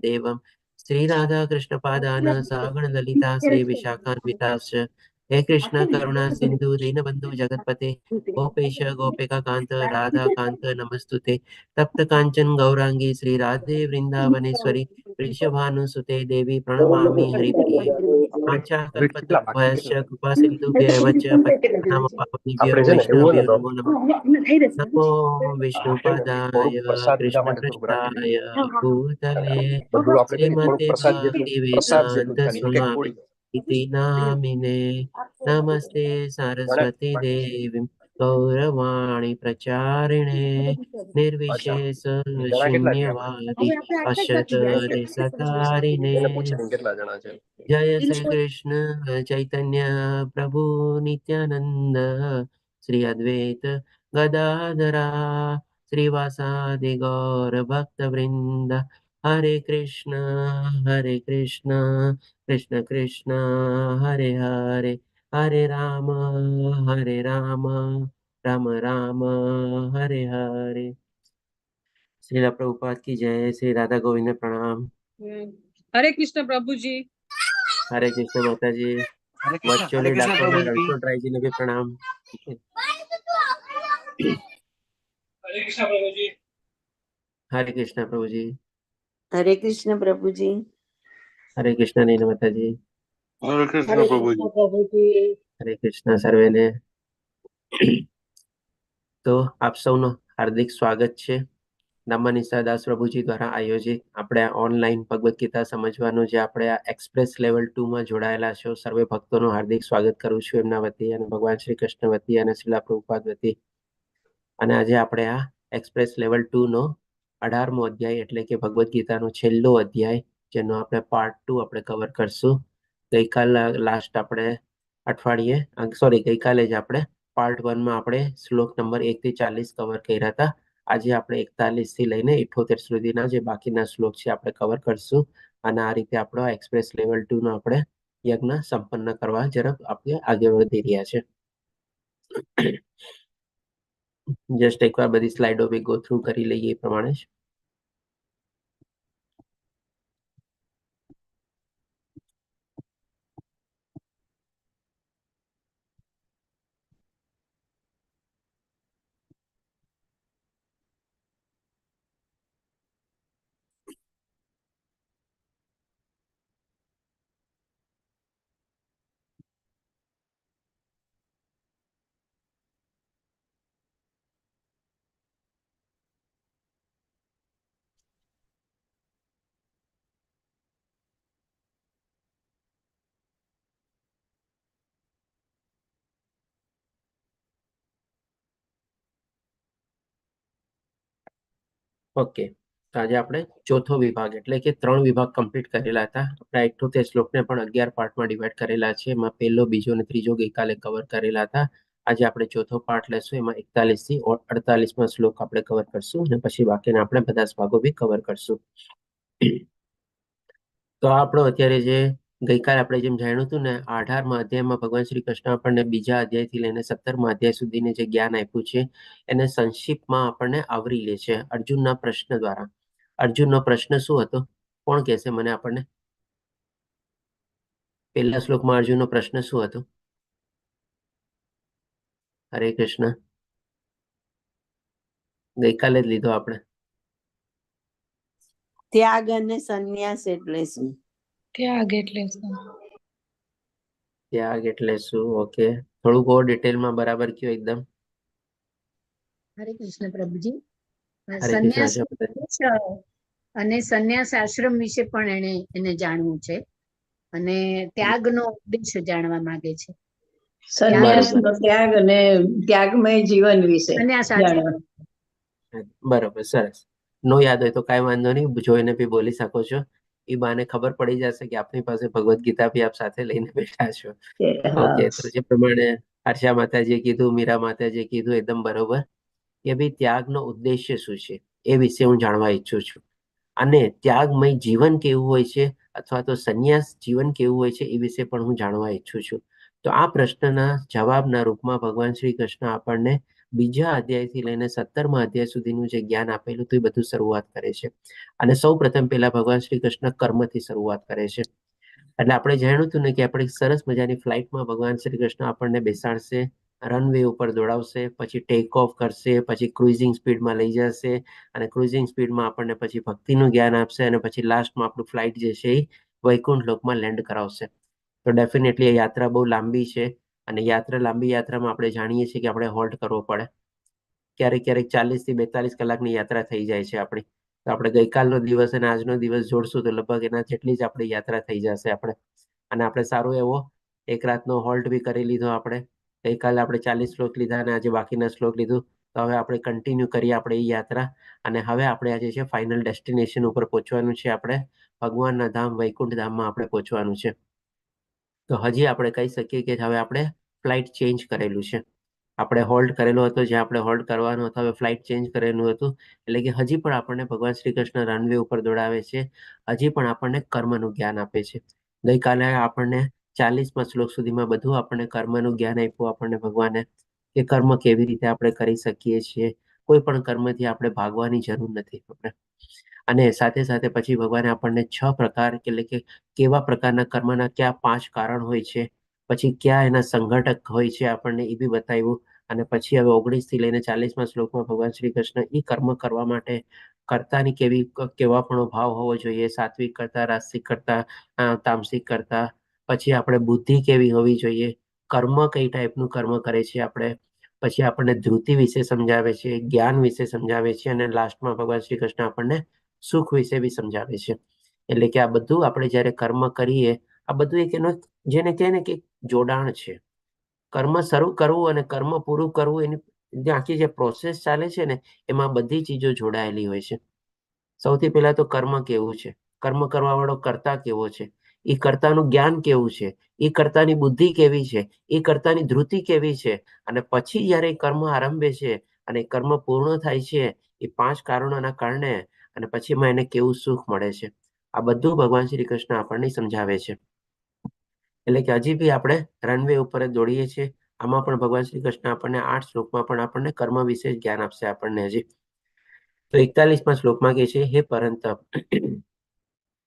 देवं श्री राधा कृष्ण पादान सागण ललिता श्री विशाखान्विताश्च। हे कृष्ण करुणा सिंधु दीनबंधु जगतपते गोपेश गोपिका कांत राधा कांत नमस्तुते। तप्त कांचन गौरांगी श्री राधे वृंदावनेश्वरी वृषभानुसुते देवी प्रणमामि हरिप्रिये। वाञ्छाकल्पतरुभ्यश्च कृपा सिन्धुभ्य एव च पतितानां पावनेभ्यो આપણે છે ને એવું વૈષ્ણવેभ्यो ને તો નમો નમઃ। નમો હા છે ને, થોડુંક વિષ્ણુપદાય પ્રસાદ લીધા કૃષ્ણ માટે થોડુંક રાખી પૃષ્ઠાય દઈએ. ભૂતલે બધું આપણે કઈ થોડુંક શ્રીમતે પ્રસાદ જેટલું, પ્રસાદ જેટલું ભક્તિવેદાંત ખાલી એક એક સ્વામી ગોળી. ઇતિ નામિને। નમસ્તે મને સારસ્વતી દેવી ગૌરવાણી પ્રચારિણે અચ્છા, નિર્વિશેષ જણા કેટલા છે આપણે? શૂન્યવાદી ઓકે, પશ્યત દેશતારિણે। એને પૂછી લઈએ કેટલા જણા છે. જય શ્રી કૃષ્ણ ચૈતન્ય પ્રભુ નિત્યાનંદ શ્રી અદ્વૈત ગદાધરા શ્રીવાસાદિ ગૌર ભક્તવૃંદ। હરે કૃષ્ણ હરે કૃષ્ણ કૃષ્ણ કૃષ્ણ હરે હરે હરે રામ હરે રામ રામ રામ હરે હરે। શ્રીલા પ્રભુપાદ કી જય। શ્રી રાધા ગોવિંદ પ્રણામ। હરે કૃષ્ણ પ્રભુજી। હરે કૃષ્ણ માતાજી। હરે કૃષ્ણ, હરે વર્ચ્યુઅલી કૃષ્ણ ડાકોરના પ્રભુજી. રણછોડરાયજીને બી પ્રણામ। ઠીક છે। હરે કૃષ્ણ પ્રભુજી. હરે કૃષ્ણ પ્રભુજી. હરે કૃષ્ણ પ્રભુજી. હરે કૃષ્ણ નૈના માતાજી. હરે કૃષ્ણ હરે પ્રભુજી. કૃષ્ણ પ્રભુજી. હરે કૃષ્ણ સર્વેને। તો આપ સૌનું હાર્દિક સ્વાગત છે દામાનિસા દાસ પ્રભુજી દ્વારા આયોજિત આપણે આ ઓનલાઈન ભગવદ્ ગીતા સમજવાનું જે આપણે આ એક્સપ્રેસ લેવલ 2 માં જોડાયેલા છો, સર્વે ભક્તોનું હાર્દિક સ્વાગત કરું છું એમના વતી અને ભગવાન શ્રી કૃષ્ણ વતી અને શ્રીલા પ્રભુપાદ વતી। અને આજે આપણે આ એક્સપ્રેસ લેવલ 2 નો 18મો અધ્યાય એટલે કે ભગવદ્ ગીતાનો છેલ્લો અધ્યાય, જેનો આપણે પાર્ટ 2 આપણે કવર કરશું। ગઈકાલ લાસ્ટ આપણે અઠવાડિયે, સોરી, ગઈકાલે જ આપણે પાર્ટ 1માં આપણે શ્લોક નંબર 1 થી 40 કવર કર્યા હતા। આજે આપણે 41 થી લઈને 78 સુધીના જે બાકીના શ્લોક છે આપણે કવર કરશું અને આ રીતે આપણો એક્સપ્રેસ લેવલ 2 નો આપણે યજ્ઞ સંપન્ન કરવા ઝડપ આપણે આગળ વધી રહ્યા છે। જસ્ટ એકવાર બધી સ્લાઇડો બી ગો થ્રુ કરી લઈએ એ પ્રમાણે જ। ઓકે, તો આજે આપણે ચોથો વિભાગ એટલે કે 3 વિભાગ કમ્પ્લીટ કરેલા હતા। આપણે 78 શ્લોકને પણ 11 પાર્ટમાં ડિવાઈડ કરેલા છે। એમાં પહેલો, બીજો અને ત્રીજો ગઈકાલે કવર કરેલા હતા। આજે આપણે ચોથો પાર્ટ લેશું, એમાં 41 થી 48માં શ્લોક આપણે કવર કરશું અને પછી બાકીના આપણે બધા જ ભાગો બી કવર કરશું। તો આપણો અત્યારે જે ગઈકાલે આપણે જેમ જાણ્યું હતું ને, 18મા અધ્યાયમાં ભગવાન શ્રી કૃષ્ણ આપણને બીજા અધ્યાયથી લઈને 17મા અધ્યાય સુધીને જે જ્ઞાન આપ્યું છે એને સંક્ષિપ્તમાં આપણને આવરી લે છે અર્જુનના પ્રશ્ન દ્વારા। અર્જુનનો પ્રશ્ન શું હતો? કોણ કહેશે મને આપણને? પહેલા શ્લોકમાં અર્જુનનો પ્રશ્ન શું હતો? હરે કૃષ્ણ। ગઈકાલે જ લીધો આપણે। ત્યાગ અને સંન્યાસ એટલે શું? ત્યાગ એટલે શું? ત્યાગ એટલે શું? ઓકે, થોડુંક ઓર ડિટેલમાં બરાબર કયો એકદમ। હરે કૃષ્ણ પ્રભુજી. હરે કૃષ્ણ. સંન્યાસ અને સંન્યાસ આશ્રમ વિશે પણ એને એને જાણવું છે અને ત્યાગનો ઉદ્દેશ જાણવા માંગે છે। સંન્યાસ, ત્યાગ અને ત્યાગમય જીવન વિશે સંન્યાસ આશ્રમ. બરોબર, સરસ। નો યાદ હોય તો કાંઈ વાંધો નહીં, જોઈને બી બોલી શકો છો। એ બહાને ખબર પડી જશે કે આપની પાસે ભગવદ્ ગીતા બી આપ સાથે લઈને બેઠા છો। ઓકે, તો જે પ્રમાણે હર્ષા માતાજીએ કીધું, મીરા માતાજીએ કીધું, એકદમ બરોબર કે ભાઈ ત્યાગનો ઉદ્દેશ્ય શું છે એ વિશે હું જાણવા ઈચ્છું છું અને ત્યાગમય જીવન કેવું હોય છે અથવા તો સંન્યાસ જીવન કેવું હોય છે એ વિશે પણ હું જાણવા ઈચ્છું છું। તો આ પ્રશ્નના જવાબના રૂપમાં ભગવાન શ્રી કૃષ્ણ આપણને બીજા અધ્યાયથી લઈને 17મા અધ્યાય સુધીનું જે જ્ઞાન આપેલું હતું એ બધું શરૂઆત કરે છે. અને સૌ પ્રથમ પહેલા ભગવાન શ્રી કૃષ્ણ કર્મથી શરૂઆત કરે છે. એટલે આપણે જાણ્યું હતું ને કે આપણે સરસ મજાની ફ્લાઇટમાં ભગવાન શ્રી કૃષ્ણ આપણને બેસાડશે, રનવે ઉપર દોડાવશે, પછી ટેક ઓફ કરશે, પછી ક્રુઝિંગ સ્પીડમાં લઈ જશે અને ક્રુઝિંગ સ્પીડમાં આપણને પછી ભક્તિનું જ્ઞાન આપશે અને પછી લાસ્ટમાં આપણું ફ્લાઇટ જે છે એ વૈકુંઠ લોકમાં લેન્ડ કરાવશે. તો ડેફિનેટલી એ યાત્રા બહુ લાંબી છે અને યાત્રા લાંબી યાત્રામાં આપણે જાણીએ છીએ કે આપણે હોલ્ટ કરવો પડે. ક્યારેક ક્યારેક 40 થી 42 કલાકની યાત્રા થઈ જાય છે આપણી. તો આપણે ગઈકાલનો દિવસ અને આજનો દિવસ જોડશું તો લગભગ એના જેટલી જ આપણી યાત્રા થઈ જશે આપણે. અને આપણે સારો એવો એક રાતનો હોલ્ટ બી કરી લીધો આપણે. ગઈકાલે આપણે 40 શ્લોક લીધા અને આજે બાકીના શ્લોક લીધું. તો હવે આપણે કન્ટિન્યુ કરીએ આપણે એ યાત્રા. અને હવે આપણે આજે છે ફાઇનલ ડેસ્ટિનેશન ઉપર પહોંચવાનું છે, આપણે ભગવાનના ધામ વૈકુંઠ ધામમાં આપણે પહોંચવાનું છે. તો હજી આપણે કહી શકીએ કે હવે આપણે ફ્લાઇટ ચેન્જ કરેલું છે. આપણે હોલ્ડ કરેલો હતો જ્યાં આપણે હોલ્ડ કરવાનો હતો, હવે ફ્લાઇટ ચેન્જ કરેલું હતું. એટલે કે હજી પણ આપણને ભગવાન શ્રી કૃષ્ણ રનવે ઉપર દોડાવે છે, હજી પણ આપણને કર્મનું જ્ઞાન આપે છે. ગઈકાલે આપણને 40મા શ્લોક સુધીમાં બધું આપણને કર્મનું જ્ઞાન આપ્યું આપણને ભગવાને, કે કર્મ કેવી રીતે આપણે કરી શકીએ છીએ, કોઈ પણ કર્મથી આપણે ભાગવાની જરૂર નથી આપણે. અને સાથે સાથે પછી ભગવાને આપણને 6 પ્રકાર, એટલે કે કેવા પ્રકારના કર્મના કયા 5 કારણ હોય છે, પછી ક્યાં એના સંઘટક હોય છે આપણને એ બી બતાવ્યું. અને પછી હવે 19 થી લઈને 40મા શ્લોકમાં ભગવાન શ્રી કૃષ્ણ એ કર્મ કરવા માટે કર્તાની કેવી કેવા પણ ભાવ હોવો જોઈએ, સાત્વિક કરતા, રાજસિક કરતા, તામસિક કરતા, પછી આપણે બુદ્ધિ કેવી હોવી જોઈએ, કર્મ કઈ ટાઈપનું કર્મ કરે છે આપણે, પછી આપણને ધૃતિ વિશે સમજાવે છે, જ્ઞાન વિશે સમજાવે છે અને લાસ્ટમાં ભગવાન શ્રી કૃષ્ણ આપણને સુખ વિશે બી સમજાવે છે. એટલે કે આ બધું આપણે જ્યારે કર્મ કરીએ, આ બધું એક એનો જેને કહે ને કે જોડાણ છે. કર્મ શરૂ કરવું અને કર્મ પૂરું કરવું, એની જે આખી જે પ્રોસેસ ચાલે છે ને એમાં બધી ચીજો જોડાયેલી હોય છે. સૌથી પહેલા તો કર્મ કેવું છે, કર્મ કરવા વાળો કર્તા કેવો છે, એ કર્તાનું જ્ઞાન કેવું છે, એ કર્તાની બુદ્ધિ કેવી છે, એ કર્તાની ધૃતિ કેવી છે, અને પછી જ્યારે કર્મ આરંભે છે અને કર્મ પૂર્ણ થાય છે એ 5 કારણોના કારણે, અને પછી એમાં એને કેવું સુખ મળે છે, આ બધું ભગવાન શ્રી કૃષ્ણ આપણને સમજાવે છે. એટલે કે હજી બી આપણે રનવે ઉપર જ દોડીએ છીએ. આમાં પણ ભગવાન શ્રી કૃષ્ણ આપણને 8 શ્લોકમાં પણ આપણને કર્મ વિશે જ્ઞાન આપશે આપણને હજી. તો 41મા શ્લોકમાં કહે છે, હે પરંતપ,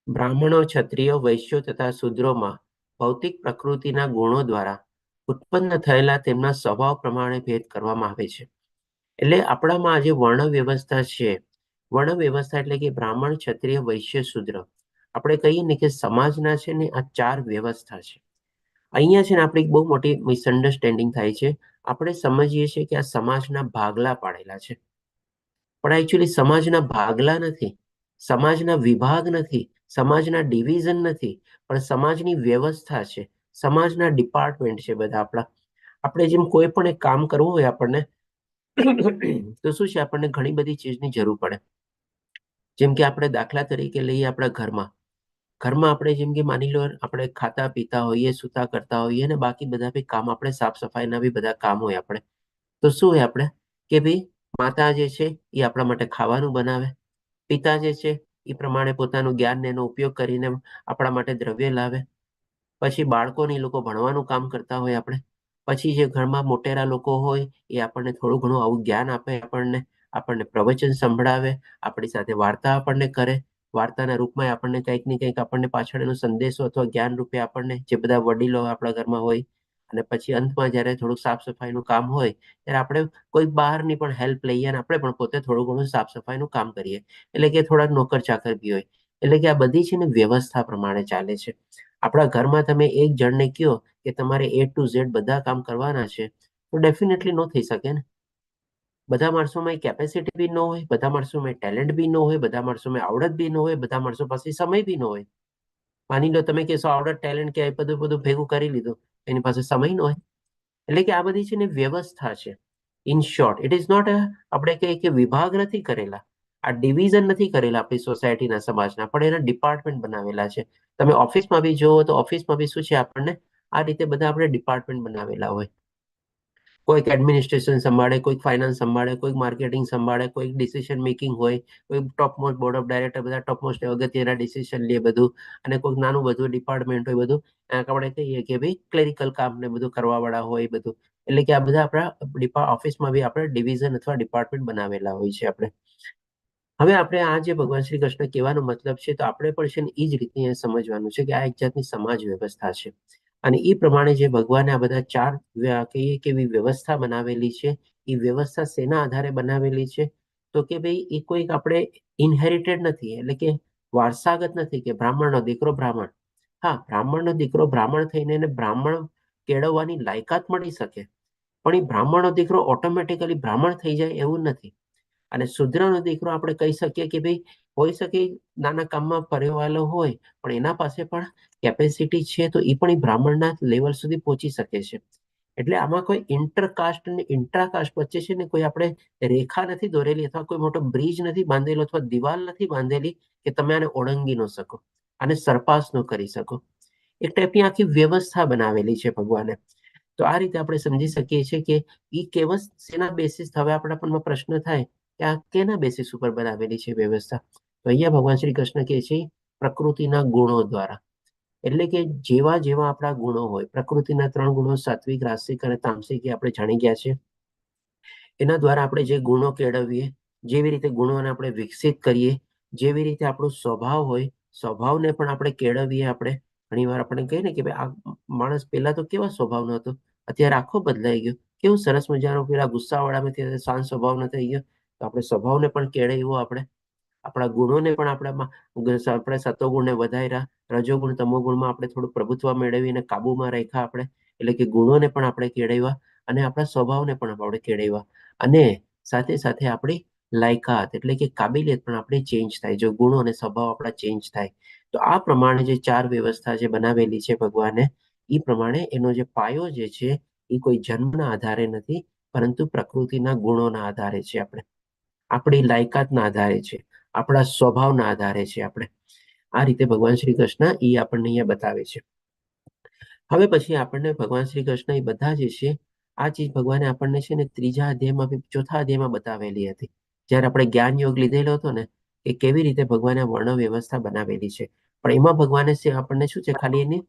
બ્રાહ્મણો, ક્ષત્રિયો, વૈશ્યો તથા શૂદ્રોમાં ભૌતિક પ્રકૃતિના ગુણો દ્વારા ઉત્પન્ન થયેલા તેમના સ્વભાવ પ્રમાણે ભેદ કરવામાં આવે છે. એટલે આપણામાં આજે વર્ણ વ્યવસ્થા છે. વર્ણ વ્યવસ્થા એટલે કે બ્રાહ્મણ, ક્ષત્રિય, વૈશ્ય, શૂદ્ર, આપણે કહીએ ને કે સમાજના છે ને આ 4 વ્યવસ્થા છે. અહીંયા છે ને આપણી બહુ મોટી મિસઅન્ડરસ્ટેન્ડિંગ થાય છે. આપણે સમજીએ છીએ કે આ સમાજના ભાગલા પાડેલા છે, પણ એકચ્યુઅલી સમાજના ભાગલા નથી, સમાજના વિભાગ નથી, સમાજના ડિવિઝન નથી, પણ સમાજની વ્યવસ્થા છે, સમાજના ડિપાર્ટમેન્ટ છે બધા આપણા. આપણે જેમ કોઈ પણ એક કામ કરવું હોય આપણને, તો શું છે, આપણને ઘણી બધી ચીજની જરૂર પડે. જેમ કે આપણે દાખલા તરીકે લઈએ આપણા ઘરમાં, ઘરમાં આપણે જેમ કે માની લો આપણે ખાતા પીતા હોઈએ, સૂતા કરતા હોઈએ અને બાકી બધા બી કામ આપણે સાફ સફાઈના બી બધા કામ હોય આપણે, તો શું હોય આપણે કે ભાઈ માતા જે છે એ આપણા માટે ખાવાનું બનાવે, પિતા જે છે એ પ્રમાણે પોતાનું જ્ઞાન એનો ઉપયોગ કરીને આપણા માટે દ્રવ્ય લાવે, પછી બાળકોને એ લોકો ભણવાનું કામ કરતા હોય આપણે, પછી જે ઘરમાં મોટેરા લોકો હોય એ આપણને થોડું ઘણું આવું જ્ઞાન આપે, આપણને આપણને પ્રવચન સંભળાવે, આપણી સાથે વાર્તા આપણને કરે, વાર્તાના રૂપમાં આપણને કંઈક ને કંઈક આપણને પાછળ એનો સંદેશો અથવા જ્ઞાન રૂપે આપણને જે બધા વડીલો આપણા ઘરમાં હોય, અને પછી અંતમાં જ્યારે થોડુંક સાફ સફાઈનું કામ હોય ત્યારે આપણે કોઈ બહારની પણ હેલ્પ લઈએ અને આપણે પણ પોતે થોડું ઘણું સાફ સફાઈનું કામ કરીએ, એટલે કે થોડા નોકર ચાકર બી હોય. એટલે કે આ બધી છે ને વ્યવસ્થા પ્રમાણે ચાલે છે. આપણા ઘરમાં તમે એક જણને કહો કે તમારે એ ટુ ઝેડ બધા કામ કરવાના છે, તો ડેફિનેટલી ન થઈ શકે ને. બધા માણસોમાં કેપેસિટી બી ન હોય, બધા માણસોમાં ટેલેન્ટ બી ન હોય, બધા માણસોમાં આવડત બી ન હોય, બધા માણસો પાસે સમય બી ન હોય. માની લો તમે કહેશો આવડત, ટેલેન્ટ કે બધું બધું ભેગું કરી લીધું, એની પાસે સમય ન હોય. એટલે કે આ બધી છે ને વ્યવસ્થા છે. In short it is not આપણે કહીએ કે વિભાગ નથી કરેલા, આ ડિવિઝન નથી કરેલા આપણી સોસાયટીના, સમાજના, પણ એના ડિપાર્ટમેન્ટ બનાવેલા છે. તમે ઓફિસમાં બી જુઓ તો ઓફિસમાં બી શું છે, આપણને આ રીતે બધા આપણે ડિપાર્ટમેન્ટ બનાવેલા હોય. કોઈક એડમિનિસ્ટ્રેશન સંભાળે, કોઈક ફાઇનાન્સ સંભાળે, કોઈક માર્કેટિંગ સંભાળે, કોઈક ડિસિઝન મેકિંગ હોય, કોઈ top most board of director, બધા ટોપ મોસ્ટ અગત્યના ડિસિઝન લે બધું, અને કોઈક નાનું બધું ડિપાર્ટમેન્ટ હોય બધું, આપણે કહીએ કે ભાઈ ક્લેરિકલ કામ ને બધું કરવાવાળા હોય બધું. એટલે કે આ બધા આપણા ઓફિસમાં બી આપણે ડિવિઝન અથવા ડિપાર્ટમેન્ટ બનાવેલા હોય છે આપણે. હવે આપણે આ જે ભગવાન શ્રી કૃષ્ણ કહેવાનો મતલબ છે, તો આપણે પણ છે ને એ જ રીતે અહીંયા સમજવાનું છે કે આ એક જાતની સમાજ વ્યવસ્થા છે. અને એ પ્રમાણે જે ભગવાને આ બધા ચાર કહીએ કે એવી વ્યવસ્થા બનાવેલી છે, એ વ્યવસ્થા શેના આધારે બનાવેલી છે? તો કે ભાઈ એ કોઈક આપણે ઇનહેરિટેડ નથી, એટલે કે વારસાગત નથી કે બ્રાહ્મણનો દીકરો બ્રાહ્મણ. હા, બ્રાહ્મણનો દીકરો બ્રાહ્મણ થઈને એને બ્રાહ્મણ કેળવવાની લાયકાત મળી શકે, પણ એ બ્રાહ્મણનો દીકરો ઓટોમેટિકલી બ્રાહ્મણ થઈ જાય એવું નથી. અને શૂદ્રનો દીકરો આપણે કહી શકીએ કે ભાઈ હોઈ શકે નાના કામમાં પરેવાયેલો હોય, પણ એના પાસે પણ કેપેસિટી છે, તો એ પણ એ બ્રાહ્મણના લેવલ સુધી પહોંચી શકે છે. એટલે આમાં કોઈ ઇન્ટરકાસ્ટ અને ઇન્ટ્રાકાસ્ટ વચ્ચે છે ને કોઈ આપણે રેખા નથી દોરેલી અથવા કોઈ મોટો બ્રિજ નથી બાંધેલો અથવા દિવાલ નથી બાંધેલી કે તમે આને ઓળંગી ન શકો, આને સરપાસ ન કરી શકો. એક ટાઈપની આખી વ્યવસ્થા બનાવેલી છે ભગવાને. તો આ રીતે આપણે સમજી શકીએ છીએ કે એ કેવા શેના બેસિસ. હવે આપણા મનમાં પ્રશ્ન થાય કે આ કેના બેસિસ ઉપર બનાવેલી છે વ્યવસ્થા? તો અહીંયા ભગવાન શ્રી કૃષ્ણ કહે છે પ્રકૃતિના ગુણો દ્વારા. એટલે કે જેવા જેવા આપણા ગુણો હોય, પ્રકૃતિના ત્રણ ગુણો સાત્વિક, રાજસિક અને તામસિક એ આપણે જાણી ગયા છે. એના દ્વારા આપણે જે ગુણો કેળવીએ, જેવી રીતે ગુણોને આપણે વિકસિત કરીએ, જેવી રીતે આપણો સ્વભાવ હોય, સ્વભાવને પણ આપણે કેળવીએ. આપણે ઘણીવાર આપણે કહીએ ને કે ભાઈ આ માણસ પહેલા તો કેવા સ્વભાવનો હતો, અત્યારે આખો બદલાઈ ગયો, કેવું સરસ મજાનો, પેલા ગુસ્સાવાળામાંથી શાંત સ્વભાવનો થઈ ગયો. તો આપણે સ્વભાવને પણ કેળવ્યો, આપણે આપણા ગુણોને પણ આપણામાં આપણે સતોગુણને વધાર્યા, રજોગુણ તમોગુણમાં આપણે થોડું પ્રભુત્વ મેળવીને કાબુમાં રાખ્યા આપણે. એટલે કે ગુણોને પણ આપણે કેળવ્યા અને આપણા સ્વભાવને પણ આપણે કેળવ્યા, અને સાથે સાથે આપણી લાયકાત એટલે કે કાબિલિયત પણ આપણી ચેન્જ થાય, જો ગુણો અને સ્વભાવ આપણા ચેન્જ થાય. તો આ પ્રમાણે જે ચાર વ્યવસ્થા જે બનાવેલી છે ભગવાને, એ પ્રમાણે એનો જે પાયો જે છે એ કોઈ જન્મના આધારે નથી, પરંતુ પ્રકૃતિના ગુણોના આધારે છે, આપણે આપણી લાયકાતના આધારે છે, આપણા સ્વભાવના આધારે છે. આપણે આ રીતે ભગવાન શ્રી કૃષ્ણ એ આપણને અહીંયા બતાવે છે. હવે પછી આપણને ભગવાન શ્રી કૃષ્ણ એ બધા જે છે આ ચીજ ભગવાને આપણને છે ને ત્રીજા અધ્યાયમાં બી ચોથા અધ્યાયમાં બતાવેલી હતી, જ્યારે આપણે જ્ઞાન યોગ લીધેલો હતો ને, કે કેવી રીતે ભગવાને વર્ણ વ્યવસ્થા બનાવેલી છે. પણ એમાં ભગવાને આપણને શું છે, ખાલી એની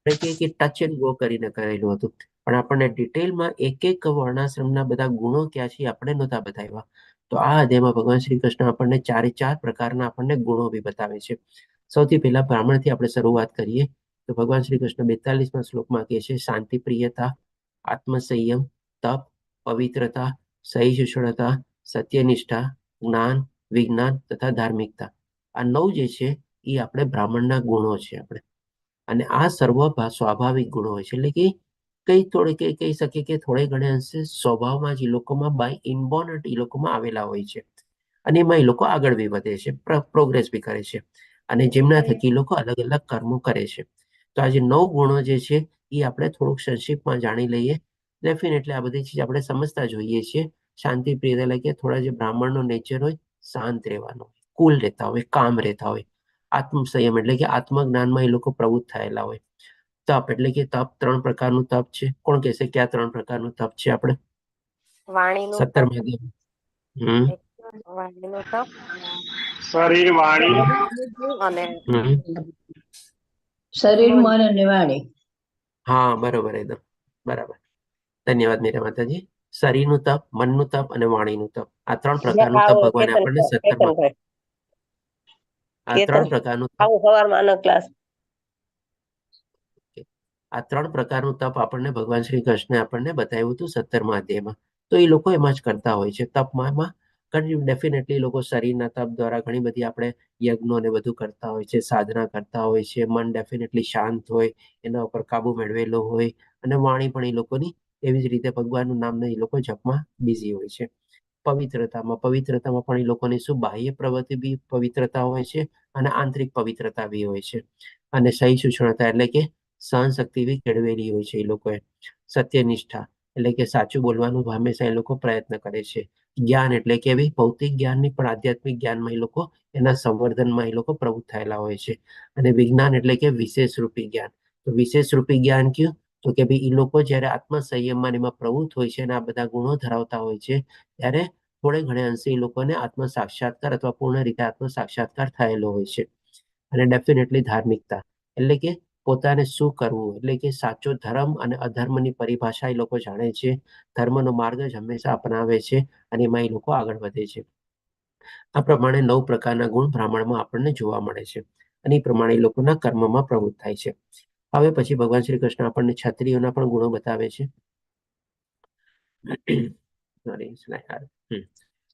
આપણે કે touch and go કરીને કરેલું હતું, પણ આપણને ડિટેલમાં એક એક વર્ણાશ્રમના બધા ગુણો ક્યાં છે આપણે નહોતા બતાવ્યા. તો આ અધ્યાયમાં ભગવાન શ્રી કૃષ્ણ આપણને ચારે ચાર પ્રકારના આપણને ગુણો બી બતાવે છે. સૌથી પહેલા બ્રાહ્મણથી આપણે શરૂઆત કરીએ તો ભગવાન શ્રી કૃષ્ણ 42મા શ્લોકમાં કહે છે શાંતિ પ્રિયતા, આત્મસંયમ, તપ, પવિત્રતા, સહિષ્ણુતા, સત્યનિષ્ઠા, જ્ઞાન, વિજ્ઞાન તથા ધાર્મિકતા. આ 9 જે છે એ આપણે બ્રાહ્મણના ગુણો છે આપણે. અને આ સર્વ સ્વાભાવિક ગુણો હોય છે, એટલે કે કઈ થોડે કઈ કહી શકીએ કે થોડે ઘણે અંશે સ્વભાવમાં જ એ લોકોમાં બાય ઇનબોર્ન એ લોકોમાં આવેલા હોય છે, અને એમાં એ લોકો આગળ બી વધે છે, પ્રોગ્રેસ બી કરે છે, અને જેમના થકી એ લોકો અલગ અલગ કર્મો કરે છે. તો આ જે 9 ગુણો જે છે એ આપણે થોડુંક સંક્ષિપ્તમાં જાણી લઈએ. ડેફિનેટલી આ બધી ચીજ આપણે સમજતા જોઈએ છીએ. શાંતિ પ્રિય એટલે કે થોડા જે બ્રાહ્મણનો નેચર હોય શાંત રહેવાનો, કુલ રહેતા હોય, કામ રહેતા હોય. આત્મસંયમ એટલે કે આત્મજ્ઞાનમાં એ લોકો પ્રવૃત્ત થયેલા હોય. તપ એટલે કે તપ 3 પ્રકારનું તપ છે. કોણ કહેશે કે આ 3 પ્રકારનું તપ છે? આપણે વાણીનું 17મા વાણીનું તપ, શરીર, વાણી અને શરીર, મન અને વાણી. હા, બરોબર, એકદમ બરાબર. ધન્યવાદ મીરા માતાજી. શરીરનું તપ, મનનું તપ અને વાણીનું તપ, આ 3 પ્રકારનું તપ ભગવાને આપણને 17માં આ 3 પ્રકારનું તપ આ 3 પ્રકારનું તપ આપણને ભગવાન શ્રી કૃષ્ણે આપણને બતાવ્યું હતું 17મા અધ્યાયમાં. તો એ લોકો એમાં જ કરતા હોય છે તપમાં. ઘણી ડેફિનેટલી લોકો શરીરના તપ દ્વારા ઘણી બધી આપણે યજ્ઞો ને બધું કરતા હોય છે, સાધના કરતા હોય છે. મન ડેફિનેટલી શાંત હોય, એના ઉપર કાબુ મેળવેલો હોય, અને વાણી પણ એ લોકોની એવી જ રીતે ભગવાનનું નામને એ લોકો જપમાં બિઝી હોય છે. પવિત્રતામાં પવિત્રતામાં પણ એ લોકોની શું બાહ્ય પ્રવૃત્તિ બી પવિત્રતા હોય છે અને આંતરિક પવિત્રતા બી હોય છે. અને સહિષ્ણુતા એટલે કે સહન શક્તિ બી કેળવેલી હોય છે એ લોકોએ. સત્યનિષ્ઠા એટલે કે સાચું બોલવાનું હંમેશા એ લોકો પ્રયત્ન કરે છે. જ્ઞાન એટલે કે એવી ભૌતિક જ્ઞાનની પણ આધ્યાત્મિક જ્ઞાનમાં એ લોકો એના સંવર્ધનમાં એ લોકો પ્રવૃત્ત થયેલા હોય છે. અને વિજ્ઞાન એટલે કે વિશેષ રૂપી જ્ઞાન. તો વિશેષ રૂપી જ્ઞાન કયું? તો કે ભાઈ એ લોકો જ્યારે આત્મસંયમમાં એમાં પ્રવૃત્ત હોય છે અને આ બધા ગુણો ધરાવતા હોય છે, ત્યારે થોડે ઘણે અંશે એ લોકોને આત્મ સાક્ષાત્કાર અથવા પૂર્ણ રીતે આત્મ સાક્ષાત્કાર થયેલો હોય છે. અને ડેફિનેટલી ધાર્મિકતા એટલે કે પોતાને શું કરવું, એટલે કે સાચો ધર્મ અને અધર્મની પરિભાષા એ લોકો જાણે છે. ધર્મનો માર્ગ જ હંમેશા અપનાવે છે અને એમાં એ લોકો આગળ વધે છે. આ પ્રમાણે 9 પ્રકારના ગુણ બ્રાહ્મણમાં આપણને જોવા મળે છે અને એ પ્રમાણે એ લોકોના કર્મમાં પ્રવૃત્ત થાય છે. હવે પછી ભગવાન શ્રી કૃષ્ણ આપણને ક્ષત્રિયોના પણ ગુણો બતાવે છે.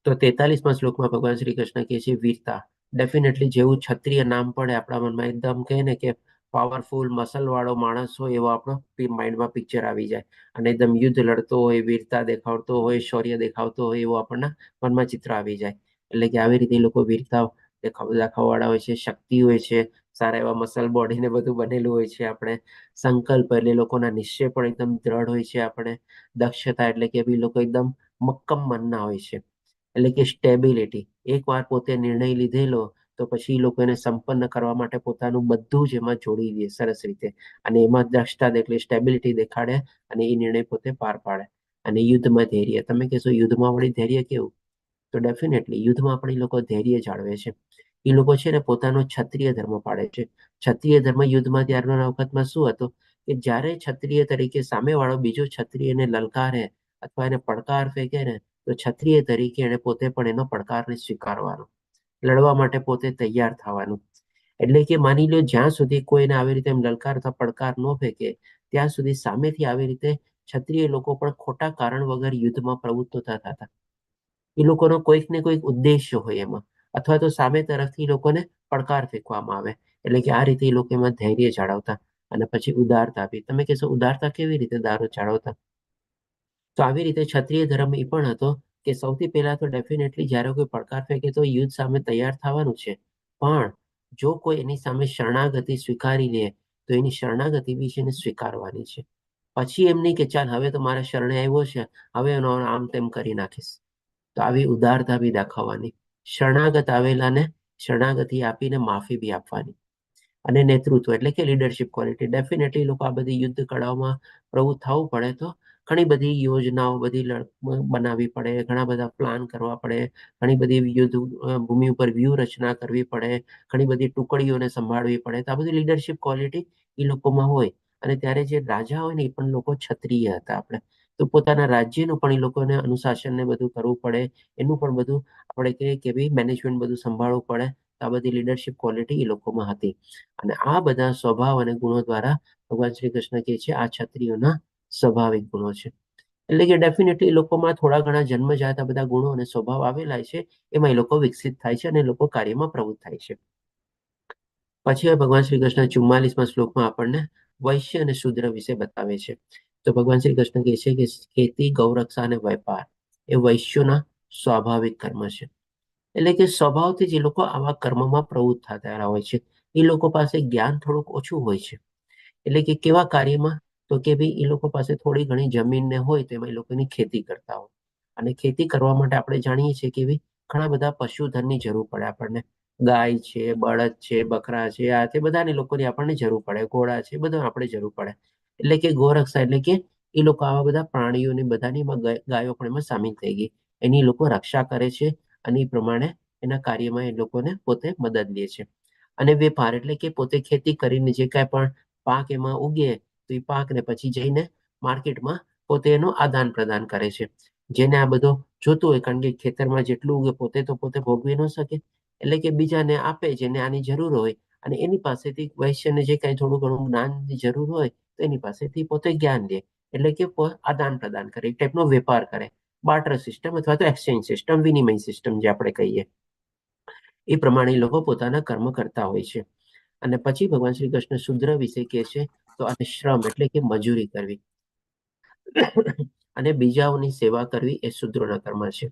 તો 43મા શ્લોકમાં ભગવાન શ્રી કૃષ્ણ કહે છે વીરતા. ડેફિનેટલી જેવું ક્ષત્રિય નામ પડે આપણા મનમાં એકદમ કહે ને કે પાવરફુલ મસલ વાળો માણસ હોય એવો આપણો માઇન્ડમાં પિક્ચર આવી જાય, અને એકદમ યુદ્ધ લડતો હોય, વીરતા દેખાડતો હોય, શૌર્ય દેખાવતો હોય એવો આપણના મનમાં ચિત્ર આવી જાય. એટલે કે આવી રીતે એ લોકો વીરતા દેખાવવાળા હોય છે, શક્તિ હોય છે, સારા એવા મસલ બોડીને બધું બનેલું હોય છે. આપણે સંકલ્પ એટલે લોકોના નિશ્ચય પણ એકદમ દ્રઢ હોય છે. આપણે દક્ષતા એટલે કે બી લોકો એકદમ મક્કમ મનના હોય છે, એટલે કે સ્ટેબિલિટી. એકવાર પોતે નિર્ણય લીધેલો તો પછી એ લોકો એને સંપન્ન કરવા માટે પોતાનું બધું જ એમાં જોડી દે સરસ રીતે, અને એમાં દક્ષતા એટલે સ્ટેબિલિટી દેખાડે અને એ નિર્ણય પોતે પાર પાડે. અને યુદ્ધમાં ધૈર્ય, તમે કહેશો યુદ્ધમાં વળી ધૈર્ય કેવું? તો ડેફિનેટલી યુદ્ધમાં પણ એ લોકો ધૈર્ય જાળવે છે. એ લોકો છે ને પોતાનો ક્ષત્રિય ધર્મ પાળે છે. ક્ષત્રિય ધર્મ યુદ્ધમાં ત્યારના વખતમાં શું હતો કે જ્યારે ક્ષત્રિય તરીકે સામેવાળો બીજો ક્ષત્રિયને લલકારે અથવા એને પડકાર ફેંકે ને, તો ક્ષત્રિય તરીકે એને પોતે પણ એનો પડકારને સ્વીકારવાનો, લડવા માટે પોતે તૈયાર થવાનું. એટલે કે માની લો જ્યાં સુધી કોઈને આવી રીતે એમ લલકાર અથવા પડકાર ન ફેંકે ત્યાં સુધી સામેથી આવી રીતે ક્ષત્રિય લોકો પણ ખોટા કારણ વગર યુદ્ધમાં પ્રવૃત્ત નહોતા થતા. એ લોકોનો કોઈક ને કોઈક ઉદ્દેશ્ય હોય એમાં, અથવા તો સામે તરફથી લોકોને પડકાર ફેંકવામાં આવે. એટલે કે આ રીતે એ લોકો એમાં ધૈર્ય જાળવતા. અને પછી ઉદારતા બી, તમે કહેશો ઉદારતા કેવી રીતે દારો જાળવતા? તો આવી રીતે ક્ષત્રિય ધર્મ એ પણ હતો કે સૌથી પહેલા તો ડેફિનેટલી જ્યારે કોઈ પડકાર ફેંકે તો યુદ્ધ સામે તૈયાર થવાનું છે, પણ જો કોઈ એની સામે શરણાગતિ સ્વીકારી લે તો એની શરણાગતિ બી છે એને સ્વીકારવાની છે. પછી એમ નહીં કે ચાલ હવે તો મારા શરણે આવ્યો છે, હવે એનો આમ તેમ કરી નાખીશ. તો આવી ઉદારતા બી દાખવવાની, શરણાગત આવેલાને શરણાગતિ આપીને માફી બી આપવાની. અને નેતૃત્વ એટલે કે લીડરશિપ ક્વોલિટી, ડેફિનેટલી લોકો આ બધી યુદ્ધ કળાઓમાં પ્રવૃત્ત થવું પડે તો ઘણી બધી યોજનાઓ બધી બનાવવી પડે, ઘણા બધા પ્લાન કરવા પડે, ઘણી બધી યુદ્ધ ભૂમિ ઉપર વ્યૂહ રચના કરવી પડે, ઘણી બધી ટુકડીઓને સંભાળવી પડે. તો આ બધી લીડરશિપ ક્વોલિટી એ લોકોમાં હોય. અને ત્યારે જે રાજા હોય ને એ પણ લોકો ક્ષત્રિય હતા આપણે, તો પોતાના રાજ્યનું પણ એ લોકોને અનુશાસનને બધું કરવું પડે, એનું પણ બધું આપણે કહીએ કે ભાઈ મેનેજમેન્ટ બધું સંભાળવું પડે. તો આ બધી લીડરશિપ ક્વોલિટી એ લોકોમાં હતી. અને આ બધા સ્વભાવ અને ગુણો દ્વારા ભગવાન શ્રી કૃષ્ણ કહે છે આ ક્ષત્રિયોના સ્વાભાવિક ગુણો છે. એટલે કે ડેફિનેટલી લોકોમાં થોડા ઘણા જન્મજાત આ બધા ગુણો અને સ્વભાવ આવેલા છે, એમાં એ લોકો વિકસિત થાય છે અને લોકો કાર્યમાં પ્રવૃત્ત થાય છે. પછી હવે ભગવાન શ્રી કૃષ્ણ 44મા શ્લોકમાં આપણને વૈશ્ય અને શૂદ્ર વિશે બતાવે છે. તો ભગવાન શ્રી કૃષ્ણ કહે છે કે ખેતી, ગૌરક્ષા અને વેપાર એ વૈશ્યોના સ્વાભાવિક કર્મ છે. એટલે કે સ્વભાવથી જે લોકો આવા કર્મમાં પ્રવૃત્ત થતા હોય છે, એ લોકો પાસે જ્ઞાન થોડુંક ઓછું હોય છે. એટલે કે કેવા કાર્યમાં? તો કે ભાઈ એ લોકો પાસે થોડી ઘણી જમીન ને હોય તો એમાં એ લોકોની ખેતી કરતા હોય. અને ખેતી કરવા માટે આપણે જાણીએ છીએ કે ભાઈ ઘણા બધા પશુધનની જરૂર પડે આપણને. ગાય છે, બળદ છે, બકરા છે, આ તે બધાની લોકોની આપણને જરૂર પડે, ઘોડા છે, બધા આપણે જરૂર પડે. એટલે કે ગોરક્ષા એટલે કે એ લોકો આવા બધા પ્રાણીઓની બધાની એમાં ગાયો પણ એમાં સામેલ થઈ ગઈ, એની લોકો રક્ષા કરે છે અને એ પ્રમાણે એના કાર્યમાં એ લોકોને પોતે મદદ લે છે. અને વેપાર એટલે કે પોતે ખેતી કરીને જે કાંઈ પણ પાક એમાં ઉગે તો એ પાકને પછી જઈને માર્કેટમાં પોતે એનું આદાન પ્રદાન કરે છે. જેને આ બધો જોતું હોય, કારણ કે ખેતરમાં જેટલું ઉગે પોતે તો પોતે ભોગવી ન શકે, એટલે કે બીજાને આપે જેને આની જરૂર હોય, અને એની પાસેથી વૈશ્યને જે કાંઈ થોડું ઘણું જ્ઞાનની જરૂર હોય તો એની પાસેથી પોતે જ્ઞાન લે, એટલે કે આદાન પ્રદાન કરે, એક ટાઈપનો વેપાર કરે, બાર્ટર સિસ્ટમ અથવા તો એક્સચેન્જ સિસ્ટમ, વિનિમય સિસ્ટમ જે આપણે કહીએ, એ પ્રમાણે લોકો પોતાના કર્મ કરતા હોય છે. અને પછી ભગવાન શ્રી કૃષ્ણ શૂદ્ર વિશે કહે છે તો અને શ્રમ એટલે કે મજૂરી કરવી અને બીજાઓની સેવા કરવી એ શૂદ્રોના કર્મ છે.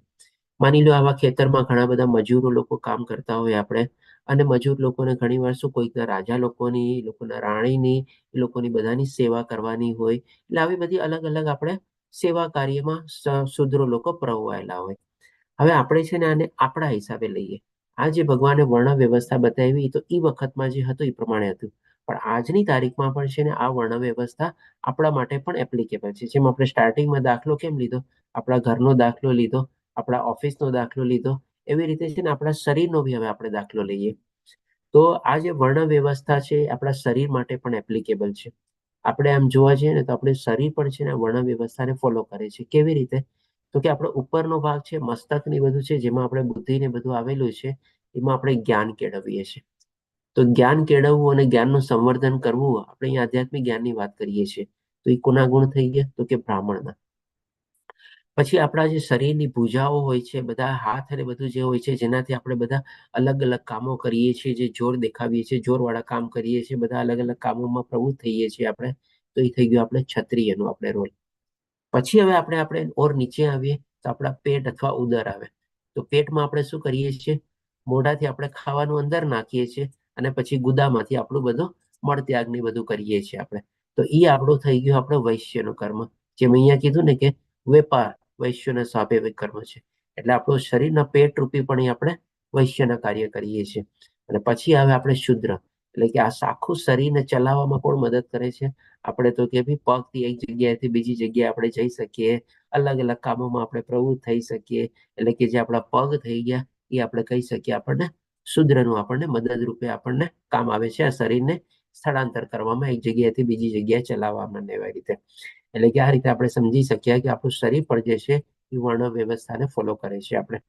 માની લો આવા ખેતરમાં ઘણા બધા મજૂરો લોકો કામ કરતા હોય આપણે, અને મજૂર લોકોને ઘણીવાર શું કોઈકના રાજા લોકોની, લોકોના રાણીની, એ લોકોની બધાની સેવા કરવાની હોય, એટલે આવી બધી અલગ અલગ આપણે સેવા કાર્યમાં શૂદ્રો લોકો પ્રવવાયેલા હોય. હવે આપણે છે ને આને આપણા હિસાબે લઈએ. આ જે ભગવાને વર્ણ વ્યવસ્થા બતાવી તો એ વખતમાં જે હતું એ પ્રમાણે હતું, પણ આજની તારીખમાં પણ છે ને આ વર્ણ વ્યવસ્થા આપણા માટે પણ એપ્લિકેબલ છે. જેમ આપણે સ્ટાર્ટિંગમાં દાખલો કેમ લીધો, આપણા ઘરનો દાખલો લીધો, આપણા ઓફિસનો દાખલો લીધો, એવી રીતે છે ને આપણા શરીરનો બી હવે આપણે દાખલો લઈએ. તો આ જે વર્ણ વ્યવસ્થા છે આપણા શરીર માટે પણ એપ્લિકેબલ છે. આપણે આમ જોવા જઈએ ને તો આપણે શરીર પણ છે ને વર્ણ વ્યવસ્થાને ફોલો કરે છે. કેવી રીતે? તો કે આપણો ઉપરનો ભાગ છે, મસ્તક ને બધું છે, જેમાં આપણે બુદ્ધિ ને બધું આવેલું છે, એમાં આપણે જ્ઞાન કેળવીએ છીએ. તો જ્ઞાન કેળવવું અને જ્ઞાનનું સંવર્ધન કરવું, આપણે અહીંયા આધ્યાત્મિક જ્ઞાનની વાત કરીએ છીએ, તો એ કોના ગુણ થઈ ગયા? તો કે બ્રાહ્મણના. પછી આપણા જે શરીરની ભુજાઓ હોય છે, બધા હાથ અને બધું જે હોય છે, જેનાથી આપણે બધા અલગ અલગ કામો કરીએ છીએ, જે જોર દેખાવીએ છીએ, જોરવાળા કામ કરીએ છીએ, બધા અલગ અલગ કામોમાં પ્રવૃત્ત થઈએ છીએ આપણે, તો એ થઈ ગયું આપણે ક્ષત્રિયનો આપણે રોલ. પછી હવે આપણે આપણે ઓર નીચે આવીએ તો આપણા પેટ અથવા ઉદર આવે. તો પેટમાં આપણે શું કરીએ છીએ? મોઢાથી આપણે ખાવાનું અંદર નાખીએ છીએ અને પછી ગુદામાંથી આપણું બધું મળત્યાગ ને બધું કરીએ છીએ આપણે. તો એ આપણું થઈ ગયું આપણો વૈશ્યનું કર્મ. જેમ અહીંયા કીધું ને કે વેપાર વૈશ્યના સ્વાભાવિક કર્મ છે, એટલે આપણું શરીરના પેટ રૂપી પણ એ આપણે વૈશ્યના કાર્ય કરીએ છીએ. અને પછી આવે આપણે શુદ્ર, એટલે કે આ આખું શરીરને ચલાવવામાં કોણ મદદ કરે છે? આપણે તો કે ભઈ પગથી એક જગ્યાએથી બીજી જગ્યાએ આપણે જઈ શકીએ, અલગ અલગ કામોમાં આપણે પ્રવૃત્ત થઈ શકીએ, એટલે કે જે આપણા પગ થઈ ગયા એ આપણે કહી શકીએ આપણને શુદ્રનું આપણને મદદ રૂપે આપણને કામ આવે છે આ શરીરને સ્થળાંતર કરવામાં, એક જગ્યાએથી બીજી જગ્યાએ ચલાવવામાં ને એવા રીતે. એટલે કે આ રીતે આપણે સમજી શકીએ કે આપણું શરીર પણ જે છે એ વર્ણ વ્યવસ્થાને ફોલો કરે છે આપણે.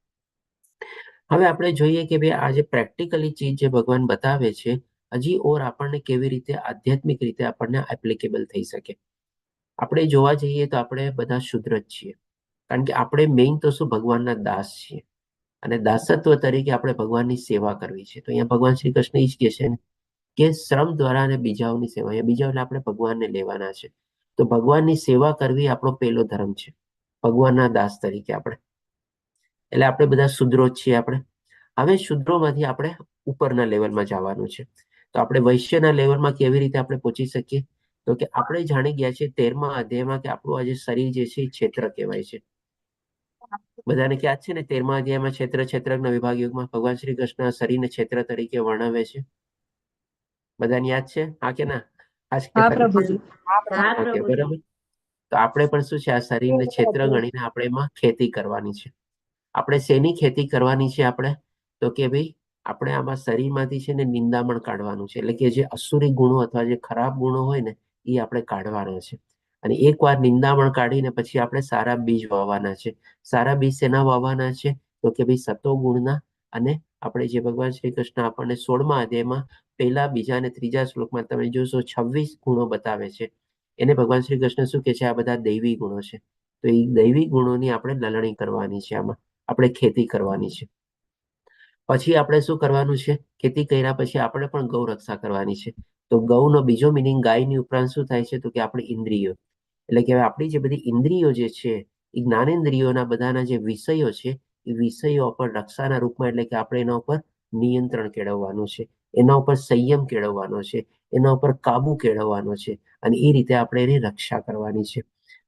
હવે આપણે જોઈએ કે ભાઈ આ જે પ્રેક્ટિકલી ચીજ જે ભગવાન બતાવે છે, હજી ઓર આપણને કેવી રીતે આધ્યાત્મિક રીતે આપણને એપ્લિકેબલ થઈ શકે. આપણે જોવા જઈએ તો આપણે બધા શુદ્ર જ છીએ, કારણ કે આપણે મેઇન તો શું, ભગવાનના દાસ છીએ, અને દાસત્વ તરીકે આપણે ભગવાનની સેવા કરવી છે. તો અહીંયા ભગવાન શ્રી કૃષ્ણ એ જ કહે છે ને કે શ્રમ દ્વારા અને બીજાઓની સેવા, અહીંયા બીજાઓ એટલે આપણે ભગવાનને લેવાના છે. તો ભગવાનની સેવા કરવી આપણો પહેલો ધર્મ છે, ભગવાનના દાસ તરીકે આપણે, એટલે આપણે બધા શુદ્રો જ છીએ આપણે. હવે શુદ્રોમાંથી આપણે ઉપરના લેવલમાં જવાનું છે. તો આપણે વૈશ્યના લેવલમાં કેવી રીતે આપણે પહોંચી શકીએ? તો કે આપણે જાણી ગયા છે 13મા અધ્યાયમાં કે આપણું આ જે શરીર જે છે એ ક્ષેત્ર કહેવાય છે. બધાને ખ્યાલ છે ને 13મા અધ્યાયમાં ક્ષેત્ર ક્ષેત્રજ્ઞ વિભાગ યુગમાં ભગવાન શ્રી કૃષ્ણ શરીરને ક્ષેત્ર તરીકે વર્ણવે છે. બધાને યાદ છે? હા કે ના? હા પ્રભુજી. ઓકે, બરાબર. તો આપણે પણ શું છે, આ શરીરને ક્ષેત્ર ગણીને આપણે એમાં ખેતી કરવાની છે. આપણે શેની ખેતી કરવાની છે આપણે? તો કે ભાઈ આપણે આમાં શરીરમાંથી છે ને નિંદામણ કાઢવાનું છે, એટલે કે જે અસુરી ગુણો અથવા જે ખરાબ ગુણો હોય ને એ આપણે કાઢવાના છે. અને એકવાર નિંદામણ કાઢીને પછી આપણે સારા બીજ વાવવાના છે. સારા બીજ શેના વાવવાના છે? તો કે ભાઈ સતોગુણના. અને આપણે જે ભગવાન શ્રી કૃષ્ણ આપણને 16મા અધ્યાયમાં પહેલા, બીજા અને ત્રીજા શ્લોકમાં તમે જોશો 26 ગુણો બતાવે છે. એને ભગવાન શ્રી કૃષ્ણ શું કહે છે? આ બધા દૈવી ગુણો છે. તો એ દૈવી ગુણોની આપણે લલણી કરવાની છે, આમાં આપણે ખેતી કરવાની છે. પછી આપણે શું કરવાનું છે? ખેતી કર્યા પછી આપણે પણ ગૌ રક્ષા કરવાની છે. તો ગૌનો બીજો મિનિંગ ગાયની ઉપરાંત શું થાય છે? તો કે આપણી ઇન્દ્રિયો, એટલે કે આપણી જે બધી ઇન્દ્રિયો જે છે એ જ્ઞાનેન્દ્રિયોના બધાના જે વિષયો છે એ વિષયો પર રક્ષાના રૂપમાં, એટલે કે આપણે એના ઉપર નિયંત્રણ કેળવવાનું છે, એના ઉપર સંયમ કેળવવાનો છે, એના ઉપર કાબુ કેળવવાનો છે, અને એ રીતે આપણે એની રક્ષા કરવાની છે.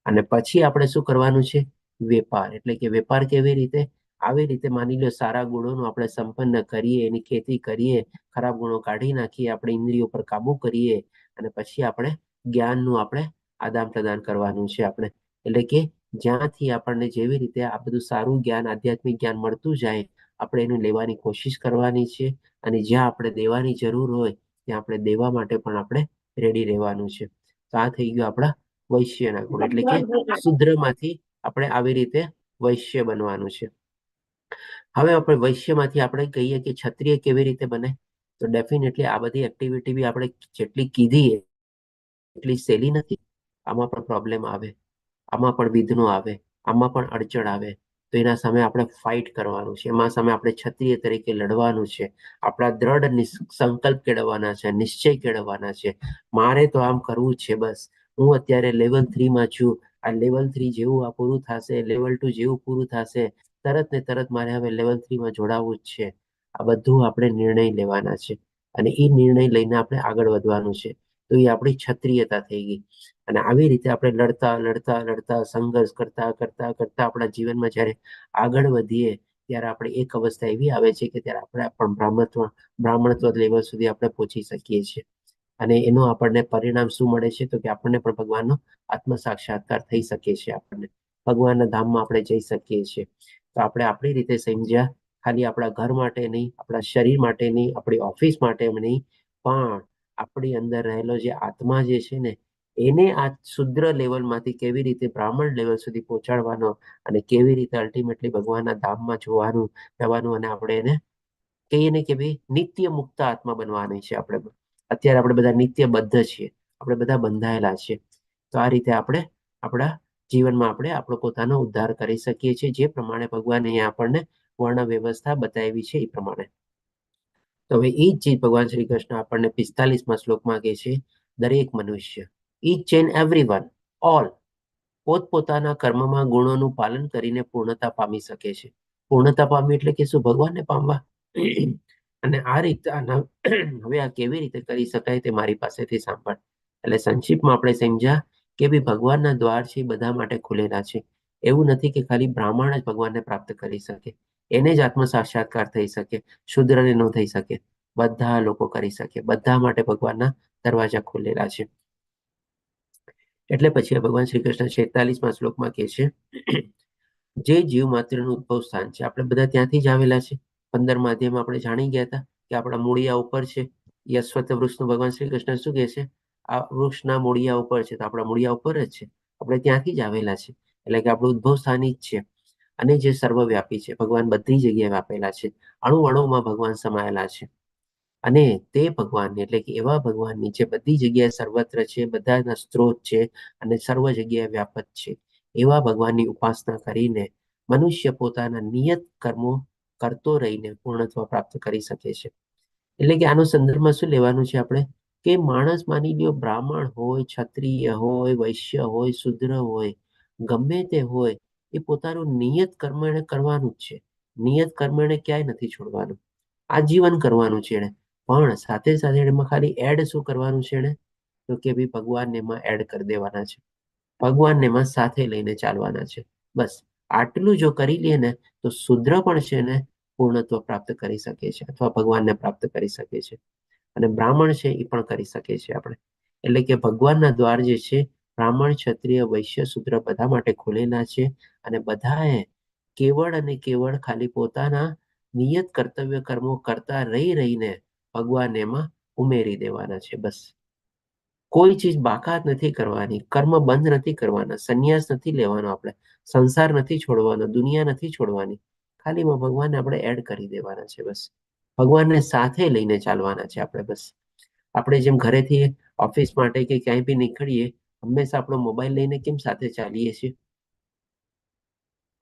અને પછી આપણે શું કરવાનું છે? વેપાર, એટલે કે વેપાર કેવી રીતે? આવી રીતે માની લો સારા ગુણોનું આપણે સંપન્ન કરીએ, એની ખેતી કરીએ, ખરાબ ગુણો કાઢી નાખીએ, આપણે ઇન્દ્રિયો પર કાબુ કરીએ, અને પછી આપણે જ્ઞાનનું આપણે આદાન પ્રદાન કરવાનું છે આપણે. એટલે કે જ્યાંથી આપણને જેવી રીતે આ બધું સારું જ્ઞાન, આધ્યાત્મિક જ્ઞાન મળતું જાય, આપણે એનું લેવાની કોશિશ કરવાની છે, અને જ્યાં આપણે દેવાની જરૂર હોય ત્યાં આપણે દેવા માટે પણ આપણે રેડી રહેવાનું છે. તો આ થઈ ગયું આપણા વૈશ્યના ગુણ, એટલે કે શૂદ્રમાંથી આપણે આવી રીતે વૈશ્ય બનવાનું છે. હવે આપણે વૈશ્યમાંથી આપણે કહીએ કે ક્ષત્રિય કેવી રીતે બને? તો ડેફિનેટલી આ બધી એક્ટિવિટી બી આપણે જેટલી કીધી એટલી સહેલી નથી. આમાં પણ પ્રોબ્લેમ આવે, આમાં પણ વિઘ્નો આવે, આમાં પણ અડચણ આવે. તો એના સામે આપણે ફાઇટ કરવાનું છે, એમાં સામે આપણે ક્ષત્રિય તરીકે લડવાનું છે, આપણા દ્રઢ સંકલ્પ કેળવવાના છે, નિશ્ચય કેળવવાના છે. મારે તો આમ કરવું જ છે, બસ હું અત્યારે લેવલ 3માં છું, આ લેવલ 3 જેવું આ પૂરું થશે, લેવલ 2 જેવું પૂરું થશે, તરત ને તરત મારે હવે લેવલ 3માં જોડાવવું જ છે. આ બધું આપણે નિર્ણય લેવાના છે અને એ નિર્ણય લઈને આપણે આગળ વધવાનું છે. તો એ આપણી ક્ષત્રિયતા થઈ ગઈ. અને આવી રીતે આપણે લડતા લડતા લડતા, સંઘર્ષ કરતા કરતા કરતા આપણા જીવનમાં જ્યારે આગળ વધીએ ત્યારે આપણે એક અવસ્થા એવી આવે છે કે ત્યારે આપણે પણ બ્રાહ્મણત્વ લેવલ સુધી આપણે પહોંચી શકીએ છીએ. અને એનો આપણને પરિણામ શું મળે છે? તો કે આપણને પણ ભગવાનનો આત્મ સાક્ષાત્કાર થઈ શકે છે, આપણને ભગવાનના ધામમાં આપણે જઈ શકીએ છીએ. તો આપણે આપણી રીતે સમજ્યા. ખાલી આપણા ઘર માટે નહીં, આપણા શરીર માટે નહીં, આપણી ઓફિસ માટે નહીં, પણ આપણી અંદર રહેલો જે આત્મા જે છે ને, એને આ શુદ્ર લેવલમાંથી કેવી રીતે બ્રાહ્મણ લેવલ સુધી પહોંચાડવાનો અને કેવી રીતે અલ્ટિમેટલી ભગવાનના ધામમાં જોવાનું જવાનું, અને આપણે એને કહીએ ને કે ભાઈ નિત્ય મુક્ત આત્મા બનવાની છે આપણે. અત્યારે આપણે બધા નિત્ય બદ્ધ છીએ, આપણે બધા બંધાયેલા છીએ. તો આ રીતે આપણે આપણા જીવનમાં આપણે આપણો પોતાનો ઉદ્ધાર કરી શકીએ છીએ, જે પ્રમાણે ભગવાન અહીંયા આપણને વર્ણ વ્યવસ્થા બતાવી છે એ પ્રમાણે. તો હવે એ જ ચીજ ભગવાન શ્રી કૃષ્ણ આપણને 45મા શ્લોકમાં કહે છે, દરેક મનુષ્ય, each and every one, all, પોતપોતાના કર્મમાં ગુણોનું પાલન કરીને પૂર્ણતા પામી શકે છે. પૂર્ણતા પામવી એટલે કે શું? ભગવાનને પામવા. અને આ રીતે હવે આ કેવી રીતે કરી શકાય તે મારી પાસેથી સાંભળ. એટલે સંક્ષિપ્તમાં આપણે સમજ્યા કે ભાઈ ભગવાનના દ્વાર છે એ બધા માટે ખુલેલા છે. એવું નથી કે ખાલી બ્રાહ્મણ જ ભગવાનને પ્રાપ્ત કરી શકે, એને જ આત્મ સાક્ષાત્કાર થઈ શકે, શુદ્રને ન થઈ શકે. બધા લોકો કરી શકે, બધા માટે ભગવાનના દરવાજા ખુલેલા છે. એટલે પછી ભગવાન શ્રી કૃષ્ણ 46મા શ્લોકમાં કહે છે, જે જીવ માત્રનું ઉદ્ભવ સ્થાન છે, આપણે બધા ત્યાંથી જ આવેલા છે. 15મા અધ્યાયમાં આપણે જાણી ગયા હતા કે આપણા મૂળિયા ઉપર છે. અશ્વત્થ વૃક્ષનું ભગવાન શ્રી કૃષ્ણ શું કહે છે? આ વૃક્ષના મૂળિયા ઉપર છે, તો આપણા મૂળિયા ઉપર જ છે, આપણે ત્યાંથી જ આવેલા છે, એટલે કે આપણું ઉદ્ભવ સ્થાન જ છે. અને જે સર્વવ્યાપી છે, ભગવાન બધી જગ્યાએ વ્યાપેલા છે, અણુ અણુમાં ભગવાન સમાયેલા છે. અને તે ભગવાન, એટલે કે એવા ભગવાનની જે બધી જગ્યાએ સર્વત્ર છે, બધાના સ્ત્રોત છે અને સર્વ જગ્યાએ વ્યાપક છે, એવા ભગવાનની ઉપાસના કરીને મનુષ્ય પોતાના નિયત કર્મો કરતો રહીને પૂર્ણત્વ પ્રાપ્ત કરી શકે છે. એટલે કે આનો સંદર્ભમાં શું લેવાનું છે આપણે? કે માણસ માની લ્યો બ્રાહ્મણ હોય, ક્ષત્રિય હોય, વૈશ્ય હોય, શુદ્ર હોય, ગમે તે હોય, એ પોતાનું નિયત કર્મ એને કરવાનું જ છે. નિયત કર્મ એને ક્યાંય નથી છોડવાનું, આજીવન કરવાનું છે એને. પણ સાથે સાથે એમાં ખાલી એડ શું કરવાનું છે એને? તો કે ભાઈ ભગવાનને એમાં એડ કરી દેવાના છે, ભગવાનને એમાં સાથે લઈને ચાલવાના છે. બસ આટલું જો કરી લે ને તો શુદ્ર પણ છે ને પૂર્ણત્વ પ્રાપ્ત કરી શકે છે અથવા ભગવાનને પ્રાપ્ત કરી શકે છે, અને બ્રાહ્મણ છે એ પણ કરી શકે છે આપણે. એટલે કે ભગવાનના દ્વાર જે છે બ્રાહ્મણ, ક્ષત્રિય, વૈશ્ય, શુદ્ર બધા માટે ખુલેલા છે, અને બધાએ કેવળ અને કેવળ ખાલી પોતાના નિયત કર્તવ્ય કર્મો કરતા રહી રહીને ભગવાન એમાં ઉમેરી દેવાના છે. બસ કોઈ ચીજ બાકાત નથી કરવાની, કર્મ બંધ નથી કરવાના, સંન્યાસ નથી લેવાનો, આપણે સંસાર નથી છોડવાનો, દુનિયા નથી છોડવાની, ખાલીમાં ભગવાનને આપણે એડ કરી દેવાના છે. બસ ભગવાનને સાથે લઈને ચાલવાના છે આપણે. બસ આપણે જેમ ઘરેથી ઓફિસ માટે કે ક્યાંય બી નીકળીએ, હંમેશા આપણો મોબાઈલ લઈને કેમ સાથે ચાલીએ છીએ?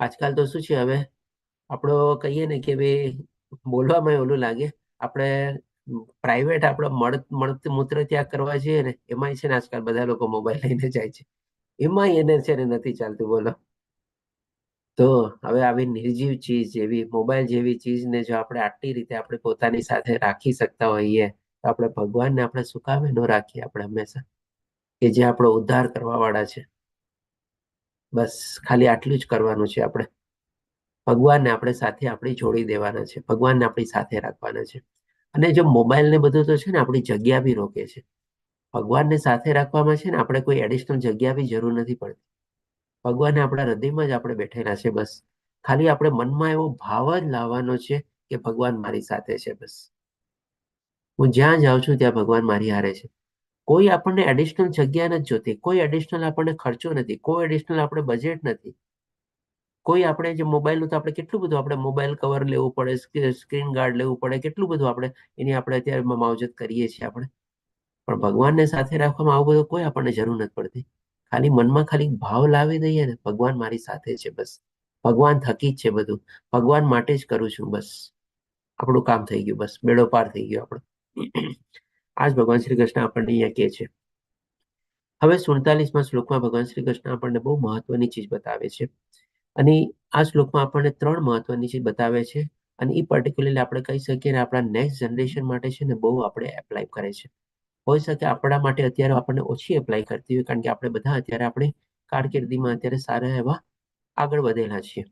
આજકાલ તો શું છે, હવે આપણો કહીએ ને કે ભાઈ બોલવામાં ઓલું લાગે, આપણે પ્રાઇવેટ આપણો મળ મળ મૂત્ર ત્યાગ કરવા જઈએ ને, એમાંય છે ને આજકાલ બધા લોકો મોબાઈલ લઈને જાય છે, એમાં એને છે ને નથી ચાલતું. બોલો, તો હવે આવી નિર્જીવ ચીજ જેવી મોબાઈલ જેવી ચીજને જો આપણે આટલી રીતે આપણે પોતાની સાથે રાખી શકતા હોઈએ, તો આપણે ભગવાનને આપણે શું કામે ન રાખીએ આપણે હંમેશા, કે જે આપણો ઉદ્ધાર કરવા વાળા છે. બસ ખાલી આટલું જ કરવાનું છે આપણે, ભગવાનને આપણે સાથે આપણી જોડી દેવાના છે, ભગવાનને આપણી સાથે રાખવાના છે. અને જો મોબાઈલ ને બધું તો છે ને આપણી જગ્યા બી રોકે છે, ભગવાનને સાથે રાખવામાં છે ને આપણે કોઈ એડિશનલ જગ્યા બી જરૂર નથી પડતી. ભગવાનને આપણા હૃદયમાં જ આપણે બેઠેલા છે. બસ ખાલી આપણે મનમાં એવો ભાવ જ લાવવાનો છે કે ભગવાન મારી સાથે છે. બસ હું જ્યાં જાઉં છું ત્યાં ભગવાન મારી હારે છે. કોઈ આપણને એડિશનલ જગ્યા નથી જોતી, કોઈ એડિશનલ આપણને ખર્ચો નથી, કોઈ એડિશનલ આપણે બજેટ નથી, કોઈ આપણે જે મોબાઈલનું તો આપણે કેટલું બધું આપણે મોબાઈલ કવર લેવું પડે, સ્ક્રીન ગાર્ડ લેવું પડે, કેટલું બધું આપણે એની આપણે અત્યારે માવજત કરીએ છીએ આપણે. પણ ભગવાનને સાથે રાખવામાં આવું બધું કોઈ આપણને જરૂર નથી પડતી. ખાલી મનમાં ખાલી ભાવ લાવી દઈએ ને, ભગવાન મારી સાથે છે, બસ ભગવાન થકી જ છે બધું, ભગવાન માટે જ કરું છું, બસ આપણું કામ થઈ ગયું, બસ બેડો પાર થઈ ગયો આપણો. આજ ભગવાન શ્રી કૃષ્ણ આપણને અહીંયા કહે છે. હવે 47મા શ્લોકમાં ભગવાન શ્રી કૃષ્ણ આપણને બહુ મહત્વની ચીજ બતાવે છે, અને આ શ્લોકમાં આપણને ત્રણ મહત્વની ચીજ બતાવે છે, અને એ પર્ટિક્યુલરલી આપણે કહી શકીએ ને આપણા નેક્સ્ટ જનરેશન માટે છે ને બહુ આપણે એપ્લાય કરે છે. હોઈ શકે આપણા માટે અત્યારે આપણને ઓછી એપ્લાય કરતી હોય, કારણ કે આપણે બધા અત્યારે આપણી કારકિર્દીમાં અત્યારે સારા એવા આગળ વધેલા છીએ,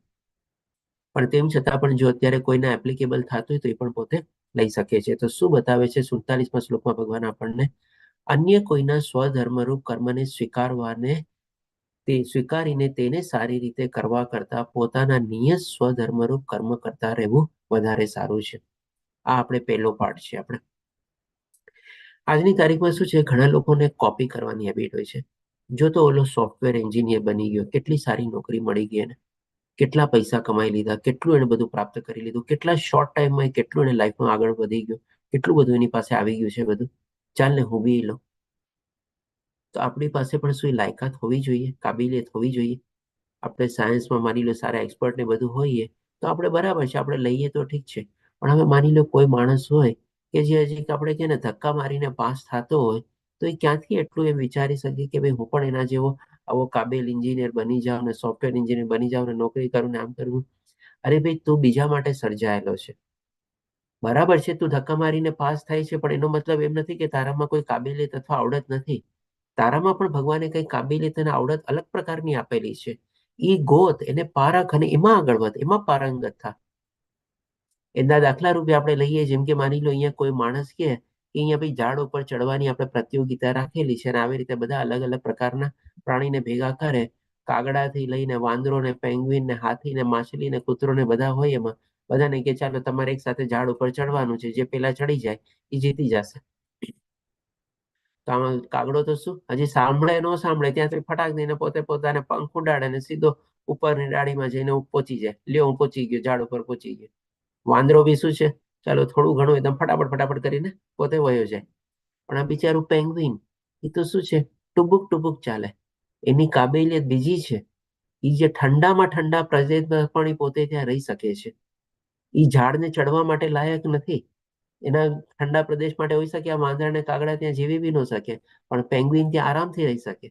પણ તેમ છતાં પણ જો અત્યારે કોઈને એપ્લિકેબલ થતું હોય તો એ પણ પોતે લઈ શકે છે. તો શું બતાવે છે 47મા શ્લોકમાં ભગવાન આપણને? અન્ય કોઈના સ્વધર્મરૂપ કર્મને સ્વીકારવાને તે સ્વીકારીને તેને સારી રીતે કરવા કરતા પોતાના નિયત સ્વધર્મરૂપ કર્મ કરતા રહેવું વધારે સારું છે. આ આપણે પહેલો પાઠ છે. આપણે આજની તારીખમાં શું છે, ઘણા લોકોને કોપી કરવાની હેબિટ હોય છે. જો તો ઓલો સોફ્ટવેર એન્જિનિયર બની ગયો, કેટલી સારી નોકરી મળી ગઈ એને, કેટલા પૈસા કમાઈ લીધા, કેટલું એને બધું પ્રાપ્ત કરી લીધું, કેટલા શોર્ટ ટાઈમમાં કેટલું એને લાઈફમાં આગળ વધી ગયો, કેટલું બધું એની પાસે આવી ગયું છે બધું, ચાલ ને હું બી લઉં. તો આપણી પાસે પણ શું લાયકાત હોવી જોઈએ, કાબિલિયત હોવી જોઈએ? આપણે સાયન્સમાં માની લો સારા એક્સપર્ટ ને બધું હોઈએ તો આપણે બરાબર છે, આપણે લઈએ તો ઠીક છે. પણ હવે માની લો કોઈ માણસ હોય કે જે હજી આપણે કે ને ધક્કા મારીને પાસ થતો હોય, તો એ ક્યાંથી એટલું એમ વિચારી શકે કે ભાઈ હું પણ એના જેવો આવો કાબિલ એન્જિનિયર બની જાઉં ને સોફ્ટવેર એન્જિનિયર બની જાઉં ને નોકરી કરું ને આમ કરવું. અરે ભાઈ, તું બીજા માટે સર્જાયેલો છે, બરાબર છે, તું ધક્કા મારીને પાસ થાય છે, પણ એનો મતલબ એમ નથી કે તારામાં કોઈ કાબિલિયત અથવા આવડત નથી. તારામાં પણ ભગવાને કઈ કાબિલિયત અને આવડત અલગ પ્રકારની આપેલી છે. એ ગોત, એને પારખ અને એમાં આગળ વધ, એમાં પારંગત થા. એના દાખલા રૂપે આપણે લઈએ, જેમ કે માની લો અહીંયા કોઈ માણસ કે અહીંયા ભાઈ ઝાડ ઉપર ચડવાની આપણે પ્રતિયોગિતા રાખેલી છે અને આવી રીતે બધા અલગ અલગ પ્રકારના પ્રાણીને ભેગા કરે, કાગડાથી લઈને વાંદરો ને પેંગ્વિન ને હાથી ને માછલી ને કૂતરો ને બધા હોય, એમાં બધાને કે ચાલો તમારે એક સાથે ઝાડ ઉપર ચડવાનું છે, જે પેલા ચડી જાય એ જીતી જશે. તો આમાં કાગડો તો શું હજી સાંભળે ન સાંભળે ત્યાંથી ફટાક દઈને પોતે પોતાને પંખ ઉડાડે ને સીધો ઉપરની ડાળીમાં જઈને પહોંચી જાય. લ્યો હું પહોંચી ગયો, ઝાડ ઉપર પહોંચી ગયો. વાંદરો બી શું છે, ચાલો થોડું ઘણું એકદમ ફટાફટ ફટાફટ કરીને પોતે વયો જાય. પણ આ બિચારું પેંગ્વિન એ તો શું છે, ટુબુક ટુબુક ચાલે, એની કાબેલિયત બીજી છે. એ જે ઠંડામાં ઠંડા પ્રદેશમાં પણ એ પોતે ત્યાં રહી શકે છે. એ ઝાડને ચડવા માટે લાયક નથી, એના ઠંડા પ્રદેશ માટે હોઈ શકે, આ વાંદરા ને કાગડા ત્યાં જીવી બી ન શકે, પણ પેંગ્વિન ત્યાં આરામથી રહી શકે.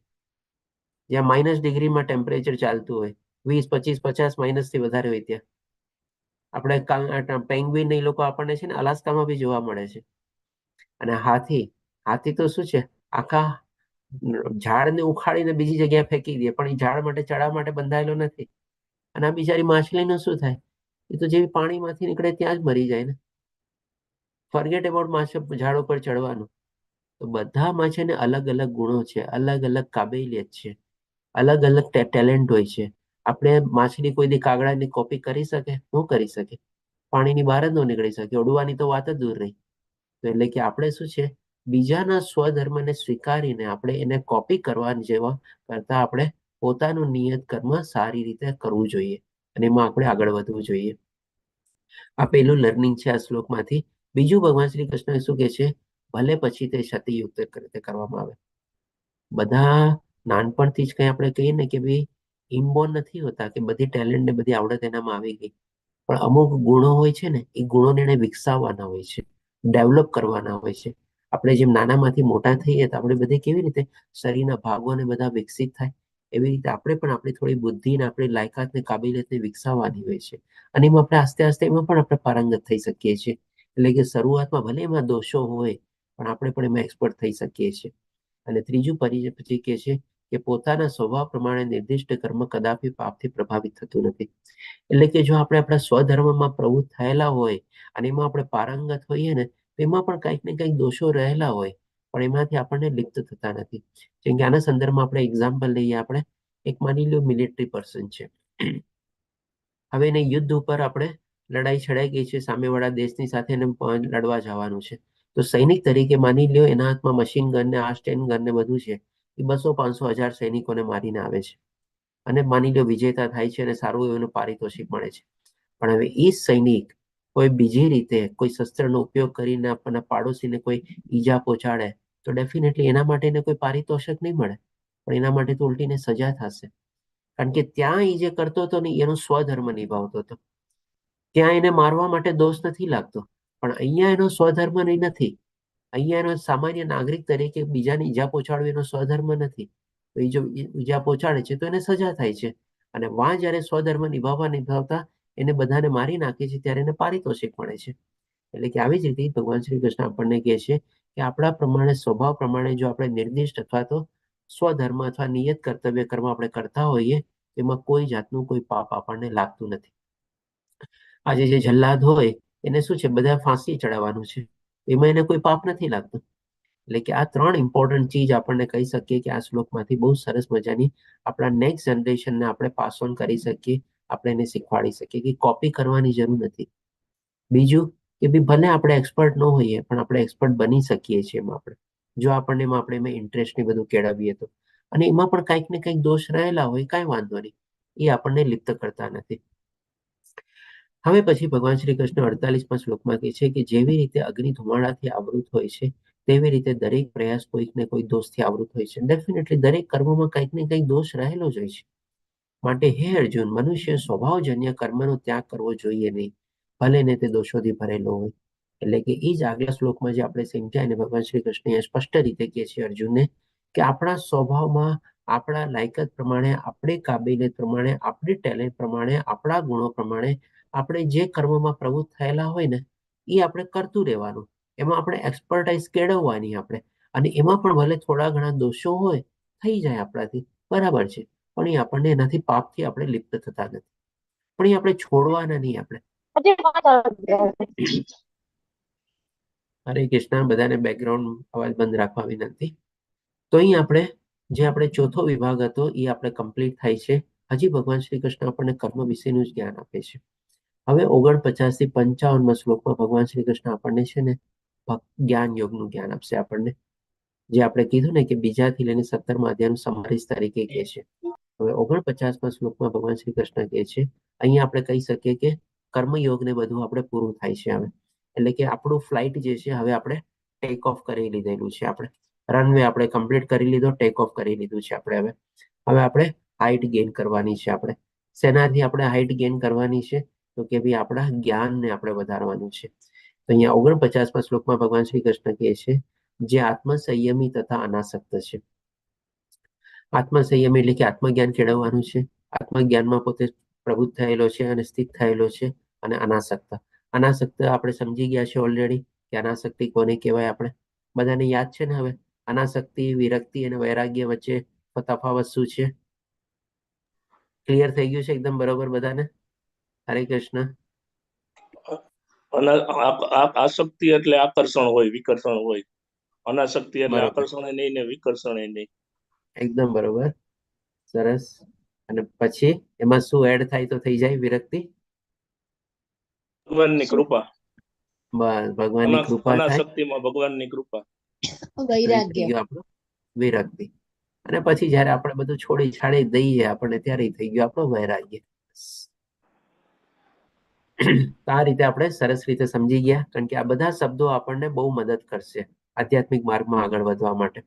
જ્યાં માઇનસ ડિગ્રીમાં ટેમ્પરેચર ચાલતું હોય, 20, 25, 50 માઇનસ થી વધારે હોય ત્યાં આપણે પેંગ્વિન એ લોકો આપણને છે ને અલાસ્કામાં બી જોવા મળે છે. અને હાથી, હાથી તો શું છે, આખા ઝાડને ઉખાડીને બીજી જગ્યાએ ફેંકી દે, પણ એ ઝાડ માટે ચડવા માટે બંધાયેલો નથી. અને આ બિચારી માછલીનું શું થાય, એ તો જેવી પાણીમાંથી નીકળે ત્યાં જ મરી જાય ને. ફોરગેટ અબાઉટ માછ ઝાડ ઉપર ચડવાનું. તો બધામાં છે ને અલગ અલગ ગુણો છે, અલગ અલગ કાબેલિયત છે, અલગ અલગ ટેલેન્ટ હોય છે. આપણે માછલી કોઈ દી કાગડાની કોપી કરી શકે? ન કરી શકે. પાણીની બહાર જ ન નીકળી શકે, ઉડવાની તો વાત જ દૂર રહી. તો એટલે કે આપણે શું છે, બીજાના સ્વધર્મને સ્વીકારીને આપણે એને કોપી કરવા જેવા કરતા આપણે પોતાનું નિયત કર્મ સારી રીતે કરવું જોઈએ અને એમાં આપણે આગળ વધવું જોઈએ. આ પેલું લર્નિંગ છે આ શ્લોકમાંથી. બીજું ભગવાન શ્રી કૃષ્ણ શું કહે છે, ભલે પછી તે ક્ષતિયુક્ત રીતે કરવામાં આવે. બધા નાનપણથી જ કંઈ આપણે કહીએ ને કે ભાઈ ઇનબોર્ન નથી હોતા કે બધી ટેલેન્ટ ને બધી આવડત એનામાં આવી ગઈ, પણ અમુક ગુણો હોય છે ને એ ગુણોને એને વિકસાવવાના હોય છે, ડેવલપ કરવાના હોય છે. આપણે જેમ નાનામાંથી મોટા થઈએ તો આપણે બધે કેવી રીતે શરીરના ભાગોને બધા વિકસિત થાય, એવી રીતે આપણે પણ આપણી થોડી બુદ્ધિ ને આપણી લાયકાત ને કાબિલિયતને વિકસાવવાની હોય છે. અને એમાં આપણે આસ્તે આસ્તે એમાં પણ આપણે પારંગત થઈ શકીએ છીએ. એટલે કે શરૂઆતમાં ભલે એમાં દોષો હોય પણ આપણે પણ એમાં એક્સપર્ટ થઈ શકીએ છીએ. અને ત્રીજું પછી કહે છે કે પોતાના સ્વભાવ પ્રમાણે નિર્દિષ્ટ કર્મ કદાપી પાપથી પ્રભાવિત થતું નથી. એટલે કે જો આપણે આપણા સ્વધર્મમાં પ્રવૃત્ત થયેલા હોય અને એમાં આપણે પારંગત હોઈએ ને, તો એમાં પણ કંઈક ને કંઈક દોષો રહેલા હોય, પણ એમાંથી આપણને લિપ્ત થતા નથી. જેમ કે આના સંદર્ભમાં આપણે એક્ઝામ્પલ લઈએ, આપણે એક માની લો મિલિટરી પર્સન છે, હવે એને યુદ્ધ ઉપર આપણે લડાઈ છડાઈ ગઈ છે, સામેવાળા દેશની સાથે એને લડવા જવાનું છે. તો સૈનિક તરીકે માની લ્યો એના હાથમાં મશીન ગન ને આ સ્ટેન ગન ને બધું છે, એ 200, 500, 1000 સૈનિકોને મારીને આવે છે અને માની લો વિજેતા થાય છે અને સારું એવું પારિતોષિક મળે છે. પણ હવે એ સૈનિક કોઈ બીજી રીતે કોઈ શસ્ત્રનો ઉપયોગ કરીને આપણા પાડોશીને કોઈ ઈજા પહોંચાડે તો ડેફિનેટલી એના માટે એને કોઈ પારિતોષિક નહીં મળે, પણ એના માટે તો ઉલટીને સજા થશે. કારણ કે ત્યાં એ જે કરતો હતો ને એનો સ્વધર્મ નિભાવતો હતો, ત્યાં એને મારવા માટે દોષ નથી લાગતો, પણ અહીંયા એનો સ્વધર્મ નહીં નથી. અહીંયા એનો સામાન્ય નાગરિક તરીકે બીજાને ઈજા પહોંચાડવી એનો સ્વધર્મ નથી, તો એ જો ઈજા પહોંચાડે છે તો એને સજા થાય છે. અને વાં જ્યારે સ્વધર્મ નિભાવવા નિભાવતા એને બધાને મારી નાખે છે ત્યારે એને પારિતોષિક મળે છે. એટલે કે આવી જ રીતે ભગવાન શ્રી કૃષ્ણ આપણને કહે છે કે આપણા પ્રમાણે સ્વભાવ પ્રમાણે જો આપણે નિર્દિષ્ટ અથવા તો સ્વધર્મ અથવા નિયત કર્તવ્ય કર્મ આપણે કરતા હોઈએ તેમાં કોઈ જાતનું કોઈ પાપ આપણને લાગતું નથી. આજે જે જલ્લાદ હોય એને શું છે, બધા ફાંસી ચડાવવાનું છે, એમાં એને કોઈ પાપ નથી લાગતું. એટલે કે આ ત્રણ ઇમ્પોર્ટન્ટ ચીજ આપણને કહી શકીએ કે આ શ્લોકમાંથી બહુ સરસ મજાની આપણા નેક્સ્ટ જનરેશનને આપણે પાસ ઓન કરી શકીએ, આપણે એને શીખવાડી શકીએ કે કોપી કરવાની જરૂર નથી. બીજું કે ભઈ ભલે આપણે એક્સપર્ટ ન હોઈએ, પણ આપણે એક્સપર્ટ બની શકીએ છીએ એમાં આપણે, જો આપણને એમાં આપણે એમાં ઇન્ટરેસ્ટ ને બધું કેળવીએ તો. અને એમાં પણ કંઈક ને કંઈક દોષ રહેલા હોય, કાંઈ વાંધો નહીં, એ આપણને લિપ્ત કરતા નથી. હવે પછી ભગવાન શ્રી કૃષ્ણ 48મા શ્લોકમાં કહે છે કે જેવી રીતે અગ્નિ ધુમાડાથી આવૃત હોય છે, તેવી રીતે દરેક પ્રયાસ કોઈક ને કોઈક દોષથી આવૃત હોય છે. ડેફિનેટલી દરેક કર્મમાં કંઈક ને કંઈક દોષ રહેલો જ હોય છે. માટે હે અર્જુન, મનુષ્ય સ્વભાવજન્ય કર્મનો ત્યાગ કરવો જોઈએ નહીં, ભલે ને તે દોષોથી ભરેલો હોય. એટલે કે એ જ આગલા શ્લોકમાં જે આપણે સમજ્યા ને, ભગવાન શ્રી કૃષ્ણ સ્પષ્ટ રીતે કહે છે અર્જુનને કે આપણા સ્વભાવમાં, આપણા લાયકાત પ્રમાણે, આપણી કાબેલિયત પ્રમાણે, આપણી ટેલેન્ટ પ્રમાણે, આપણા ગુણો પ્રમાણે આપણે જે કર્મમાં પ્રવૃત્ત થયેલા હોય ને, એ આપણે કરતું રહેવાનું. એમાં આપણે એક્સપર્ટાઇઝ કેળવવાની આપણે, અને એમાં પણ ભલે થોડા ઘણા દોષો હોય, થઈ જાય આપણાથી, બરાબર છે, પણ એ આપણને એનાથી પાપથી આપણે લિપ્ત થતા નથી, પણ એ આપણે છોડવાના નહીં આપણે. હરે કૃષ્ણ. બધાને બેકગ્રાઉન્ડ અવાજ બંધ રાખવા વિનંતી. તો અહીં આપણે જે આપણે ચોથો વિભાગ હતો એ આપણે કમ્પ્લીટ થાય છે. હજી ભગવાન શ્રી કૃષ્ણ આપણને કર્મ વિશેનું જ જ્ઞાન આપે છે. હવે 49 થી 55માં શ્લોકમાં ભગવાન શ્રી કૃષ્ણ આપણને છે ને જ્ઞાન યોગનું જ્ઞાન આપશે આપણને, જે આપણે કીધું ને કે બીજાથી લઈને 17મા અધ્યાયનું સમરીઝ તરીકે કહે છે. હવે 49મા શ્લોકમાં ભગવાન શ્રી કૃષ્ણ કહે છે, અહીંયા આપણે કહી શકીએ કે કર્મયોગ ને બધું આપણે પૂરું થાય છે હવે. એટલે કે આપણું ફ્લાઇટ જે છે હવે આપણે ટેક ઓફ કરી લીધેલું છે, આપણે રનવે આપણે કમ્પ્લીટ કરી લીધો, ટેક ઓફ કરી લીધું છે આપણે. હવે હવે આપણે હાઇટ ગેઇન કરવાની છે. આપણે શેનાથી આપણે હાઇટ ગેઇન કરવાની છે? તો કે ભાઈ આપણા જ્ઞાનને આપણે વધારવાનું છે. તો અહીંયા 49મા શ્લોકમાં ભગવાન શ્રી કૃષ્ણ કહે છે, જે આત્મસંયમી તથા અનાસક્ત છે. આત્મસંયમી એટલે કે આત્મજ્ઞાન કેળવવાનું છે, આત્મજ્ઞાનમાં પોતે પ્રબુદ્ધ થયેલો છે અને સ્થિત થયેલો છે, અને અનાસક્ત. અનાસક્ત આપણે સમજી ગયા છે ઓલરેડી કે અનાસક્તિ કોને કહેવાય, આપણે બધાને યાદ છે ને. હવે અનાસક્તિ, વિરક્તિ અને વૈરાગ્ય વચ્ચે તફાવત શું છે? ક્લિયર થઈ ગયું છે એકદમ બરોબર બધાને? હરે કૃષ્ણ. આસક્તિ એટલે આકર્ષણ હોય, વિકર્ષણ હોય. અનાસક્તિ એટલે આકર્ષણ નહીં ને વિકર્ષણ નહીં. એકદમ બરોબર, સરસ. અને પછી એમાં શું એડ થાય તો થઈ જાય વિરક્તિ? ભગવાનની કૃપા. બસ, ભગવાનની કૃપા થાય. અનાસક્તિમાં ભગવાનની કૃપા. વૈરાગ્ય આપણું વિરક્તિ. અને પછી જયારે આપણે બધું છોડી છાડી દઈએ આપણને, ત્યારે થઈ ગયું આપણો વૈરાગ્ય. આ રીતે આપણે સરસ રીતે સમજી ગયા, કારણ કે આ બધા શબ્દો આપણને બહુ મદદ કરશે આધ્યાત્મિક માર્ગમાં આગળ વધવા માટે.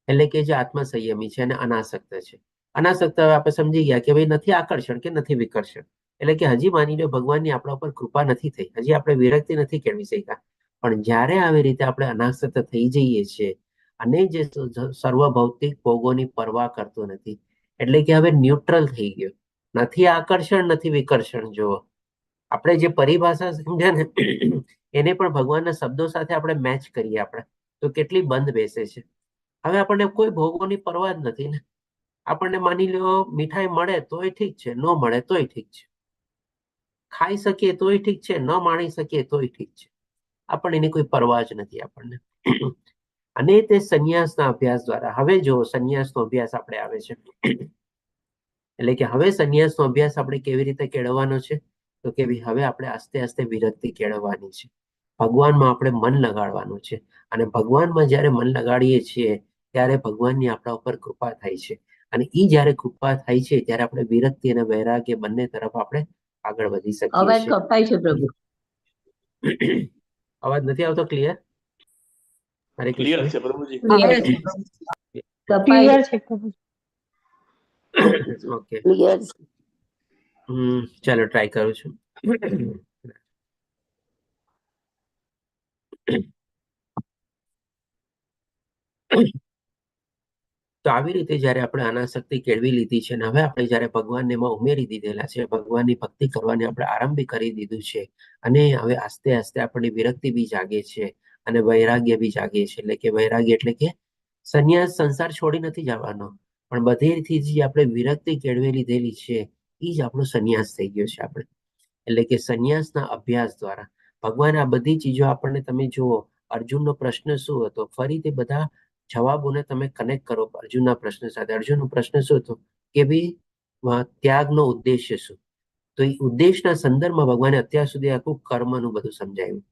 એટલે કે જે આત્મસંયમી છે અને અનાસક્ત છે. અનાસક્ત હવે આપણે સમજી ગયા કે ભાઈ નથી આકર્ષણ કે નથી વિકર્ષણ. એટલે કે હજી માની લો ભગવાનની આપણા ઉપર કૃપા નથી થઈ, હજી આપણે વિરક્તિ નથી કેળવી શક્યા, પણ જ્યારે આવી રીતે આપણે અનાસક્ત થઈ જઈએ છીએ અને જે સર્વ ભૌતિક ભોગોની પરવા કરતો નથી, એટલે કે હવે ન્યુટ્રલ થઈ ગયો, નથી આકર્ષણ નથી વિકર્ષણ. જુઓ આપણે જે પરિભાષા સમજ્યા ને એને પણ ભગવાનના શબ્દો સાથે આપણે મેચ કરીએ આપણે, તો કેટલી બંધ બેસે છે. હવે આપણને કોઈ ભોગોની પરવા જ નથી ને, આપણને માની લો મીઠાઈ મળે તોય ઠીક છે, ન મળે તોય ઠીક છે, ખાઈ શકીએ તોય ઠીક છે, ન માણી શકીએ તોય ઠીક છે, આપણને એની કોઈ પરવા જ નથી આપણને. અને તે સંન્યાસના અભ્યાસ દ્વારા, હવે જો સંન્યાસનો અભ્યાસ આપણે આવે છે, એટલે કે હવે સંન્યાસનો અભ્યાસ આપણે કેવી રીતે કેળવવાનો છે? તો કે ભાઈ હવે આપણે આસ્તે આસ્તે વિરક્તિ કેળવવાની છે, ભગવાનમાં આપણે મન લગાડવાનું છે. અને ભગવાનમાં જ્યારે મન લગાડીએ છીએ ત્યારે ભગવાનની આપણા ઉપર કૃપા થાય છે, અને એ જ્યારે કૃપા થાય છે ત્યારે આપણે વિરક્તિ અને વૈરાગ્ય બંને તરફ આપણે આગળ વધી શકીએ અવાજ છીએ. કપાય છે પ્રભુ. અવાજ નથી આવતો ક્લિયર? હરે ક્લિયર કૃષ્ણ. છે પ્રભુજી. કપાય ક્લિયર છે પ્રભુ. Okay, clear. ચાલો ટ્રાય કરું છું. તો આવી રીતે જ્યારે આપણે અનાસક્તિ કેળવી લીધી છે અને હવે આપણે જ્યારે ભગવાનને એમાં ઉમેરી દીધેલા છે, ભગવાનની ભક્તિ કરવાની આપણે આરંભ બી કરી દીધું છે, અને હવે આસ્તે આસ્તે આપણને વિરક્તિ બી જાગે છે અને વૈરાગ્ય બી જાગે છે. એટલે કે વૈરાગ્ય એટલે કે સંન્યાસ, સંસાર છોડી નથી જવાનો, પણ બધેથી જે આપણે વિરક્તિ કેળવી લીધેલી છે એ જ આપણો સંન્યાસ થઈ ગયો છે આપણે. એટલે કે સંન્યાસના અભ્યાસ દ્વારા ભગવાન આ બધી ચીજો આપણને, તમે જુઓ અર્જુનનો પ્રશ્ન શું હતો? ફરીથી બધા જવાબોને તમે કનેક્ટ કરો અર્જુનના પ્રશ્ન સાથે. અર્જુનનો પ્રશ્ન શું હતો કે ભાઈ ત્યાગનો ઉદ્દેશ્ય શું? તો એ ઉદ્દેશના સંદર્ભમાં ભગવાને અત્યાર સુધી આખું કર્મનું બધું સમજાવ્યું.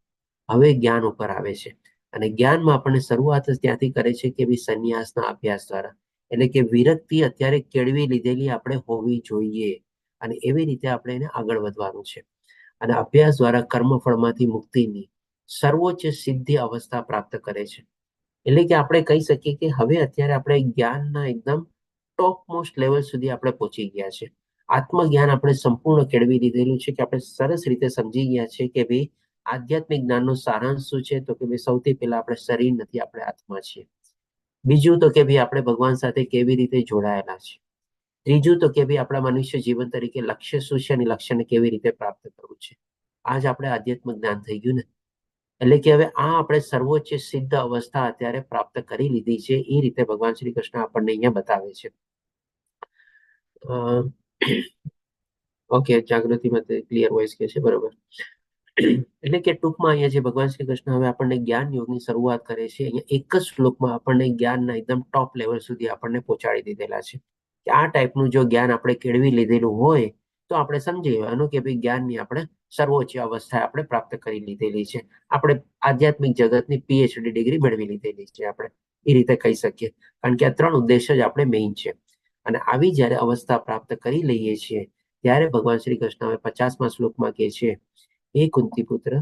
હવે જ્ઞાન ઉપર આવે છે અને જ્ઞાનમાં આપણને શરૂઆત જ ત્યાંથી કરે છે કે ભાઈ સંન્યાસના અભ્યાસ દ્વારા, એટલે કે વિરક્તિ અત્યારે કેળવી લીધેલી આપણે હોવી જોઈએ અને એવી રીતે આપણે એને આગળ વધવાનું છે. અને અભ્યાસ દ્વારા કર્મફળમાંથી મુક્તિની સર્વોચ્ચ સિદ્ધિ અવસ્થા પ્રાપ્ત કરે છે. એટલે કે આપણે કહી શકીએ કે હવે અત્યારે આપણે જ્ઞાનના એકદમ ટોપ મોસ્ટ લેવલ સુધી આપણે પહોંચી ગયા છે. આત્મજ્ઞાન આપણે સંપૂર્ણ કેળવી લીધેલું છે કે આપણે સરસ રીતે સમજી ગયા છે કે ભાઈ આધ્યાત્મિક જ્ઞાનનો સારાંશ શું છે? તો કે ભાઈ સૌથી પહેલા આપણે શરીર નથી, આપણે આત્મા છીએ. બીજું તો કે ભાઈ આપણે ભગવાન સાથે કેવી રીતે જોડાયેલા છે. ત્રીજું તો કે ભાઈ આપણા મનુષ્ય જીવન તરીકે લક્ષ્ય શું છે અને લક્ષ્યને કેવી રીતે પ્રાપ્ત કરવું છે. આજ આપણે આધ્યાત્મિક જ્ઞાન થઈ ગયું ને. એટલે કે હવે આ આપણે સર્વોચ્ચ સિદ્ધ અવસ્થા અત્યારે પ્રાપ્ત કરી લીધી છે. એ રીતે ભગવાન શ્રી કૃષ્ણ આપણને અહીંયા બતાવે છે. ઓકે, જાગૃતિ મતે ક્લિયર વોઇસ કે છે, બરોબર. એટલે કે ટૂંકમાં અહીંયા જે ભગવાન શ્રી કૃષ્ણ હવે આપણને જ્ઞાન યોગની શરૂઆત કરે છે, અહીંયા એક જ શ્લોકમાં આપણને જ્ઞાનના એકદમ ટોપ લેવલ સુધી આપણને પહોંચાડી દીધેલા છે. કે આ ટાઈપનું જો જ્ઞાન આપણે કેળવી લીધેલું હોય તો આપણે સમજી લેવાનું કે ભાઈ જ્ઞાનની આપણે સર્વોચ્ચ અવસ્થા આપણે પ્રાપ્ત કરી લીધેલી છે. આપણે આધ્યાત્મિક જગતની પીએચડી ડિગ્રી મેળવી લીધેલી છે, આપણે એ રીતે કહી શકીએ. કારણ કે આ ત્રણ ઉદ્દેશ જ આપણે મેઇન છે. અને આવી જ્યારે અવસ્થા પ્રાપ્ત કરી લઈએ છીએ ત્યારે ભગવાન શ્રી કૃષ્ણ હવે 50મા શ્લોકમાં કહે છે, હે કુંતી પુત્ર,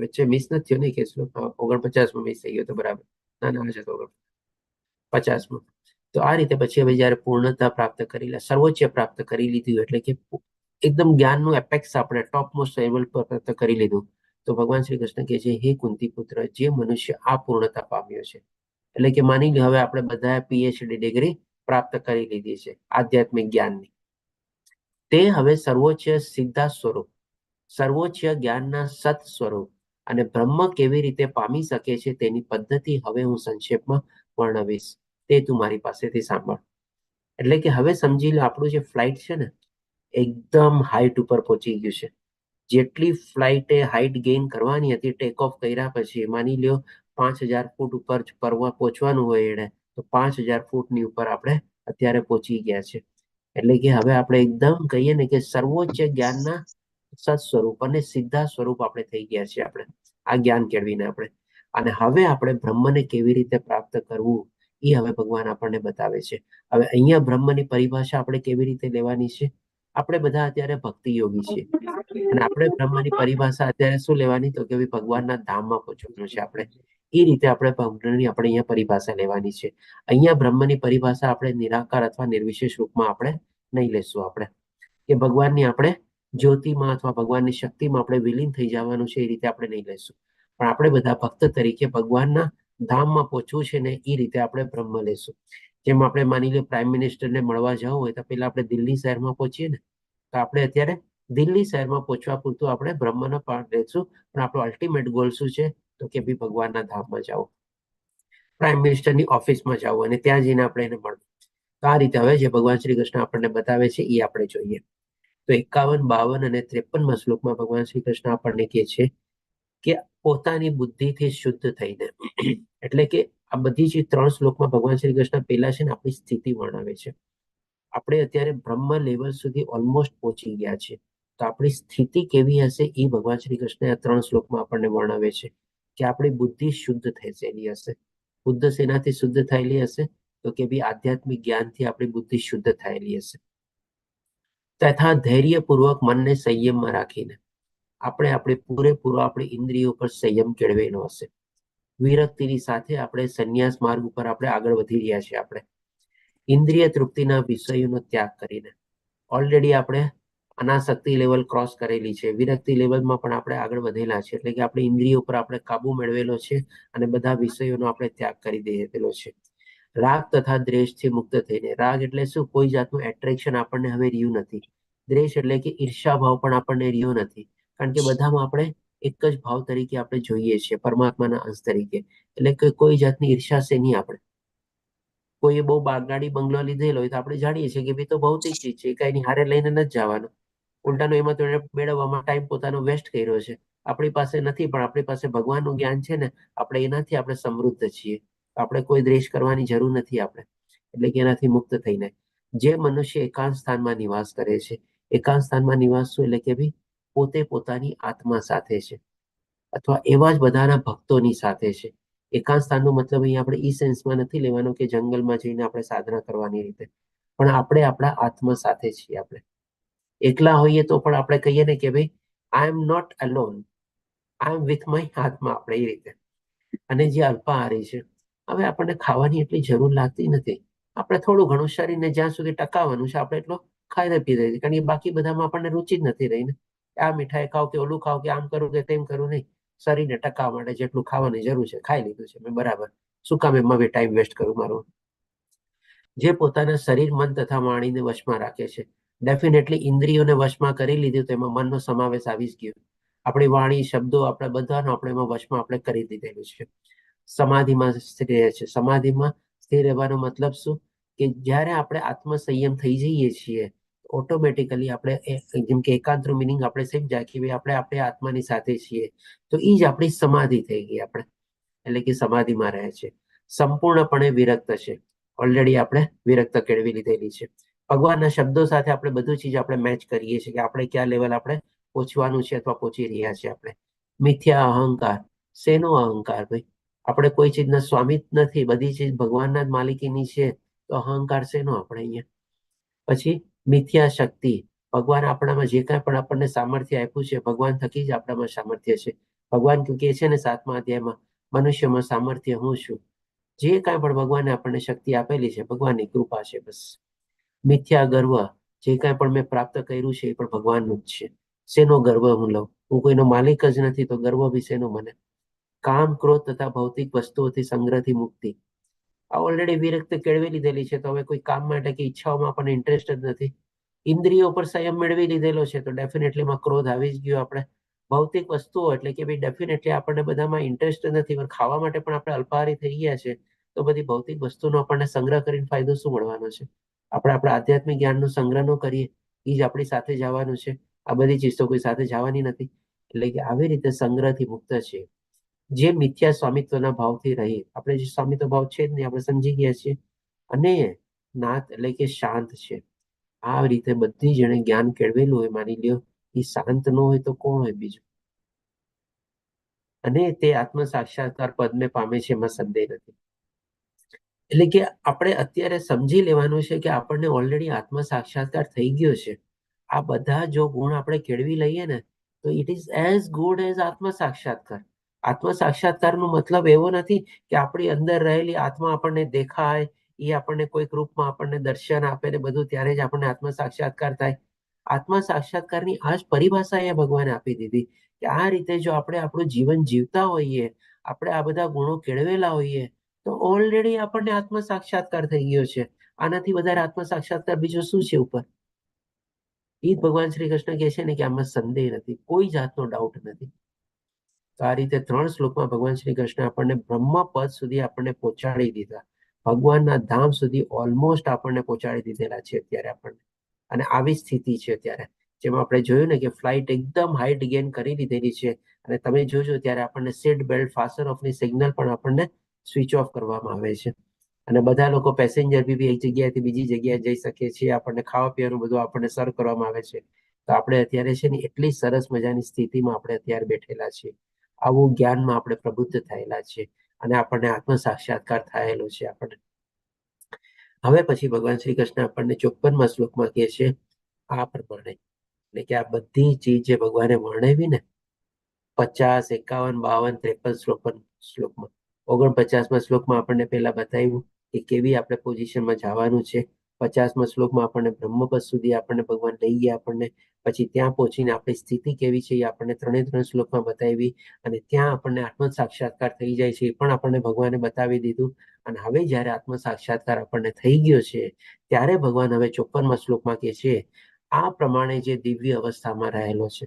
વચ્ચે મિસ નથી થયો ને કે શ્લોક 49માં મિસ થઈ ગયો તો બરાબર, ના ના છે તો 50માં. તો આ રીતે પછી હવે જ્યારે પૂર્ણતા પ્રાપ્ત કરી લે, સર્વોચ્ચ પ્રાપ્ત કરી લીધું, એટલે કે એકદમ જ્ઞાનનું એપેક્સ આપણે ટોપ મોસ્ટ લેવલ પર પ્રાપ્ત કરી લીધું, તો ભગવાન શ્રી કૃષ્ણ કહે છે, હે કુંતી પુત્ર, જે મનુષ્ય આ પૂર્ણતા પામ્યો છે, એટલે કે માની લો હવે આપણે બધા પીએચડી ડિગ્રી પ્રાપ્ત કરી લીધી છે આધ્યાત્મિક જ્ઞાનની, તે હવે સર્વોચ્ચ સિદ્ધા સ્વરૂપ, સર્વોચ્ચ જ્ઞાનના સત સ્વરૂપ અને બ્રહ્મ કેવી રીતે પામી શકે છે તેની પદ્ધતિ હવે હું સંક્ષેપમાં વર્ણવીશ, તે તું મારી પાસેથી સાંભળ. એટલે કે હવે સમજી લો આપણું જે ફ્લાઇટ છે ને એકદમ હાઈટ ઉપર પહોંચી ગયું છે. જેટલી ફ્લાઇટે હાઈટ ગેઇન કરવાની હતી ટેક ઓફ કર્યા પછી, માની લ્યો 5000 ફૂટ ઉપર પર્વત પહોંચવાનું હોય એણે, તો 5000 ફૂટની ઉપર આપણે અત્યારે પહોંચી ગયા છે. એટલે કે હવે આપણે એકદમ કહીએ ને કે સર્વોચ્ચ જ્ઞાનના સત સ્વરૂપ અને સીધા સ્વરૂપ આપણે થઈ ગયા છીએ આપણે આ જ્ઞાન કેળવીને આપણે. અને હવે આપણે બ્રહ્મને કેવી રીતે પ્રાપ્ત કરવું એ હવે ભગવાન આપણને બતાવે છે. હવે અહીંયા બ્રહ્મની પરિભાષા આપણે કેવી રીતે લેવાની છે? આપણે બધા અત્યારે ભક્તિ યોગી છીએ અને આપણે બ્રહ્મની પરિભાષા અત્યારે શું લેવાની? તો કે ભગવાનના ધામમાં પહોંચવાનું છે આપણે. એ રીતે આપણે બ્રહ્મની આપણે અહીંયા પરિભાષા લેવાની છે. અહીંયા બ્રહ્મની પરિભાષા આપણે નિરાકાર અથવા નિર્વિશેષ રૂપમાં આપણે નહીં લેશું. આપણે કે ભગવાનની આપણે જ્યોતિમાં અથવા ભગવાનની શક્તિમાં આપણે વિલીન થઈ જવાનું છે એ રીતે આપણે નહીં લેશું. પણ આપણે બધા ભક્ત તરીકે ભગવાનના ધામમાં પહોંચવું છે ને એ રીતે આપણે બ્રહ્મ લેશું. જેમ આપણે માની લો પ્રાઇમ મિનિસ્ટરને મળવા જવું હોય તો પહેલા આપણે દિલ્હી શહેરમાં પહોંચીએ ને, તો આપણે અત્યારે દિલ્હી શહેરમાં પહોંચવા પૂરતું આપણે બ્રહ્મનો પાઠ લેશું. પણ આપણો અલ્ટિમેટ ગોલ શું છે? તો કે ભાઈ ભગવાનના ધામમાં જાઓ, પ્રાઇમ મિનિસ્ટરની ઓફિસમાં જાઓ અને ત્યાં જઈને આપણે એને મળવું. તો આ રીતે હવે જે ભગવાન શ્રી કૃષ્ણ આપણને બતાવે છે એ આપણે જોઈએ. તો 51, 52 અને 53માં શ્લોકમાં ભગવાન શ્રી કૃષ્ણ આપણને કહે છે કે પોતાની બુદ્ધિથી શુદ્ધ થઈને, એટલે કે આ બધી જે ત્રણ શ્લોકમાં ભગવાન શ્રી કૃષ્ણ પહેલા છે ને આપણી સ્થિતિ વર્ણવે છે. આપણે અત્યારે બ્રહ્મ લેવલ સુધી ઓલમોસ્ટ પહોંચી ગયા છે, તો આપણી સ્થિતિ કેવી હશે એ ભગવાન શ્રી કૃષ્ણ આ ત્રણ શ્લોકમાં આપણને વર્ણવે છે કે આપણી બુદ્ધિ શુદ્ધ થયેલી હશે. બુદ્ધ શેનાથી શુદ્ધ થયેલી હશે? તો કે ભાઈ આધ્યાત્મિક જ્ઞાનથી આપણી બુદ્ધિ શુદ્ધ થયેલી હશે. તથા ધૈર્યપૂર્વક મનને સંયમમાં રાખીને આપણે આપણે પૂરેપૂરો આપણી ઇન્દ્રિયો પર સંયમ કેળવેલો હશે. વિરક્તિની સાથે આપણે સંન્યાસ માર્ગ ઉપર આપણે આગળ વધી રહ્યા છીએ. આપણે ઇન્દ્રિય તૃપ્તિના વિષયોનો ત્યાગ કરીને ઓલરેડી આપણે અનાસક્તિ લેવલ ક્રોસ કરેલી છે, વિરક્તિ લેવલમાં પણ આપણે આગળ વધેલા છે. એટલે કે આપણે ઇન્દ્રિયો પર આપણે કાબુ મેળવેલો છે અને બધા વિષયોનો આપણે ત્યાગ કરી દીધેલો છે. રાગ તથા દ્વેષથી મુક્ત થઈને, રાગ એટલે શું? કોઈ જાતનું એટ્રેક્શન આપણને હવે રહ્યું નથી. દ્વેષ એટલે કે ઈર્ષા ભાવ પણ આપણને રહ્યો નથી, કારણ કે બધામાં આપણે એક જ ભાવ તરીકે આપણે જોઈએ છીએ, પરમાત્માના અંશ તરીકે. એટલે કે કોઈ જાતની ઈર્ષા છે નહીં. આપણે કોઈએ બહુ ગાડી બંગલો લીધેલો હોય તો આપણે જાણીએ છીએ કે ભાઈ તો ભૌતિક ચીજ છે, કઈ હારે લઈને નથી જવાનું. ઉલટાનો એમાં તો એને મેળવવામાં ટાઈમ પોતાનો વેસ્ટ કર્યો છે. આપણી પાસે નથી, પણ આપણી પાસે ભગવાનનું જ્ઞાન છે ને, આપણે એનાથી આપણે સમૃદ્ધ છીએ. આપણે કોઈ દ્વેષ કરવાની જરૂર નથી આપણે, એટલે કે એનાથી મુક્ત થઈને. જે મનુષ્ય એકાંત સ્થાનમાં નિવાસ કરે છે, એકાંત સ્થાનમાં નિવાસ શું? એટલે કે ભાઈ પોતે પોતાની આત્મા સાથે છે, અથવા એવા જ બધાના ભક્તોની સાથે છે. એકાંત સ્થાનનો મતલબ અહીંયા આપણે ઈ સેન્સમાં નથી લેવાનો કે જંગલમાં જઈને આપણે સાધના કરવાની રીતે, પણ આપણે આપણા આત્મા સાથે છીએ. આપણે એકલા હોઈએ તો પણ આપણે કહીએ ને કે ભાઈ I am not alone, I am with my આત્મા, આપણે એ રીતે. અને જે અલ્પાહારી છે, હવે આપણને ખાવાની એટલી જરૂર લાગતી નથી. આપણે થોડું ઘણું શરીરને જ્યાં સુધી ટકાવવાનું છે આપણે એટલો ખાઈ પી દઈએ, કારણ કે બાકી બધામાં આપણને રુચિ જ નથી રહી ને. આ મીઠાઈ ખાવ કે ઓલું ખાવ કે આમ કરું કે તેમ કરું, નહીં. શરીરને ટકાવવા માટે જેટલું ખાવાની જરૂર છે ખાઈ લીધું છે મેં, બરાબર. શું કામ એમાં બી ટાઈમ વેસ્ટ કરું મારું? જે પોતાના શરીર, મન તથા વાણીને વશમાં રાખે છે. ડેફિનેટલી ઇન્દ્રિયોને વશમાં કરી લીધું તો એમાં મનનો સમાવેશ આવી જ ગયો. આપણી વાણી, શબ્દો, આપણે બધાનો આપણે એમાં વશમાં આપણે કરી દીધેલું છે. સમાધિમાં સ્થિર રહે છે. સમાધિમાં સ્થિર રહેવાનો મતલબ શું? કે જ્યારે આપણે આત્મસંયમ થઈ જઈએ છીએ, ઓટોમેટિકલી આપણે, જેમ કે એકાંતનું મિનિંગ આપણે સમજ્યા કે ભાઈ આપણે આપણે આત્માની સાથે છીએ, તો એ જ આપણી સમાધિ થઈ ગઈ આપણે, એટલે કે સમાધિમાં રહે છે. સંપૂર્ણપણે વિરક્ત છે. ઓલરેડી આપણે વિરક્ત કેળવી લીધેલી છે. ભગવાનના શબ્દો સાથે આપણે બધું ચીજ આપણે મેચ કરીએ છીએ કે આપણે ક્યાં લેવલ આપણે પહોંચવાનું છે અથવા પહોંચી રહ્યા છીએ આપણે. મિથ્યા અહંકાર. શેનો અહંકાર ભાઈ? આપણે કોઈ ચીજના સ્વામી જ નથી, બધી ચીજ ભગવાનના જ માલિકીની છે, તો અહંકાર શેનો આપણે અહીંયા? પછી મિથ્યા શક્તિ. ભગવાન આપણામાં જે કાંઈ પણ આપણને સામર્થ્ય આપ્યું છે, ભગવાન થકી જ આપણામાં સામર્થ્ય છે. ભગવાન કહે છે ને 7મા અધ્યાયમાં, મનુષ્યમાં સામર્થ્ય હું છું. જે કાંઈ પણ ભગવાને આપણને શક્તિ આપેલી છે, ભગવાનની કૃપા છે બસ. મિથ્યા ગર્વ. જે કાંઈ પણ મેં પ્રાપ્ત કર્યું છે એ પણ ભગવાનનું જ છે. શેનો ગર્વ હું લઉં? હું કોઈનો માલિક જ નથી, તો ગર્વ બી શેનો મને? કામ, ક્રોધ તથા ભૌતિક વસ્તુઓથી સંગ્રહથી મુક્તિ. આ ઓલરેડી વિરક્ત કેળવી લીધેલી છે, તો હવે કોઈ કામ માટે કે ઈચ્છાઓમાં આપણને ઇન્ટરેસ્ટ જ નથી. ઇન્દ્રિયો પર સંયમ મેળવી લીધેલો છે, તો ડેફિનેટલી એમાં ક્રોધ આવી જ ગયો આપણે. ભૌતિક વસ્તુઓ એટલે કે ભાઈ ડેફિનેટલી આપણને બધામાં ઇન્ટરેસ્ટ નથી, પણ ખાવા માટે પણ આપણે અલ્પાહારી થઈ ગયા છે, તો બધી ભૌતિક વસ્તુનો આપણને સંગ્રહ કરીને ફાયદો શું મળવાનો છે? આપણે આપણા આધ્યાત્મિક જ્ઞાનનો સંગ્રહ ન કરીએ, એ જ આપણી સાથે જવાનું છે. આ બધી ચીજ તો કોઈ સાથે જવાની નથી. એટલે કે આવી રીતે સંગ્રહથી મુક્ત છે. જે મિથ્યા સ્વામિત્વના ભાવથી રહી, આપણે જે સ્વામિત્વ ભાવ છે જ નહીં, આપણે સમજી ગયા છીએ. અને નાથ એટલે કે શાંત છે. આ રીતે બધી જેણે જ્ઞાન કેળવેલું હોય, માની લ્યો, એ શાંત ન હોય તો કોણ હોય બીજું? અને તે આત્મ સાક્ષાત્કાર પદને પામે છે એમાં સંદેહ નથી. એટલે કે આપણે અત્યારે સમજી લેવાનું છે કે આપણને ઓલરેડી આત્મ સાક્ષાત્કાર થઈ ગયો છે. આ બધા જો ગુણ આપણે કેળવી લઈએ ને, તો it is as good as આત્મ સાક્ષાત્કાર. આત્મ સાક્ષાત્કારનો મતલબ એવો નથી કે આપણી અંદર રહેલી આત્મા આપણને દેખાય, એ આપણને કોઈક રૂપમાં આપણને દર્શન આપે ને બધું, ત્યારે જ આપણને આત્મ સાક્ષાત્કાર થાય. આત્મા સાક્ષાત્કારની આ જ પરિભાષા અહીંયા ભગવાને આપી દીધી કે આ રીતે જો આપણે આપણું જીવન જીવતા હોઈએ, આપણે આ બધા ગુણો કેળવેલા હોઈએ, તો ઓલરેડી આપણને આત્મ સાક્ષાત્કાર થઈ ગયો છે. આનાથી વધારે આત્મ સાક્ષાત્કાર બીજો શું છે ઉપર? એ ભગવાન શ્રી કૃષ્ણ કહે છે ને કે આમાં સંદેહ નથી, કોઈ જાતનો ડાઉટ નથી. તો આ રીતે 3 શ્લોકમાં ભગવાન શ્રી કૃષ્ણ આપણને બ્રહ્મ પદ સુધી આપણને પહોંચાડી દીધા, ભગવાનના ધામ સુધી ઓલમોસ્ટ આપણને પહોંચાડી દીધેલા છે અત્યારે આપણને. અને આવી સ્થિતિ છે અત્યારે, જેમાં આપણે જોયું ને કે ફ્લાઇટ એકદમ હાઈટ ગેઇન કરી લીધેલી છે, અને તમે જોજો ત્યારે આપણને સીટ બેલ્ટ ફાસર ઓફની સિગ્નલ પણ આપણને સ્વિચ ઓફ કરવામાં આવે છે, અને બધા લોકો પેસેન્જર બી એક જગ્યાએથી બીજી જગ્યાએ જઈ શકે છે, આપણને ખાવા પીવાનું બધું આપણને સર્વ કરવામાં આવે છે. તો આપણે અત્યારે છે ને એટલી સરસ મજાની સ્થિતિમાં આપણે અત્યારે બેઠેલા છીએ. આવું જ્ઞાનમાં આપણે પ્રબુદ્ધ થયેલા છીએ અને આપણને આત્મ સાક્ષાત્કાર થયેલો છે આપણને. હવે પછી ભગવાન શ્રી કૃષ્ણ આપણને 54મા શ્લોકમાં કહે છે આ પ્રમાણે, એટલે કે આ બધી ચીજ જે ભગવાને વર્ણવી ને 50, 51, 52, 53 શ્લોકમાં, 49મા શ્લોકમાં આપણને પેલા બતાવ્યું કે કેવી આપણે પોઝિશનમાં જવાનું છે. 50મા શ્લોકમાં આપણને બ્રહ્મપદ સુધી આપણને ભગવાન લઈ ગયા આપણને, પછી ત્યાં પહોંચીને આપણી સ્થિતિ કેવી છે એ આપણને ત્રણે ત્રણ શ્લોકમાં બતાવી, અને ત્યાં આપણને આત્મ સાક્ષાત્કાર થઈ જાય છે એ પણ આપણને ભગવાને બતાવી દીધું. અને હવે જ્યારે આત્મ સાક્ષાત્કાર આપણને થઈ ગયો છે ત્યારે ભગવાન હવે 54મા શ્લોકમાં કહે છે આ પ્રમાણે જે દિવ્ય અવસ્થામાં રહેલો છે.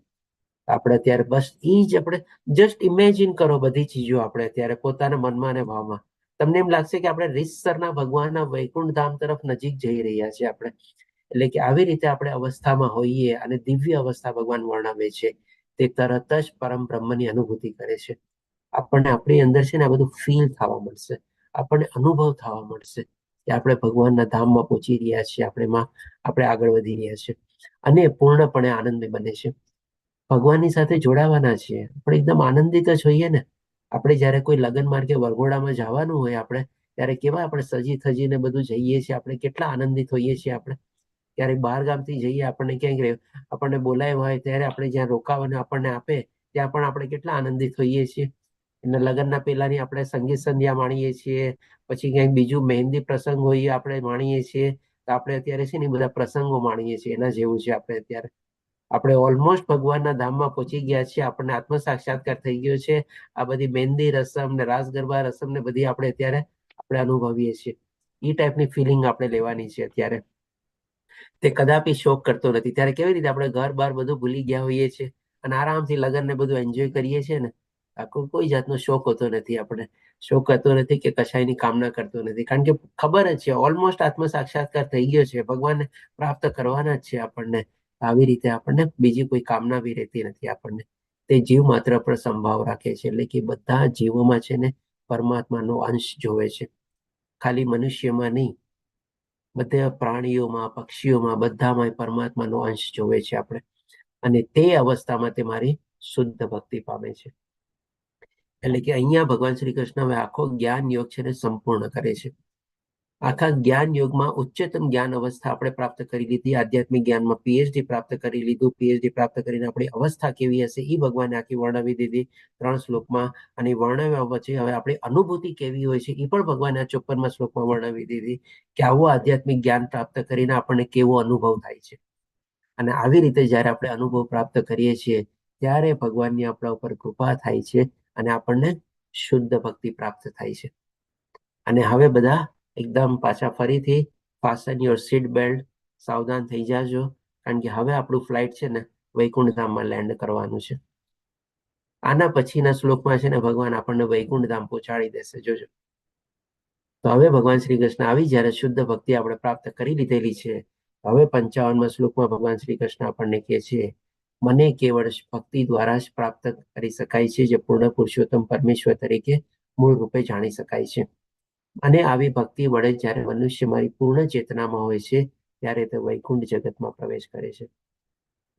આપણે અત્યારે બસ એ જ આપણે જસ્ટ ઇમેજિન કરો બધી ચીજો આપણે અત્યારે પોતાના મનમાં અને ભાવમાં. તમને એમ લાગશે કે આપણે રીતસરના ભગવાનના વૈકુંઠ ધામ તરફ નજીક જઈ રહ્યા છીએ આપણે. એટલે કે આવી રીતે આપણે અવસ્થામાં હોઈએ અને દિવ્ય અવસ્થા ભગવાન વર્ણવે છે. તે તરત જ પરમ બ્રહ્મની અનુભૂતિ કરે છે. આપણને આપણી અંદર છે ને આ બધું ફીલ થવા મળશે, આપણને અનુભવ થવા મળશે કે આપણે ભગવાનના ધામમાં પહોંચી રહ્યા છીએ, આપણે માં આપણે આગળ વધી રહ્યા છીએ અને પૂર્ણપણે આનંદમય બને છે. ભગવાનની સાથે જોડાવાના છીએ, આપણે એકદમ આનંદિત જ હોઈએ ને. આપણે જ્યારે કોઈ લગ્ન માર્ગે વરઘોડામાં જવાનું હોય આપણે, ત્યારે કેવા આપણે સજી થજીને બધું જઈએ છીએ, આપણે કેટલા આનંદિત હોઈએ છીએ. આપણે ક્યારેક બહાર ગામથી જઈએ, આપણને ક્યાંક આપણને બોલાવ્યા હોય ત્યારે આપણે જ્યાં રોકાવાનું આપણને આપે ત્યાં પણ આપણે કેટલા આનંદિત હોઈએ છીએ. અને લગ્નના પહેલાની આપણે સંગીત સંધ્યા માણીએ છીએ, પછી ક્યાંક બીજું મહેંદી પ્રસંગ હોય આપણે માણીએ છીએ. તો આપણે અત્યારે છે ને બધા પ્રસંગો માણીએ છીએ, એના જેવું છે. આપણે અત્યારે આપણે ઓલમોસ્ટ ભગવાનના ધામમાં પહોંચી ગયા છીએ, આપણને આત્મ સાક્ષાત્કાર થઈ ગયો છે. આ બધી મહેંદી રસમ ને રાસ ગરબા રસમ ને બધી આપણે અત્યારે આપણે અનુભવીએ છીએ. એ ટાઈપની ફિલિંગ આપણે લેવાની છે અત્યારે. તે કદાપી શોક કરતો નથી. ત્યારે કેવી રીતે આપણે ઘર બાર બધું ભૂલી ગયા હોઈએ છીએ અને આરામથી લગ્ન ને બધું એન્જોય કરીએ છીએ ને. આખો કોઈ જાતનો શોક હોતો નથી, આપણે શોક કરતો નથી કે કશાયની કામના કરતો નથી, કારણ કે ખબર જ છે ઓલમોસ્ટ આત્મ સાક્ષાત્કાર થઈ ગયો છે, ભગવાનને પ્રાપ્ત કરવાના જ છે આપણને. આવી રીતે આપણને બીજી કોઈ કામના બી રહેતી નથી આપણને. તે જીવ માત્ર પર સંભાવ રાખે છે, એટલે કે બધા જીવોમાં છે ને પરમાત્માનો અંશ જોવે છે, ખાલી મનુષ્યમાં નહીં, બધા પ્રાણીઓમાં, પક્ષીઓમાં, બધામાં પરમાત્માનો અંશ જોવે છે આપણે. અને તે અવસ્થામાં તે મારી શુદ્ધ ભક્તિ પામે છે. એટલે કે અહીંયા ભગવાન શ્રી કૃષ્ણ હવે આખો જ્ઞાન યોગ છે ને સંપૂર્ણ કરે છે. આખા જ્ઞાન યોગમાં ઉચ્ચતમ જ્ઞાન અવસ્થા આપણે પ્રાપ્ત કરી લીધી, આધ્યાત્મિક જ્ઞાનમાં પીએચડી પ્રાપ્ત કરી લીધું. પીએચડી પ્રાપ્ત કરીને આપણી અવસ્થા કેવી હશે એ ભગવાને આખી વર્ણવી દીધી 3 શ્લોકમાં. અને વર્ણવ્યા પછી હવે આપણી અનુભૂતિ કેવી હોય છે એ પણ ભગવાને આ 54મા શ્લોકમાં વર્ણવી દીધી કે આવું આધ્યાત્મિક જ્ઞાન પ્રાપ્ત કરીને આપણને કેવો અનુભવ થાય છે. અને આવી રીતે જ્યારે આપણે અનુભવ પ્રાપ્ત કરીએ છીએ ત્યારે ભગવાનની આપણા ઉપર કૃપા થાય છે અને આપણને શુદ્ધ ભક્તિ પ્રાપ્ત થાય છે. અને હવે બધા એકદમ પાછા ફરીથી fasten your seat belt, સાવધાન થઈ જાજો, કારણ કે હવે આપણું ફ્લાઇટ છે ને વૈકુંઠ ધામમાં લેન્ડ કરવાનું છે. આના પછીના શ્લોકમાં છે ને ભગવાન આપણને વૈકુંઠ ધામ પહોંચાડી દેશે, જોજો. તો હવે ભગવાન શ્રી કૃષ્ણ આવી જ્યારે શુદ્ધ ભક્તિ આપણે પ્રાપ્ત કરી લીધેલી છે, હવે 55મા શ્લોકમાં ભગવાન શ્રી કૃષ્ણ આપણને કહે છે, મને કેવળ ભક્તિ દ્વારા જ પ્રાપ્ત કરી શકાય છે, જે પૂર્ણ પુરુષોત્તમ પરમેશ્વર તરીકે મૂળ રૂપે જાણી શકાય છે. અને આવી ભક્તિ વડે જ્યારે મનુષ્ય મારી પૂર્ણ ચેતનામાં હોય છે ત્યારે તે વૈકુંઠ જગતમાં પ્રવેશ કરે છે.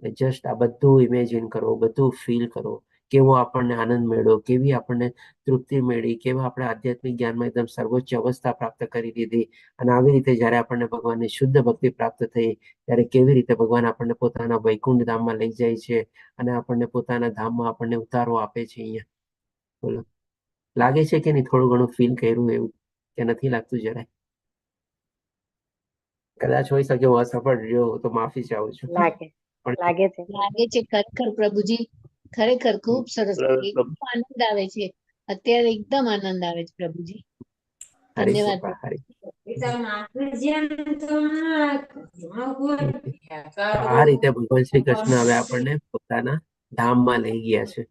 જસ્ટ આ બધું ઇમેજિન કરો, બધું ફીલ કરો, કેવો આપણને આનંદ મળ્યો, કેવી આપણને તૃપ્તિ મળી, કેવા આપણે આધ્યાત્મિક જ્ઞાનમાં એકદમ સર્વોચ્ચ અવસ્થા પ્રાપ્ત કરી દીધી. અને આવી રીતે જ્યારે આપણને ભગવાનની શુદ્ધ ભક્તિ પ્રાપ્ત થઈ ત્યારે કેવી રીતે ભગવાન આપણને પોતાના વૈકુંઠ ધામમાં લઈ જાય છે અને આપણને પોતાના ધામમાં આપણને ઉતારો આપે છે. અહીંયા બોલો, લાગે છે કે નહીં થોડું ઘણું ફીલ કર્યું એવું કે નથી લાગતું જરાય? કદાચ હોઈ શકે હું અસફળ રહ્યો તો માફી ચાહું છું. લાગે લાગે છે, લાગે છે ખરેખર પ્રભુજી, ખરેખર ખૂબ સરસ, એકદમ આનંદ આવે છે અત્યારે, એકદમ આનંદ આવે છે પ્રભુજી. ધન્યવાદ. આ રીતે ભગવાન શ્રી કૃષ્ણ હવે આપણને પોતાના ધામમાં લઈ ગયા છે.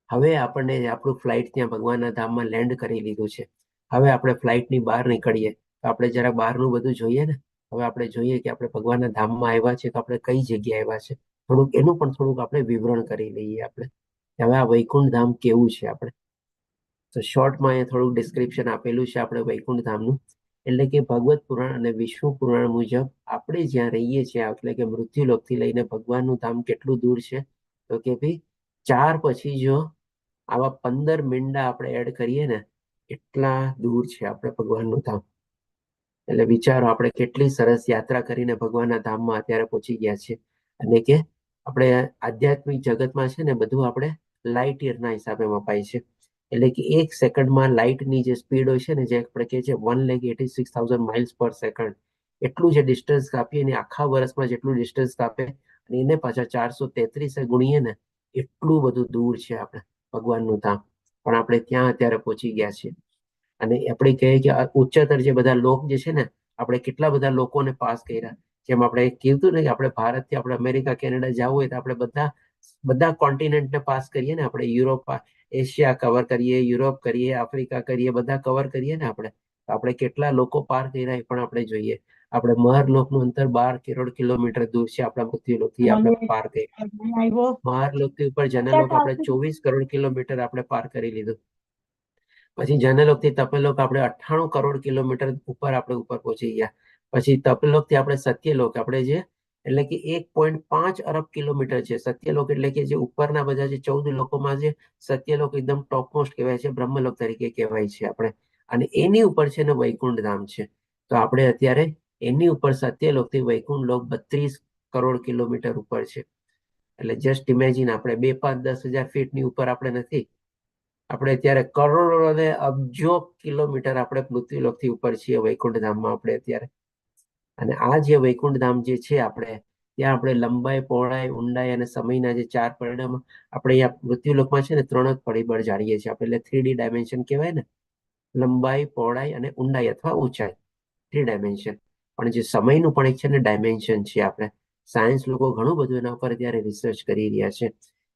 હવે આપણને આપણું ફ્લાઇટ ત્યાં ભગવાનના ધામમાં લેન્ડ કરી લીધું છે. હવે આપણે ફ્લાઇટની બહાર નીકળીએ તો આપણે જરા બહારનું બધું જોઈએ ને. હવે આપણે જોઈએ કે આપણે ભગવાનના ધામમાં આવ્યા છે તો આપણે કઈ જગ્યાએ આવ્યા છે, થોડુંક એનું પણ થોડુંક આપણે વિવરણ કરી લઈએ આપણે. હવે આ વૈકુંઠ ધામ કેવું છે આપણે તો શોર્ટમાં અહીંયા થોડુંક ડિસ્ક્રિપ્શન આપેલું છે આપણે વૈકુંઠ ધામનું. એટલે કે ભગવત પુરાણ અને વિષ્ણુ પુરાણ મુજબ આપણે જ્યાં રહીએ છીએ એટલે કે મૃત્યુલોકથી લઈને ભગવાનનું ધામ કેટલું દૂર છે, તો કે ભાઈ 4 પછી જો આવા 15 મીંડા આપણે એડ કરીએ ને એટલા દૂર છે આપણે ભગવાનનું ધામ. એટલે વિચારો આપણે કેટલી સરસ યાત્રા કરીને ભગવાનના ધામમાં અત્યારે પહોંચી ગયા છીએ. અને કે આપણે આધ્યાત્મિક જગતમાં છે ને બધું આપણે લાઇટ યરના હિસાબે મપાય છે. એટલે કે 1 સેકન્ડમાં લાઇટની જે સ્પીડ હોય છે ને, જે આપણે કહીએ છીએ 1,86,000 માઇલ્સ પર સેકન્ડ, એટલું જે ડિસ્ટન્સ કાપીએ ને આખા વર્ષમાં જેટલું ડિસ્ટન્સ કાપે અને એને પાછા 433 ગુણીએ ને એટલું બધું દૂર છે આપણે ભગવાનનું ધામ. પણ આપણે ત્યાં અત્યારે પહોંચી ગયા છીએ. અને આપણે કહીએ કે ઉચ્ચતર જે બધા લોક જે છે ને, આપણે કેટલા બધા લોકોને પાસ કર્યા. જેમ આપણે કીધું ને કે આપણે ભારતથી આપણે અમેરિકા, કેનેડા જવું હોય તો આપણે બધા બધા કોન્ટિનેન્ટને પાસ કરીએ ને, આપણે Europe, Asia cover કરીએ, યુરોપ કરીએ, આફ્રિકા કરીએ, બધા કવર કરીએ ને આપણે. તો આપણે કેટલા લોકો પાર કર્યા એ પણ આપણે જોઈએ. આપણે મહરલોકનું અંતર 12 કરોડ કિલોમીટર દૂર છે આપણા મૃત્યુલોકથી, આપણે પાર કરી. મહરલોકથી ઉપર જનલોક આપણે 24 કરોડ કિલોમીટર આપણે પાર કરી લીધું. પછી જનલોકથી તપલોક આપણે 98 કરોડ કિલોમીટર ઉપર આપણે ઉપર પહોંચી ગયા. પછી તપલોકથી આપણે સત્યલોક આપણે જે એટલે કે 1.5 અરબ કિલોમીટર છે સત્યલોક, એટલે કે જે ઉપરના બધા જે 14 લોકોમાં જે સત્યલોક એકદમ ટોપમોસ્ટ કહેવાય છે, બ્રહ્મલોક તરીકે કહેવાય છે આપણે. અને એની ઉપર છે ને વૈકુંઠ ધામ છે. તો આપણે અત્યારે એની ઉપર સત્યલોકથી વૈકુંઠ લોક 32 કરોડ કિલોમીટર ઉપર છે. એટલે જસ્ટ ઇમેજિન, આપણે 2, 5, 10 હજાર ફીટની ઉપર આપણે નથી, આપણે અત્યારે કરોડો અને અબજો કિલોમીટર આપણે પૃથ્વીલોકથી ઉપર છીએ વૈકુંઠ ધામમાં આપણે અત્યારે. અને આ જે વૈકુંઠ ધામ જે છે આપણે, ત્યાં આપણે લંબાઈ, પહોળાઈ, ઊંડાઈ અને સમયના જે 4 પરિણામ આપણે અહીંયા મૃત્યુલોકમાં છે ને 3 જ પરિબળ જાણીએ છીએ આપણે, એટલે 3D dimension કહેવાય ને, લંબાઈ, પહોળાઈ અને ઊંડાઈ અથવા ઊંચાઈ, 3 ડાયમેન્શન. પણ જે સમયનું પણ એક છે ને ડાયમેન્શન છે, આપણે સાયન્સ લોકો ઘણું બધું એના ઉપર અત્યારે રિસર્ચ કરી રહ્યા છે.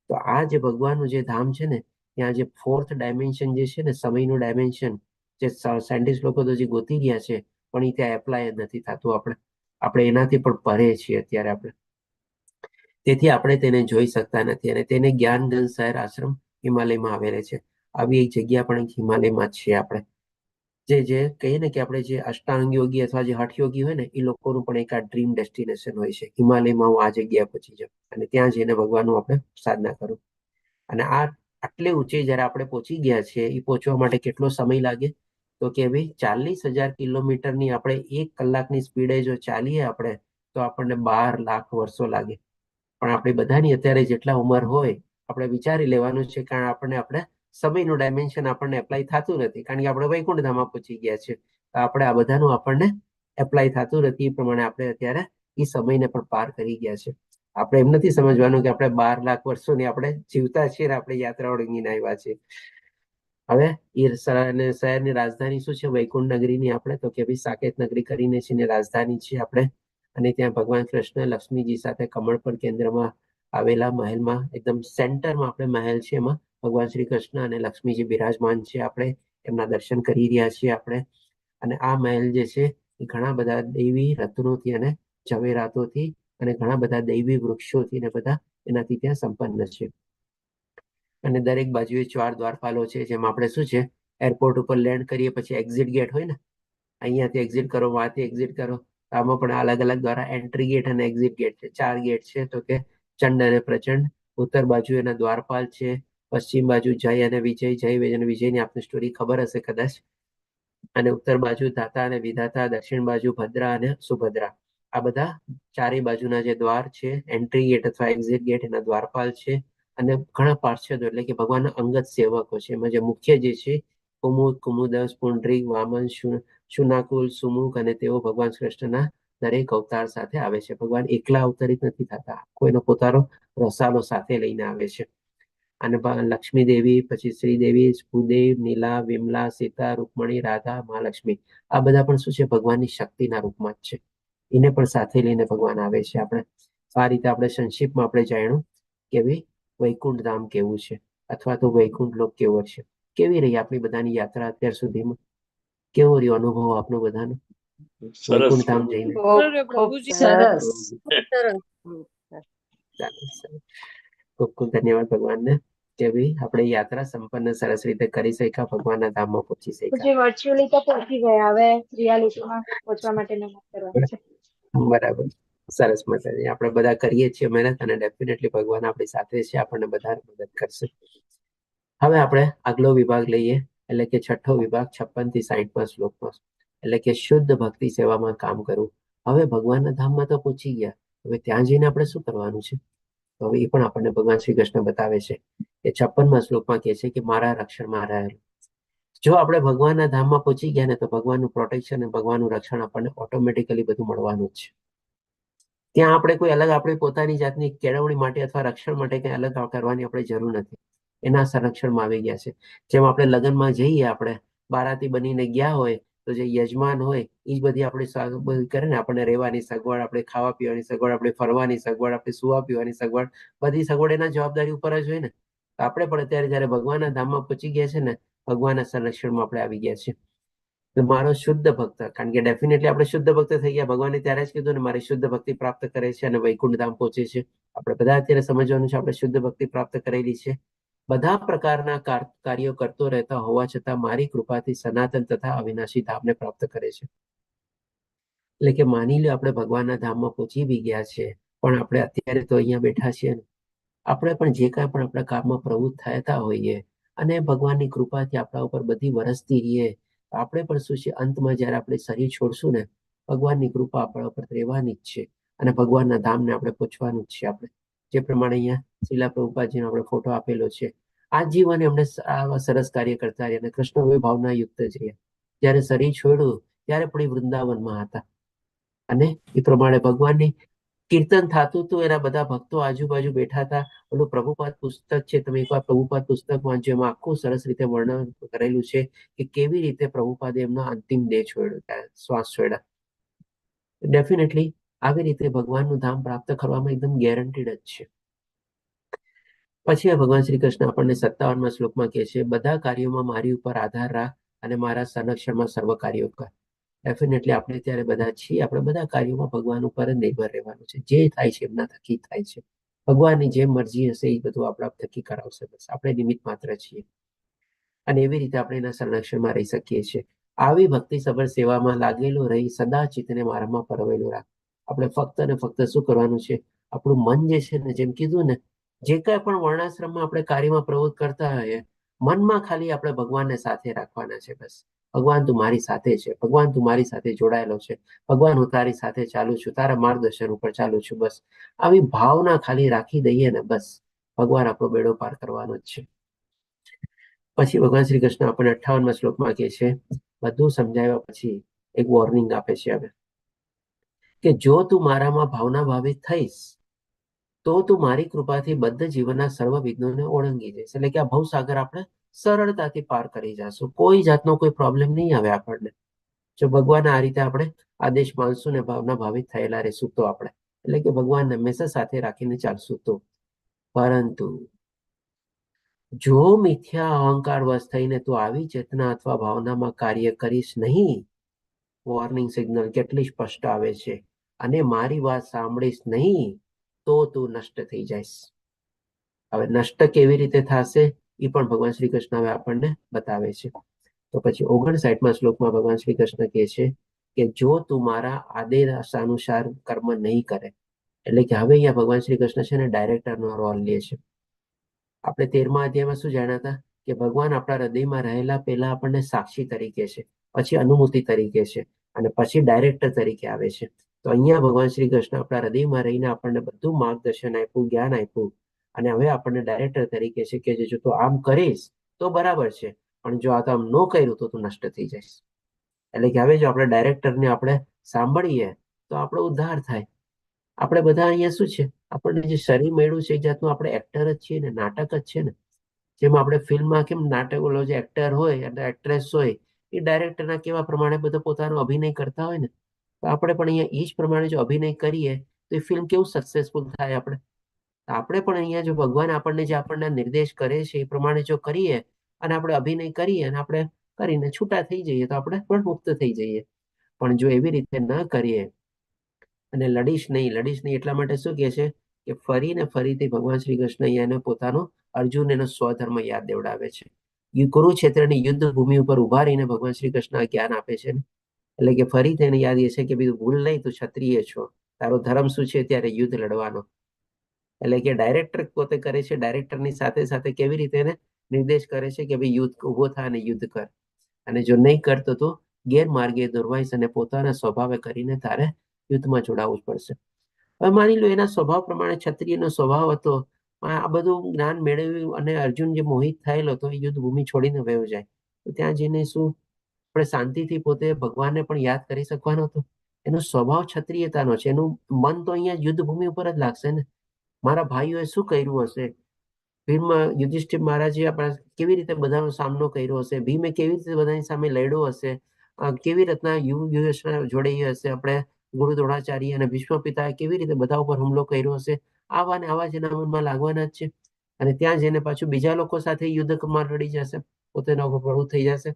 તો આ જે ભગવાનનું જે ધામ છે ને, ત્યાં જે 4th dimension જે છે ને, સમયનું ડાયમેન્શન જે સાયન્ટિસ્ટ લોકો તો જે ગોતી રહ્યા છે, પણ એ ત્યાં એપ્લાય જ નથી થતું. આપણે આપણે એનાથી પણ પરે છીએ અત્યારે આપણે, તેથી આપણે તેને જોઈ શકતા નથી. અને તેને જ્ઞાનગંજ શહેર આશ્રમ હિમાલયમાં આવેલે છે. આવી એક જગ્યા પણ હિમાલયમાં જ છે. આપણે જે જે કહીએ ને કે આપણે જે અષ્ટાંગ યોગી અથવા જે હઠ યોગી હોય ને, એ લોકોનું પણ એક આ ડ્રીમ ડેસ્ટિનેશન હોય છે, હિમાલયમાં હું આ જગ્યા પહોંચી જાઉં અને ત્યાં જઈને ભગવાનનું આપણે સાધના કરું. અને આ આટલે ઊંચે જ્યારે આપણે પહોંચી ગયા છીએ, એ પહોંચવા માટે કેટલો સમય લાગે? તો કે ભાઈ 40,000 કિલોમીટરની આપણે 1 કલાકની સ્પીડે જો ચાલીએ આપણે, તો આપણને 12 લાખ વર્ષો લાગે. પણ આપણી બધાની અત્યારે જેટલા ઉંમર હોય આપણે વિચારી લેવાનું છે, કારણ આપણને આપણે સમયનું ડાયમેન્શન આપણને એપ્લાય થતું નથી, કારણ કે આપણે વૈકુંઠ ધામમાં પહોંચી ગયા છે. તો આપણે આ બધાનું આપણને એપ્લાય થતું નથી, એ પ્રમાણે આપણે અત્યારે એ સમયને પણ પાર કરી ગયા છે. આપણે એમ નથી સમજવાનું કે આપણે 12 લાખ વર્ષોની આપણે જીવતા છીએ ને આપણે યાત્રા ઓળંગીને આવ્યા છીએ. હવે એ શહેરની રાજધાની શું છે વૈકુંઠ નગરીની આપણે? તો કે ભાઈ સાકેત નગરી કરીને છે ને રાજધાની છે આપણે. અને ત્યાં ભગવાન કૃષ્ણ લક્ષ્મીજી સાથે કમળ પર કેન્દ્રમાં આવેલા મહેલમાં, એકદમ સેન્ટરમાં આપણે મહેલ છે, એમાં ભગવાન શ્રી કૃષ્ણ અને લક્ષ્મીજી બિરાજમાન છે. આપણે એમના દર્શન કરી રહ્યા છીએ આપણે. અને આ મહેલ જે છે એ ઘણા બધા દૈવી રત્નોથી અને ઝવેરાતોથી અને ઘણા બધા દૈવી વૃક્ષોથી ને બધા એનાથી ત્યાં સંપન્ન છે. અને દરેક બાજુએ 4 દ્વારપાલો છે. જેમ આપણે શું છે એરપોર્ટ ઉપર લેન્ડ કરીએ પછી એક્ઝિટ ગેટ હોય ને, અહીંયાથી એક્ઝિટ કરો, વાંથી એક્ઝિટ કરો, આમાં પણ અલગ અલગ દ્વારા એન્ટ્રી ગેટ અને એક્ઝિટ ગેટ છે. 4 ગેટ છે. તો કે ચંડ અને પ્રચંડ, ઉત્તર બાજુ એના દ્વારપાલ છે, પશ્ચિમ બાજુ જય અને વિજય, જય અને વિજયની આપની સ્ટોરી ખબર હશે કદાચ, અને ઉત્તર બાજુ ધાતા અને વિધાતા, દક્ષિણ બાજુ ભદ્રા અને સુભદ્રા. આ બધા ચારેય બાજુના જે દ્વાર છે, એન્ટ્રી ગેટ અથવા એક્ઝિટ ગેટ, એના દ્વારપાલ છે. અને ઘણા પાર્ષદો એટલે કે ભગવાનના અંગત સેવકો છે. એમાં જે મુખ્ય જે છે કુમુદ, કુમુદસ, પુંડરીક, વામન, શુનાકુલ, સુમુખ, અને તેઓ ભગવાન કૃષ્ણના દરેક અવતાર સાથે આવે છે. ભગવાન એકલા અવતરિત નથી થતા, કોઈનો પોતાનો રસાલો સાથે લઈને આવે છે. અને લક્ષ્મી દેવી, પછી શ્રીદેવી, ભૂદેવ, નીલા, વિમલા, સીતા, રૂકમણી, રાધા, મહાલક્ષ્મી, આ બધા પણ શું છે ભગવાનની શક્તિના રૂપમાં જ છે. એને પણ સાથે લઈને ભગવાન આવે છે. આપણે આ રીતે આપણે સંક્ષિપ્તમાં આપણે જાણ્યું કે ભાઈ વૈકુંઠ ધામ કેવું છે અથવા તો વૈકુંઠ લોક કેવો છે. કેવી રહી આપણી બધાની યાત્રા અત્યાર સુધીમાં? કેવો રહ્યો અનુભવ આપનો બધાનો વૈકુંઠ ધામ જઈને? સરસ. ખૂબ ખૂબ ધન્યવાદ ભગવાનને કે ભાઈ આપણે યાત્રા સંપન્ન સરસ રીતે કરી શક્યા, ભગવાનના ધામમાં પહોંચી શક્યા. વર્ચ્યુઅલી તો પહોંચી ગયા, હવે રિયાલિટીમાં પહોંચવા માટે મહેનત કરવાની છે. બરાબર, સરસ મજાની આપણે બધા કરીએ છીએ મહેનત અને ડેફિનેટલી ભગવાન આપણી સાથે છે, આપણને બધા મદદ કરશે. હવે આપણે આગલો વિભાગ લઈએ, એટલે કે છઠ્ઠો વિભાગ 56 થી 60 શ્લોકમાં, એટલે કે શુદ્ધ ભક્તિ સેવામાં કામ કરવું. હવે ભગવાનના ધામમાં તો પહોંચી ગયા, હવે ત્યાં જઈને આપણે શું કરવાનું છે? તો હવે એ પણ આપણને ભગવાન શ્રી કૃષ્ણ બતાવે છે કે 56મા શ્લોકમાં કહે છે કે મારા રક્ષણમાં રહેલો. જો આપણે ભગવાનના ધામમાં પહોંચી ગયા ને તો ભગવાનનું પ્રોટેક્શન અને ભગવાનનું રક્ષણ આપણને ઓટોમેટિકલી બધું મળવાનું જ છે. ત્યાં આપણે કોઈ અલગ આપણી પોતાની જાતની કેળવણી માટે અથવા રક્ષણ માટે કંઈ અલગ કરવાની આપણે જરૂર નથી, એના સંરક્ષણમાં આવી ગયા છે. જેમ આપણે લગ્નમાં જઈએ, આપણે બારાતી બનીને ગયા હોય તો જે યજમાન હોય એ જ બધી આપણે કરે ને, આપણને રહેવાની સગવડ, આપણે ખાવા પીવાની સગવડ, આપણે ફરવાની સગવડ, આપણે સુવા પીવાની સગવડ, બધી સગવડ એના જવાબદારી ઉપર જ હોય ને. તો આપણે પણ અત્યારે જયારે ભગવાનના ધામમાં પહોંચી ગયા છે ને, ભગવાનના સંરક્ષણમાં આપણે આવી ગયા છે. મારો શુદ્ધ ભક્ત, કારણ કે ડેફિનેટલી આપણે શુદ્ધ ભક્ત થઈ ગયા. ભગવાને ત્યારે જ કીધું ને, મારી શુદ્ધ ભક્તિ પ્રાપ્ત કરે છે અને વૈકુંઠ ધામ પહોંચે છે. આપણે બધા અત્યારે સમજવાનું છે, આપણે શુદ્ધ ભક્તિ પ્રાપ્ત કરેલી છે. બધા પ્રકારના કાર્યો કરતો રહેતા હોવા છતાં મારી કૃપાથી સનાતન તથા અવિનાશી ધામને પ્રાપ્ત કરે છે. એટલે કે માની લો આપણે ભગવાનના ધામમાં પહોંચી બી ગયા છે, પણ આપણે અત્યારે તો અહીંયા બેઠા છીએ ને. આપણે પણ જે કાંઈ પણ આપણા કામમાં પ્રવૃત્ત થતા હોઈએ અને ભગવાનની કૃપાથી આપણા ઉપર બધી વરસતી રહીએ, તો આપણે પણ શું છે, અંતમાં જ્યારે આપણે શરીર છોડશું ને, ભગવાનની કૃપા આપણા ઉપર રહેવાની જ છે અને ભગવાનના ધામને આપણે પહોંચવાનું જ છે. આપણે જે પ્રમાણે અહીંયા શ્રીલા પ્રભુપાદજીનો આપણે ફોટો આપેલો છે, આ જીવન એમણે આવા સરસ કાર્ય કરતા રહ્યા અને કૃષ્ણ ભાવના યુક્ત જ રહ્યા. જ્યારે શરીર છોડ્યું ત્યારે પણ એ વૃંદાવનમાં હતા અને એ પ્રમાણે ભગવાનની કીર્તન થતું હતું, એના બધા ભક્તો આજુબાજુ બેઠા હતા. ઓલું પ્રભુપાદ પુસ્તક છે, તમે એકવાર પ્રભુપાદ પુસ્તક વાંચો, એમાં આખું સરસ રીતે વર્ણન કરેલું છે કે કેવી રીતે પ્રભુપાદે એમનો અંતિમ દેહ છોડ્યો, શ્વાસ છોડ્યા. ડેફિનેટલી આવી રીતે ભગવાનનું ધામ પ્રાપ્ત કરવામાં એકદમ ગેરંટીડ જ છે. પછી ભગવાન શ્રી કૃષ્ણ આપણને 57મા શ્લોકમાં કહે છે, બધા કાર્યોમાં મારી ઉપર આધાર રાખ અને મારા સંરક્ષણમાં સર્વ કાર્યો કર. ડેફિનેટલી આપણે ત્યારે બધા છીએ, આપણે બધા કાર્યોમાં ભગવાન ઉપર જ નિર્ભર રહેવાનું છે. જે થાય છે એમના થકી થાય છે, ભગવાનની જે મરજી હશે એ બધું આપણા થકી કરાવશે, બસ આપણે નિમિત્ત માત્ર છીએ. અને એવી રીતે આપણે એના સંરક્ષણમાં રહી શકીએ છીએ. આવી ભક્તિસભર સેવામાં લાગેલો રહી સદા ચિત્તને મારામાં પરવેલું રાખ. આપણે ફક્ત અને ફક્ત શું કરવાનું છે, આપણું મન જે છે ને, જેમ કીધું ને, જે કાંઈ પણ વર્ણાશ્રમમાં આપણે કાર્યમાં પ્રવૃત્ત કરતા હોઈએ, મનમાં ખાલી આપણે ભગવાનને સાથે રાખવાના છે. બસ, ભગવાન તું મારી સાથે છે, ભગવાન તું મારી સાથે જોડાયેલો છે, ભગવાન હું તારી સાથે ચાલુ છું, તારા માર્ગદર્શન ઉપર ચાલુ છું. બસ આવી ભાવના ખાલી રાખી દઈએ ને, બસ ભગવાન આપણો બેડો પાર કરવાનો જ છે. પછી ભગવાન શ્રી કૃષ્ણ આપણને 58મા શ્લોકમાં કહે છે, બધું સમજાવ્યા પછી એક વોર્નિંગ આપે છે હવે, કે જો તું મારામાં ભાવના ભાવિત થઈશ તો તું મારી કૃપાથી બદ્ધ જીવનના સર્વ વિઘ્નોને ઓળંગી જઈશ. એટલે કે આ ભવસાગર આપણે સરળતાથી પાર કરી જશું, કોઈ જાતનો કોઈ પ્રોબ્લેમ નહીં આવે આપણને. જો ભગવાન આ રીતે આપણે આદેશ માનશું ને ભાવના ભાવિત થયેલા રહેશું તો આપણે, એટલે કે ભગવાનને હંમેશા સાથે રાખીને ચાલશું તો. પરંતુ જો મિથ્યા અહંકાર વશ થઈને તું આવી ચેતના અથવા ભાવનામાં કાર્ય કરીશ નહીં, વોર્નિંગ સિગ્નલ કેટલી સ્પષ્ટ આવે છે, અને મારી વાત સાંભળીશ નહીં તો તું નષ્ટ થઈ જઈશ. હવે નષ્ટ કેવી રીતે થશે એ પણ ભગવાન શ્રી કૃષ્ણ હવે આપણને બતાવે છે. તો પછી 59મા શ્લોકમાં ભગવાન શ્રી કૃષ્ણ કહે છે કે જો તું મારા આદેશ અનુસાર કર્મ નહીં કરે, એટલે કે હવે અહીંયા ભગવાન શ્રી કૃષ્ણ છે ને ડાયરેક્ટરનો રોલ લે છે. આપણે 13મા અધ્યાયમાં શું જાણ્યા હતા કે ભગવાન આપણા હૃદયમાં રહેલા પહેલા આપણને સાક્ષી તરીકે છે, પછી અનુમતિ તરીકે છે અને પછી ડાયરેક્ટર તરીકે આવે છે. તો અહીંયા ભગવાન શ્રી કૃષ્ણ આપણા હૃદયમાં રહીને આપણને બધું માર્ગદર્શન આપ્યું, જ્ઞાન આપ્યું, અને હવે આપણને ડાયરેક્ટર તરીકે છે કે જો તું આમ કરીશ તો બરાબર છે, પણ જો આ તો આમ ન કર્યું તો તું નષ્ટ થઈ જઈશ. એટલે કે હવે જો આપણે ડાયરેક્ટરને આપણે સાંભળીએ તો આપણો ઉદ્ધાર થાય. આપણે બધા અહીંયા શું છે, આપણને જે શરીર મળ્યું છે એક જાતનું આપણે એક્ટર જ છીએ ને, નાટક જ છે ને. જેમ આપણે ફિલ્મમાં કેમ નાટક ઓલો જે એક્ટર હોય અને એક્ટ્રેસ હોય એ ડાયરેક્ટરના કેવા પ્રમાણે બધો પોતાનો અભિનય કરતા હોય ને, તો આપણે પણ અહીંયા એ જ પ્રમાણે જો અભિનય કરીએ તો એ ફિલ્મ કેવું સક્સેસફુલ થાય. આપણે આપણે પણ અહીંયા જો ભગવાન આપણને જે આપણને નિર્દેશ કરે છે એ પ્રમાણે જો કરીએ અને આપણે અભિનય કરીએ અને આપણે કરીને છૂટા થઈ જઈએ તો આપણે પણ મુક્ત થઈ જઈએ. પણ જો એવી રીતે ન કરીએ અને લડીશ નહીં, લડીશ નહીં એટલા માટે શું કહે છે કે ફરી ને ફરીથી ભગવાન શ્રી કૃષ્ણ અહીંયા એને પોતાનો અર્જુન એનો સ્વધર્મ યાદ દેવડાવે છે. કુરુક્ષેત્રની યુદ્ધ ભૂમિ ઉપર ઉભા રહીને ભગવાન શ્રી કૃષ્ણ જ્ઞાન આપે છે. એટલે કે ફરી તેને યાદ એ છે કે બીજું ભૂલ નહીં, તું ક્ષત્રિય છો, તારો ધર્મ શું છે ત્યારે યુદ્ધ લડવાનો. એટલે કે ડાયરેક્ટર પોતે કરે છે, ડાયરેક્ટરની સાથે સાથે કેવી રીતે એને નિર્દેશ કરે છે કે ભાઈ યુદ્ધ ઉભો થા અને યુદ્ધ કર, અને જો નહીં કરતો તો ગેરમાર્ગે દોરવાઈશ અને પોતાના સ્વભાવે કરીને તારે યુદ્ધમાં જોડાવવું જ પડશે. હવે માની લો એના સ્વભાવ પ્રમાણે ક્ષત્રિયનો સ્વભાવ હતો, આ બધું જ્ઞાન મેળવ્યું અને અર્જુન જે મોહિત થયેલો હતો એ યુદ્ધ ભૂમિ છોડીને વયો જાય, તો ત્યાં જઈને શું આપણે શાંતિથી પોતે ભગવાનને પણ યાદ કરી શકવાનો હતો? એનો સ્વભાવ ક્ષત્રિયતાનો છે, એનું મન તો અહીંયા યુદ્ધ ભૂમિ ઉપર જ લાગશે ને. મારા ભાઈઓએ શું કર્યું હશે, ભીમ યુધિષ્ઠિર મહારાજે આપણા કેવી રીતે બધાનો સામનો કર્યો હશે, ભીમે કેવી રીતે બધાની સામે લડ્યો હશે, કેવી રીતના યુયુત્સુ જોડે હશે, આપણે ગુરુ દ્રોણાચાર્ય અને ભીષ્મ પિતાએ કેવી રીતે બધા ઉપર હુમલો કર્યો હશે, આવા ને આવા જ એના મનમાં લાગવાના જ છે. અને ત્યાં જઈને પાછું બીજા લોકો સાથે યુદ્ધમાં લડી જશે, પોતેના ઉપર પ્રભુ થઈ જશે.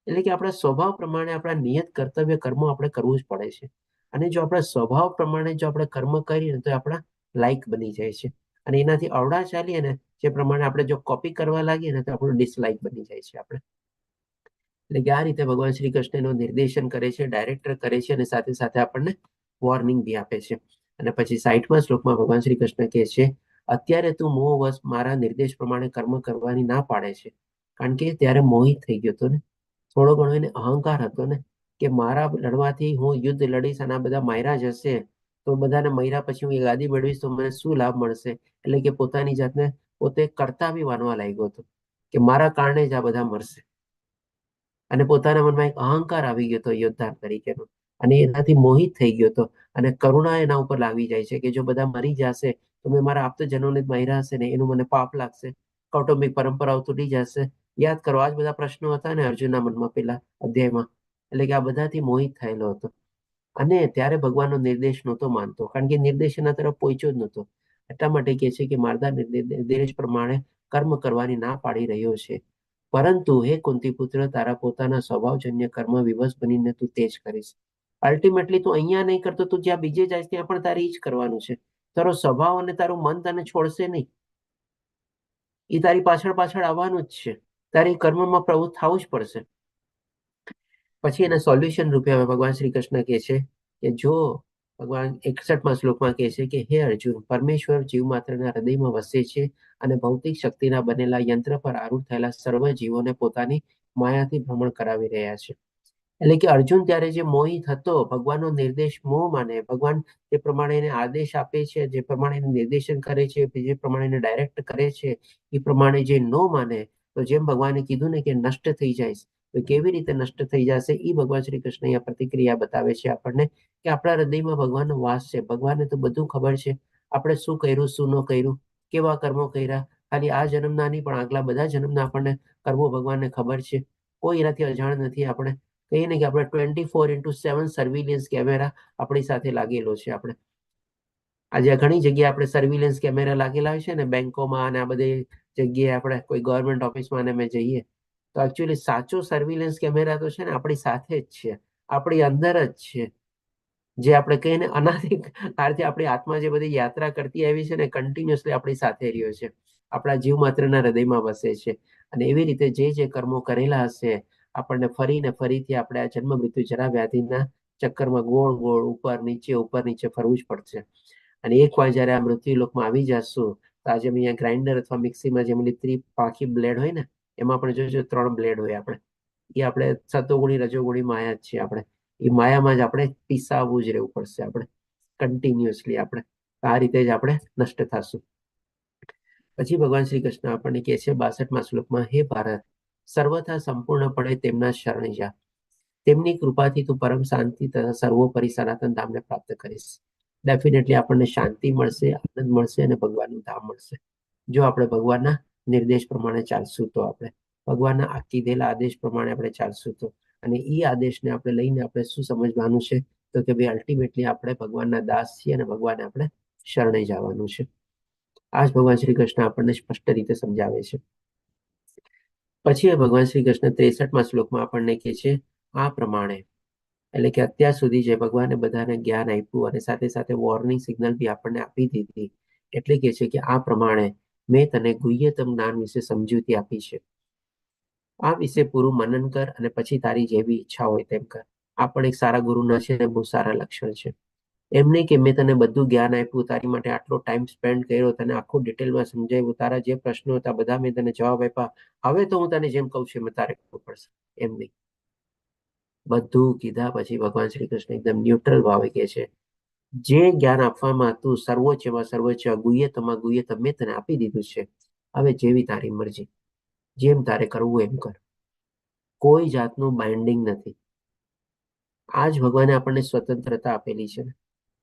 એટલે કે આપણા સ્વભાવ પ્રમાણે આપણા નિયત કર્તવ્ય કર્મો આપણે કરવું જ પડે છે. અને જો આપણા સ્વભાવ પ્રમાણે જો આપણે કર્મ કરીએ ને તો આપણા લાયક બની જાય છે, અને એનાથી અવળા ચાલીએ ને, જે પ્રમાણે આપણે જો કોપી કરવા લાગીએ ને, તો આપણું ડિસલાઇક બની જાય છે આપણે. એટલે કે આ રીતે ભગવાન શ્રી કૃષ્ણ એનું નિર્દેશન કરે છે, ડાયરેક્ટર કરે છે, અને સાથે સાથે આપણને વોર્નિંગ બી આપે છે. અને પછી 60મા શ્લોકમાં ભગવાન શ્રી કૃષ્ણ કહે છે, અત્યારે તું મોહવશ મારા નિર્દેશ પ્રમાણે કર્મ કરવાની ના પાડે છે, કારણ કે ત્યારે મોહિત થઈ ગયો હતો ને, થોડો ઘણો એને અહંકાર હતો ને, કે મારા લડવાથી હું યુદ્ધ લડીશ અને આ બધા માર્યા જશે, તો બધાને મર્યા પછી હું એ ગાદી મેળવીશ તો મને શું લાભ મળશે? એટલે કે પોતાની જાતને પોતે કરતા બી માનવા લાગ્યો હતો કે મારા કારણે જ આ બધા મરશે, અને પોતાના મનમાં એક અહંકાર આવી ગયો હતો યોદ્ધા તરીકેનો, અને એનાથી મોહિત થઈ ગયો હતો. અને કરુણા એના ઉપર લાગી જાય છે કે જો બધા મરી જશે તો મેં મારા આપ્તજનોને જ માર્યા હશે ને, એનું મને પાપ લાગશે, કૌટુંબિક પરંપરાઓ તૂટી જશે. યાદ કરો, આ જ બધા પ્રશ્નો હતા ને અર્જુનના મનમાં પેલા અધ્યાયમાં. એટલે કે આ બધાથી મોહિત થયેલો હતો, અને ત્યારે ભગવાનનો નિર્દેશ નહોતો માનતો, કારણ કે નિર્દેશ એના તરફ પહોંચ્યો જ નહોતો. એટલા માટે કહે છે કે મારા નિર્દેશ પ્રમાણે કર્મ કરવાની ના પાડી રહ્યો છે, પરંતુ હે કુંતી પુત્ર, તારા પોતાના સ્વભાવજન્ય કર્મ વિવશ બનીને તું તે જ કરીશ. અલ્ટિમેટલી તું અહીંયા નહીં કરતો, તું જ્યાં બીજે જાય ત્યાં પણ તારે ઈ જ કરવાનું છે. તારો સ્વભાવ અને તારું મન તને છોડશે નહીં, એ તારી પાછળ પાછળ આવવાનું જ છે, તારી કર્મમાં પ્રવૃત્ત થવું જ પડશે. પછી એના સોલ્યુશન રૂપે હવે ભગવાન શ્રી કૃષ્ણ કહે છે કે જો ભગવાન 61મા શ્લોકમાં કહે છે કે હે અર્જુન, પરમેશ્વર જીવ માત્રના હૃદયમાં વસે છે અને ભૌતિક શક્તિના બનેલા યંત્ર પર આરૂઢ થયેલા સર્વ જીવોને પોતાની માયાથી ભ્રમણ કરાવી રહ્યા છે. એટલે કે અર્જુન ત્યારે જે મોહિત હતો, ભગવાનનો નિર્દેશ મોહ માને, ભગવાન જે પ્રમાણે એને આદેશ આપે છે, જે પ્રમાણે એને નિર્દેશન કરે છે, જે પ્રમાણે એને ડાયરેક્ટ કરે છે, એ પ્રમાણે જે ન માને, તો જેમ ભગવાને કીધું ને કે નષ્ટ થઈ જાય, તો કેવી રીતે નષ્ટ થઈ જશે એ ભગવાન શ્રી કૃષ્ણ અહીંયા પ્રતિક્રિયા બતાવે છે આપણને કે આપણા હૃદયમાં ભગવાનનો વાસ છે. ભગવાનને તો બધું ખબર છે, આપણે શું કર્યું, શું ન કર્યું, કેવા કર્મો કર્યા. ખાલી આ જન્મના નહીં પણ આગલા બધા જન્મના આપણને કર્મો ભગવાનને ખબર છે, કોઈ એનાથી અજાણ નથી. આપણે કહીએ ને કે આપણે 24x7 surveillance camera આપણી સાથે લાગેલો છે. આપણે આજે ઘણી જગ્યાએ આપણે સર્વિલન્સ કેમેરા લાગેલા હોય છે ને, બેંકોમાં અને આ બધી જગ્યાએ, આપણે કોઈ ગવર્મેન્ટ ઓફિસમાં અને અમે જઈએ તો એકચ્યુઅલી સાચો સર્વિલન્સ કેમેરા તો છે ને આપણી સાથે જ છે, આપણી અંદર જ છે. જે આપણે કહીએ ને અનાદિકાળથી આપણી આત્મા જે બધી યાત્રા કરતી આવી છે ને, કન્ટિન્યુઅસલી આપણી સાથે રહ્યો છે, આપણા જીવ માત્રના હૃદયમાં વસે છે. અને એવી રીતે જે જે કર્મો કરેલા હશે આપણને ફરી ને ફરીથી આપણે આ જન્મ મૃત્યુ જરા વ્યાધિના ચક્કરમાં ગોળ ગોળ ઉપર નીચે ઉપર નીચે ફરવું જ પડશે. અને એકવાર જ્યારે આ મૃત્યુ લોકમાં આવી જશું તો આજે અહીંયા ગ્રાઇન્ડર અથવા મિક્સીમાં જેમ ત્રિપાખી બ્લેડ હોય ને, એમાં પણ જોજો 3 બ્લેડ હોય આપણે, એ આપણે સતોગુણી રજોગુણી માયા જ છે. આપણે એ માયામાં જ આપણે પીસાવવું જ રહેવું પડશે આપણે કન્ટિન્યુઅસલી. આપણે આ રીતે જ આપણે નષ્ટ થશું. પછી ભગવાન શ્રી કૃષ્ણ આપણને કહે છે 62મા શ્લોકમાં, હે ભારત, સર્વથા સંપૂર્ણપણે તેમના શરણે જા, તેમની કૃપાથી તું પરમ શાંતિ તથા સર્વોપરી સનાતન ધામને પ્રાપ્ત કરીશ. ડેફિનેટલી આપણને શાંતિ મળશે, આનંદ મળશે અને ભગવાનનું ધામ મળશે, જો આપણે ભગવાનના નિર્દેશ પ્રમાણે ચાલશું તો, આપણે ભગવાનના આ કીધેલા આદેશ પ્રમાણે આપણે ચાલશું તો. અને એ આદેશને આપણે લઈને આપણે શું સમજવાનું છે તો કે ભાઈ અલ્ટિમેટલી આપણે ભગવાનના દાસ છીએ અને ભગવાનને આપણે શરણે જવાનું છે. આ જ ભગવાન શ્રી કૃષ્ણ આપણને સ્પષ્ટ રીતે સમજાવે છે. પછી ભગવાન શ્રી કૃષ્ણ 63મા શ્લોકમાં આપણને કહે છે આ પ્રમાણે, એટલે કે અત્યાર સુધી જે ભગવાને બધાને જ્ઞાન આપ્યું અને સાથે સાથે વોર્નિંગ સિગ્નલ બી આપણને આપી દીધી, એટલે કે છે કે આ પ્રમાણે મેં તને ગુહ્યતમ જ્ઞાન વિશે સમજૂતી આપી છે, આ વિશે પૂરું મનન કર અને પછી તારી જેવી ઈચ્છા હોય તેમ કર. આ પણ એક સારા ગુરુના છે અને બહુ સારા લક્ષણ છે. એમ નહીં કે મેં તને બધું જ્ઞાન આપ્યું, તારી માટે આટલો ટાઈમ સ્પેન્ડ કર્યો, તને આખું ડિટેલમાં સમજાવ્યું, તારા જે પ્રશ્નો હતા બધા મેં તને જવાબ આપ્યા, હવે તો હું તને જેમ કહું છું એમ તારે કરવું પડશે, એમ નહીં. બધું કીધા પછી ભગવાન શ્રી કૃષ્ણ એકદમ ન્યુટ્રલ ભાવે કહે છે, જે જ્ઞાન આપવામાં હતું સર્વોચ્ચમાં સર્વોચ્ચ ગુહ્યતમા ગુહ્યતમ મેં તને આપી દીધું છે, હવે જેવી તારી મરજી, જેમ તારે કરવું એમ કર, કોઈ જાતનું બાઇન્ડિંગ નથી. આ જ ભગવાને આપણને સ્વતંત્રતા આપેલી છે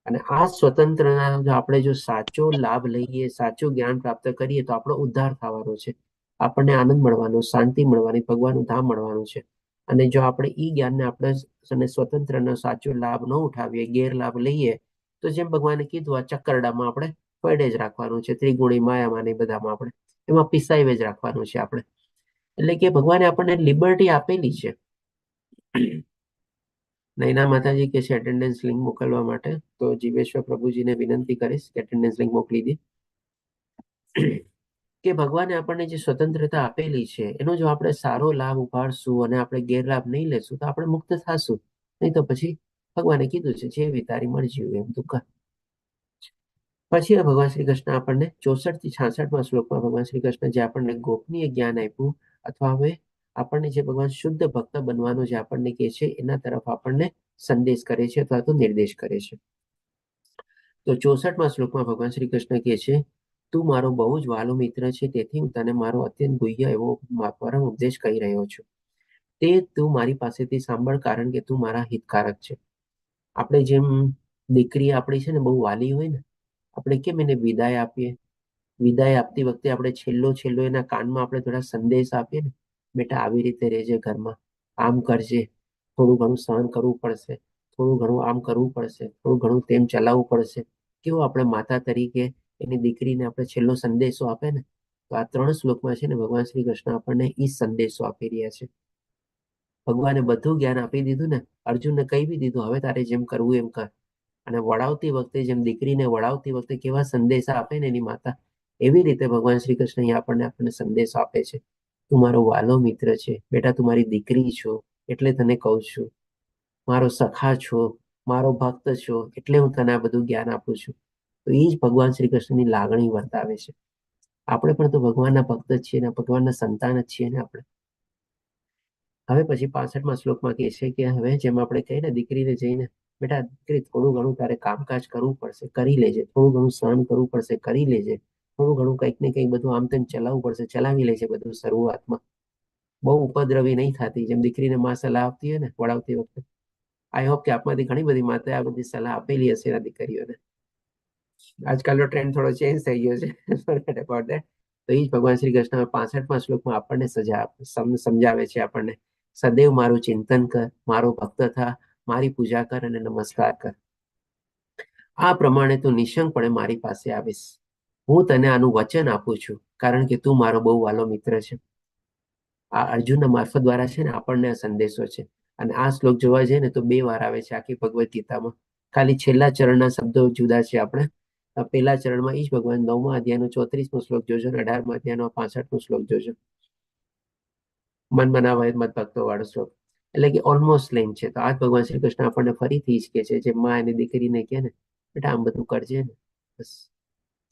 અને આ સ્વતંત્રતા જો આપણે જો સાચો લાભ લઈએ, સાચું જ્ઞાન પ્રાપ્ત કરીએ તો આપણો ઉદ્ધાર થવાનો છે, આપણને આનંદ મળવાનો, શાંતિ મળવાની, ભગવાનનું ધામ મળવાનું છે. અને જો આપણે ઈ જ્ઞાનને આપણે અને સ્વતંત્રનો સાચો લાભ ન ઉઠાવીએ, ગેરલાભ લઈએ, તો જેમ ભગવાને કીધું આ ચક્કરડામાં આપણે પડે જ રાખવાનું છે, ત્રિગુણી માયામાં ને બધામાં આપણે એમાં પીસાઈ જ રાખવાનું છે આપણે. એટલે કે ભગવાને આપણને લિબર્ટી આપેલી છે, નૈના માતાજી કે છે એટેન્ડન્સ લિંક મોકલવા માટે, તો જીવેશ્વર પ્રભુજીને વિનંતી કરીશ કે એટેન્ડન્સ લિંક મોકલી દે. કે ભગવાને આપણને જે સ્વતંત્રતા આપેલી છે એનો જો આપણે સારો લાભ ઉપાડશું અને આપણે ગેરલાભ નહીં લેશું તો આપણે મુક્ત થશું, નહીં તો પછી ભગવાને કીધું છે જેવી તારી મરજી હોય એમ તું કર. પછી ભગવાન શ્રી કૃષ્ણ આપણને 64 થી 66માં શ્લોકમાં ભગવાન શ્રી કૃષ્ણ જે આપણને ગોપનીય જ્ઞાન આપ્યું અથવા હવે આપણને જે ભગવાન શુદ્ધ ભક્ત બનવાનો જે આપણને કહે છે એના તરફ આપણને સંદેશ કરે છે અથવા તો નિર્દેશ કરે છે. તો 64માં શ્લોકમાં ભગવાન શ્રી કૃષ્ણ કહે છે, તું મારો બહુ જ વાલો મિત્ર છે, તેથી હું તને મારો અત્યંત ગુહ્ય એવો પરમ ઉપદેશ કહી રહ્યો છું. તે તું મારી પાસેથી સાંભળ, કારણ કે તું મારા હિતકારક છે. આપણે જેમ દીકરી આપણી છે ને બહુ વાલી હોય ને, આપણે કેમ એને વિદાય આપીએ? વિદાય આપતી વખતે આપણે છેલ્લો છેલ્લો એના કાનમાં આપણે થોડા સંદેશ આપીએ ને, બેટા આવી રીતે રહેજે, ઘરમાં આમ કરજે, થોડું ઘણું સહન કરવું પડશે, થોડું ઘણું આમ કરવું પડશે, થોડું ઘણું તેમ ચલાવવું પડશે. કેવો આપણે માતા તરીકે એની દીકરીને આપણે છેલ્લો સંદેશો આપે ને, તો આ ત્રણ શ્લોકમાં છે ને ભગવાન શ્રી કૃષ્ણ આપણને ઈ સંદેશો આપી રહ્યા છે. ભગવાને બધું જ્ઞાન આપી દીધું ને, અર્જુનને કહી બી દીધું હવે તારે જેમ કરવું એમ કર. અને વળાવતી વખતે જેમ દીકરીને વળાવતી વખતે કેવા સંદેશા આપે ને એની માતા, એવી રીતે ભગવાન શ્રી કૃષ્ણ અહીંયા આપણને આપણને સંદેશો આપે છે. તું મારો વાલો મિત્ર છે બેટા, તું મારી દીકરી છો એટલે તને કહું છું, મારો સખા છો, મારો ભક્ત છો એટલે હું તને આ બધું જ્ઞાન આપું છું. તો એ જ ભગવાન શ્રી કૃષ્ણની લાગણી વર્તાવે છે. આપણે પણ તો ભગવાનના ભક્ત જ છીએ ને, ભગવાનના સંતાન જ છીએ ને આપણે. હવે પછી 65માં શ્લોકમાં કહે છે કે હવે જેમ આપણે કહીએ ને દીકરીને જઈને, બેટા દીકરી થોડું ઘણું તારે કામકાજ કરવું પડશે, કરી લેજે, થોડું ઘણું સહન કરવું પડશે, કરી લેજે, થોડું ઘણું કંઈક ને કંઈક બધું આમ તેમ ચલાવવું પડશે, ચલાવી લેજે બધું. શરૂઆતમાં બહુ ઉપદ્રવી નહીં થતી, જેમ દીકરીને માં સલાહ આપતી હોય ને વળાવતી વખતે. I hope કે આપમાંથી ઘણી બધી માતાએ આ બધી સલાહ આપેલી હશે એના દીકરીઓને. આજકાલનો ટ્રેન્ડ થોડો ચેન્જ થઈ ગયો છે, ફોરગેટ અબાઉટ that. તો એ જ ભગવાન શ્રી કૃષ્ણ 65માં શ્લોકમાં આપણને સજા સમજાવે છે આપણને, સદૈવ મારું ચિંતન કર, મારો ભક્ત થા, મારી પૂજા કર અને નમસ્કાર કર. આ પ્રમાણે તું નિશંકપણે મારી પાસે આવીશ. હું તને આનું વચન આપું છું, કારણ કે તું મારો બહુ વાલો મિત્ર છે. આ અર્જુનના મારફત દ્વારા છે ને આપણને આ સંદેશો છે. અને આ શ્લોક જોવા જઈએ ને તો બે વાર આવે છે આખી ભગવદ્ ગીતામાં, ખાલી છેલ્લા ચરણના શબ્દો જુદા છે. આપણે પહેલા ચરણમાં ઈ જ ભગવાન 9મા અધ્યાયનો 34મો શ્લોક જોજો અને 18મા અધ્યાયનો 65મો શ્લોક જોજો, મન મનાભવ મદ્ ભક્તો વાળો શ્લોક, એટલે કે ઓલમોસ્ટ સેમ છે. તો આજ ભગવાન શ્રી કૃષ્ણ આપણને ફરીથી જ કે છે, જે માં એની દીકરીને કહે ને, બેટા આમ બધું કરજે ને, બસ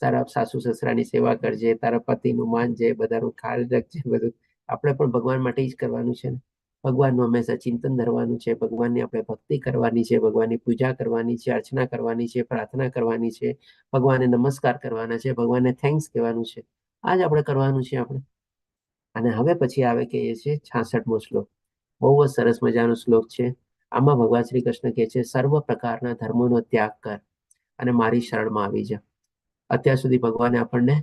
તારા સાસુ સસરાની સેવા કરજે, તારા પતિનું માનજે, બધાનું ખ્યાલ રાખજે, બધું આપણે પણ ભગવાન માટે જ કરવાનું છે ને. ભગવાનનું હંમેશા ચિંતન ધરવાનું છે, ભગવાનની આપણે ભક્તિ કરવાની છે, ભગવાનની પૂજા કરવાની છે, અર્ચના કરવાની છે, પ્રાર્થના કરવાની છે, ભગવાનને નમસ્કાર કરવાના છે, ભગવાનને thanks કહેવાનું છે, આ જ આપણે કરવાનું છે આપણે. અને હવે પછી આવે કે એ છે 66મો શ્લોક, બહુ જ સરસ મજાનો શ્લોક છે. આમાં ભગવાન શ્રી કૃષ્ણ કહે છે, સર્વ પ્રકારના ધર્મોનો ત્યાગ કર અને મારી શરણમાં આવી જા. અત્યાર સુધી ભગવાને આપણને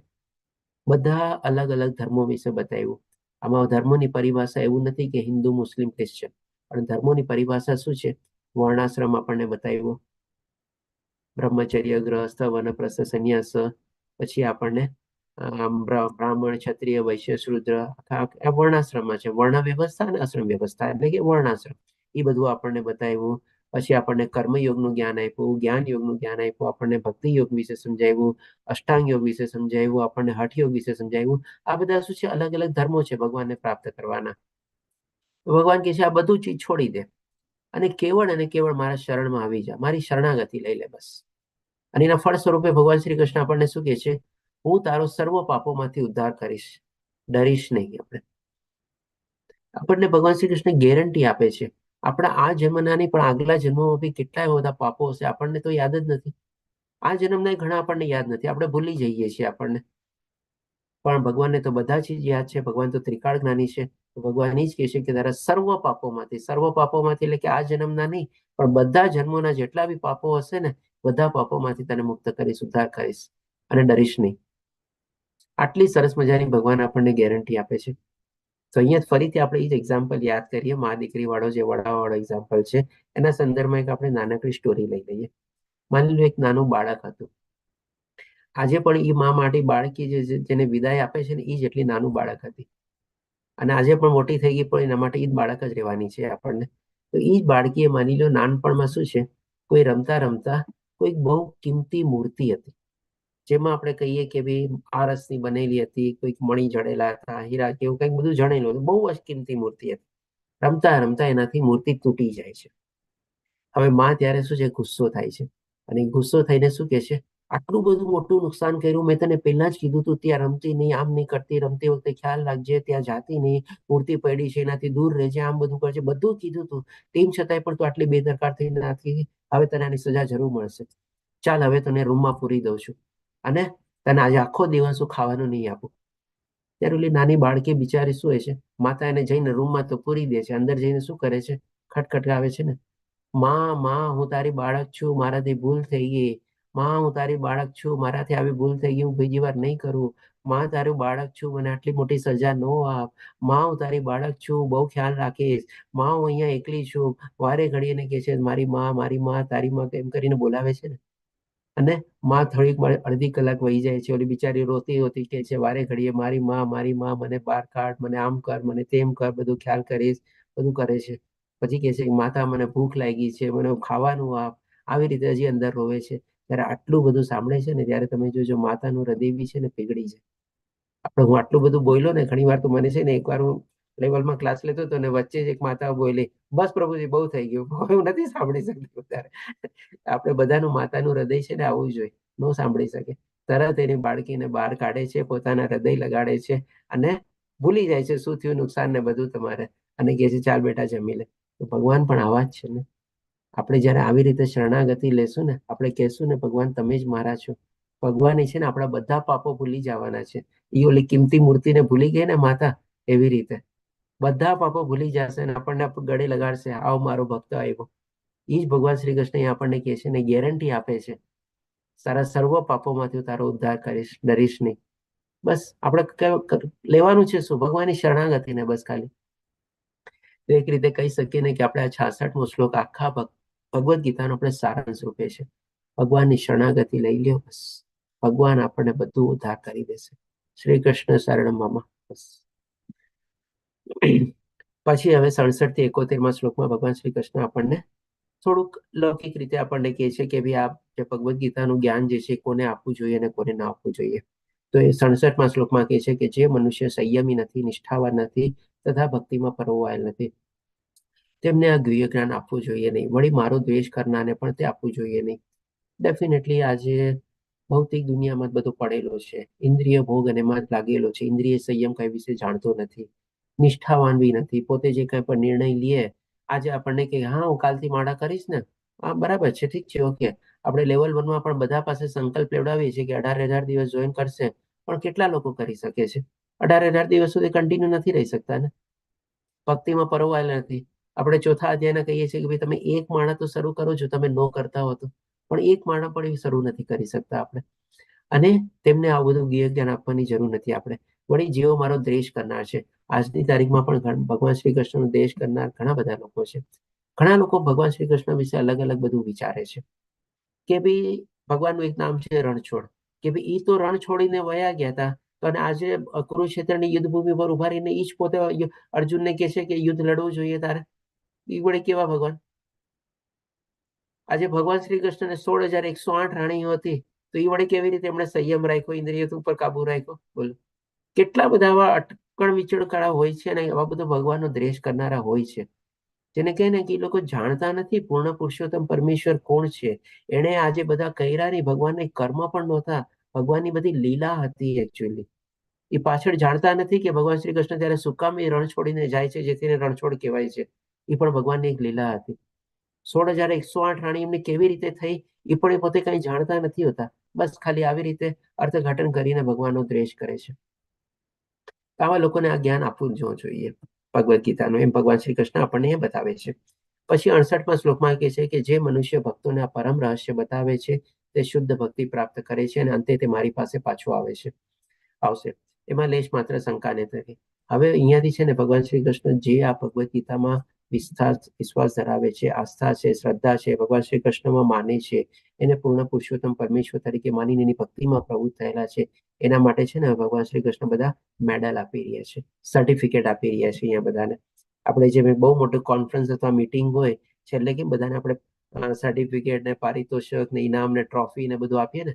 બધા અલગ અલગ ધર્મો વિશે બતાવ્યું. આમાં ધર્મોની પરિભાષા એવું નથી કે હિન્દુ, મુસ્લિમ, ક્રિશ્ચિયન, પણ ધર્મોની પરિભાષા શું છે? વર્ણાશ્રમ આપણને બતાવ્યો, બ્રહ્મચર્ય, ગૃહસ્થ, વનપ્રસ્થ, સંન્યાસ, પછી આપણને બ્રાહ્મણ, ક્ષત્રિય, વૈશ્ય, શૂદ્ર, આ વર્ણાશ્રમમાં છે. વર્ણ વ્યવસ્થા અને આશ્રમ વ્યવસ્થા એટલે કે વર્ણાશ્રમ, એ બધું આપણને બતાવ્યું. પછી આપણને કર્મયોગનું જ્ઞાન આપ્યું, જ્ઞાન યોગનું જ્ઞાન આપ્યું, આપણને ભક્તિ યોગ વિશે સમજાવ્યું, અષ્ટાંગ યોગ વિશે સમજાવ્યું, આપણને હઠ યોગ વિશે સમજાવ્યું. આ બધા શું છે? અલગ અલગ ધર્મો છે ભગવાનને પ્રાપ્ત કરવાના. તો ભગવાન કહે છે આ બધું ચીજ છોડી દે અને કેવળ અને કેવળ મારા શરણમાં આવી જા, મારી શરણાગતિ લઈ લે બસ. અને એના ફળ સ્વરૂપે ભગવાન શ્રી કૃષ્ણ આપણને શું કહે છે? હું તારો સર્વ પાપોમાંથી ઉદ્ધાર કરીશ, ડરીશ નહીં. આપણે આપણને ભગવાન શ્રી કૃષ્ણ ગેરંટી આપે છે, આપણા આ જન્મના નહીં પણ આગલા જન્મમાં બી કેટલાય બધા પાપો હશે, આપણને તો યાદ જ નથી. આ જન્મના ઘણા આપણને યાદ નથી, આપણે ભૂલી જઈએ છીએ આપણને, પણ ભગવાનને તો બધા ચીજ યાદ છે. ભગવાન તો ત્રિકાળ જ્ઞાની છે. તો ભગવાન એ જ કહે છે કે તારા સર્વ પાપોમાંથી, સર્વ પાપોમાંથી એટલે કે આ જન્મના નહીં પણ બધા જન્મોના જેટલા બી પાપો હશે ને, બધા પાપોમાંથી તને મુક્ત કરીશ, ઉદ્ધાર કરીશ અને ડરીશ નહીં. આટલી સરસ મજાની ભગવાન આપણને ગેરંટી આપે છે. તો અહીંયા ફરીથી આપણે એ જ એક્ઝામ્પલ યાદ કરીએ, મા દીકરી વાળો જે વડાવા વાળો એક્ઝામ્પલ છે, એના સંદર્ભમાં એક આપણે નાનકડી સ્ટોરી લઈ લઈએ. માની લો એક નાનું બાળક હતું, આજે પણ એ મા માટે બાળકી જે જેને વિદાય આપે છે ને એ જેટલી નાનું બાળક હતી, અને આજે પણ મોટી થઈ ગઈ પણ એના માટે એ જ બાળક જ રહેવાની છે આપણને. તો તો એ જ બાળકીએ માની લો નાનપણમાં શું છે, કોઈ રમતા રમતા કોઈક બહુ કિંમતી મૂર્તિ હતી, જેમાં આપણે કહીએ કે ભાઈ આરસની બનેલી હતી, કોઈક મણી જડેલા હતા, હીરા કે એવું કંઈક બધું જણેલું હતું, બહુ જ કિંમતી મૂર્તિ હતી. રમતા રમતા એનાથી મૂર્તિ તૂટી જાય છે. હવે માં ત્યારે શું છે, ગુસ્સો થાય છે અને ગુસ્સો થઈને શું કે છે, આટલું બધું મોટું નુકસાન કર્યું, મેં તને પહેલા જ કીધું તું ત્યાં રમતી નહીં, આમ નહીં કરતી, રમતી વખતે ખ્યાલ રાખજે, ત્યાં જાતી નહીં, મૂર્તિ પડી છે એનાથી દૂર રહેજે, આમ બધું કરજે, બધું કીધું તું, તેમ છતાંય પણ તું આટલી બેદરકાર થઈ નાખી, હવે તને આની સજા જરૂર મળશે. ચાલ હવે તને રૂમમાં પૂરી દઉં છું અને તને આજે આખો દિવસ હું ખાવાનું નહીં આપું. ત્યારે ઓલી નાની બાળકી બિચારી શું હોય છે, માતા એને જઈને રૂમમાં તો પૂરી દે છે, અંદર જઈને શું કરે છે, ખટખટાવે છે ને, માં માં હું તારી બાળક છું, મારાથી ભૂલ થઈ ગઈ, માં હું તારી બાળક છું, મારાથી આવી ભૂલ થઈ ગઈ, હું બીજી વાર નહીં કરું, માં તારું બાળક છું, મને આટલી મોટી સજા ન આપ, માં હું તારી બાળક છું, બહુ ખ્યાલ રાખીશ, માં હું અહીંયા એકલી છું. વારે ઘડીએ એને કહે છે મારી માં, મારી માં, તારી માં, એમ કરીને બોલાવે છે ને. અને માં થોડીક વાર અડધી કલાક વહી જાય છે, ઓલી બિચારી રોતી રોતી કહે છે વારે ઘડીએ મારી માં, મારી માં, મને બહાર કાઢ, મને આમ કર, મને તેમ કર, બધું ખ્યાલ કરીશ, બધું કરે છે. પછી કહે છે કે માતા મને ભૂખ લાગી છે, મને ખાવાનું આપ. આવી રીતે હજી અંદર રોવે છે. ત્યારે આટલું બધું સાંભળે છે ને ત્યારે તમે જોજો માતાનું હૃદય બી છે ને પીગળી જાય. આપણે હું આટલું બધું બોલ્યો ને ઘણી વાર તો મને છે ને, એકવાર હું લેવલમાં ક્લાસ લેતો હતો ને વચ્ચે જ એક માતા બોલી, બસ પ્રભુજી બહુ થઈ ગયું, હવે હું નથી સાંભળી શકતી વધારે. આપણે બધાનું માતાનું હૃદય છે ને આવું જોઈએ, ન સાંભળી શકે. તરત એની બાળકીને બહાર કાઢે છે, પોતાના હૃદય લગાડે છે અને ભૂલી જાય છે શું થયું નુકસાન ને બધું તમારે, અને કહે છે ચાલ બેટા જમી લે. તો ભગવાન પણ આવા જ છે ને. આપણે જયારે આવી રીતે શરણાગતિ લેશું ને, આપણે કહેશું ને ભગવાન તમે જ મારા છો, ભગવાન એ છે ને આપણા બધા પાપો ભૂલી જવાના છે. એ ઓલી કિંમતી મૂર્તિને ભૂલી ગઈ ને માતા, એવી રીતે બધા પાપો ભૂલી જશે અને આપણને ગળે લગાડશે, આવો મારો ભક્ત આવ્યો. એ જ ભગવાન શ્રી કૃષ્ણ એ આપણને કહે છે ને, ગેરંટી આપે છે, તારા સર્વ પાપોમાંથી હું તારો ઉદ્ધાર કરીશ, ડરીશ નહીં. બસ આપણે લેવાનું છે શું, ભગવાનની શરણાગતિને બસ ખાલી. તો એક રીતે કહી શકીએ ને કે આપણે આ 66મો શ્લોક આખા ભગવદ્ ગીતાનો આપણે સારાંશ રૂપે છે. ભગવાનની શરણાગતિ લઈ લ્યો, બસ ભગવાન આપણને બધું ઉદ્ધાર કરી દેશે. શ્રી કૃષ્ણ શરણ મામા. બસ પછી હવે 67 થી 71માં શ્લોકમાં ભગવાન શ્રી કૃષ્ણ આપણને થોડુંક લૌકિક રીતે આપણને કહે છે કે ભાઈ આ જે ભગવદ્ ગીતાનું જ્ઞાન જે છે કોને આપવું જોઈએ અને કોને ના આપવું જોઈએ. તો એ 67માં શ્લોકમાં કહે છે કે જે મનુષ્ય સંયમી નથી, નિષ્ઠાવાન નથી તથા ભક્તિમાં પરોવાયેલ નથી, તેમને આ ગુહ્ય જ્ઞાન આપવું જોઈએ નહીં. વળી મારો દ્વેષ કરનારને પણ તે આપવું જોઈએ નહીં. ડેફિનેટલી આજે ભૌતિક દુનિયામાં જ બધો પડેલો છે, ઇન્દ્રિય ભોગ અને એમાં જ લાગેલો છે, ઇન્દ્રિય સંયમ કઈ વિશે જાણતો નથી, નિષ્ઠાવાન બી નથી, પોતે જે કંઈ પણ નિર્ણય લે, આજે આપણને કે હા હું કાલથી માળા કરીશ ને, હા બરાબર છે, ઠીક છે, ઓકે. આપણે લેવલ 1માં પણ બધા પાસે સંકલ્પ લેવડાવીએ છીએ કે 18,000 દિવસ જોઈન કરશે, પણ કેટલા લોકો કરી શકે છે? 18,000 દિવસ સુધી કન્ટિન્યુ નથી રહી શકતા ને, ભક્તિમાં પરોવાયેલા નથી. આપણે ચોથા અધ્યાયના કહીએ છીએ કે ભાઈ તમે એક માળા તો શરૂ કરો, જો તમે ન કરતા હો તો, પણ એક માળા પણ એ શરૂ નથી કરી શકતા આપણે. અને તેમને આવું બધું જ્ઞાન આપવાની જરૂર નથી આપણે. વળી જેઓ મારો દ્વેષ કરનાર છે, આજની તારીખમાં પણ ભગવાન શ્રી કૃષ્ણનો દ્વેષ કરનાર ઘણા બધા લોકો છે. ઘણા લોકો ભગવાન શ્રી કૃષ્ણ વિશે અલગ અલગ બધું વિચારે છે કે ભાઈ ભગવાનનું એક નામ છે રણછોડ, કે ભાઈ ઈ તો રણ છોડીને વયા ગયા હતા, તો અને આજે કુરુક્ષેત્રની યુદ્ધભૂમિ પર ઉભા રહીને ઈ જ પોતે અર્જુનને કહે છે કે યુદ્ધ લડવું જોઈએ તારે. ઈ વળી કેવા ભગવાન? આજે ભગવાન શ્રી કૃષ્ણને 16,108 રાણીઓ હતી, તો ઈ વળી કેવી રીતે એમણે સંયમ રાખ્યો, ઇન્દ્રિયો ઉપર કાબુ રાખ્યો? બોલો, કેટલા બધા આવા અટકણ વિચળકાળા હોય છે અને આવા બધા ભગવાનનો દ્વેષ કરનારા હોય છે, જેને કહે ને કે એ લોકો જાણતા નથી પૂર્ણ પુરુષોત્તમ પરમેશ્વર કોણ છે. એણે આજે બધા કર્યા નહીં, ભગવાનને કર્મ પણ નહોતા, ભગવાનની બધી લીલા હતી એકચ્યુઅલી. એ પાછળ જાણતા નથી કે ભગવાન શ્રી કૃષ્ણ ત્યારે શું કામ એ રણ છોડીને જાય છે, જેથી એને રણછોડ કહેવાય છે, એ પણ ભગવાનની એક લીલા હતી. 16,108 રાણી એમને કેવી રીતે થઈ એ પણ એ પોતે કઈ જાણતા નથી હોતા, બસ ખાલી આવી રીતે અર્થઘટન કરીને ભગવાનનો દ્વેષ કરે છે. આવા લોકોને આ જ્ઞાન આપવું જ જોઈએ ભગવદ્ ગીતાનું, એમ ભગવાન શ્રી કૃષ્ણ આપણને એ બતાવે છે. પછી 68મા શ્લોકમાં કહે છે કે જે મનુષ્ય ભક્તોને આ પરમ રહસ્ય બતાવે છે તે શુદ્ધ ભક્તિ પ્રાપ્ત કરે છે અને અંતે તે મારી પાસે પાછો આવે છે, આવશે, એમાં લેશ માત્ર શંકા નથી. હવે અહીંયાથી છે ને ભગવાન શ્રી કૃષ્ણ જે આ ભગવદ્ ગીતામાં વિશ્વાસ ધરાવે છે, આસ્થા છે, શ્રદ્ધા છે, ભગવાન શ્રી કૃષ્ણમાં માને છે, એને પૂર્ણ પુરુષોત્તમ પરમેશ્વર તરીકે માનીને એની ભક્તિમાં પ્રવૃત્ત થયેલા છે, એના માટે છે ને ભગવાન શ્રી કૃષ્ણ બધા મેડલ આપી રહ્યા છે, સર્ટિફિકેટ આપી રહ્યા છે અહીંયા બધાને. આપણે જે બહુ મોટું કોન્ફરન્સ અથવા મીટિંગ હોય, છેલ્લે કેમ બધાને આપણે સર્ટિફિકેટ ને પારિતોષિક ને ઇનામ ને ટ્રોફી ને બધું આપીએ ને,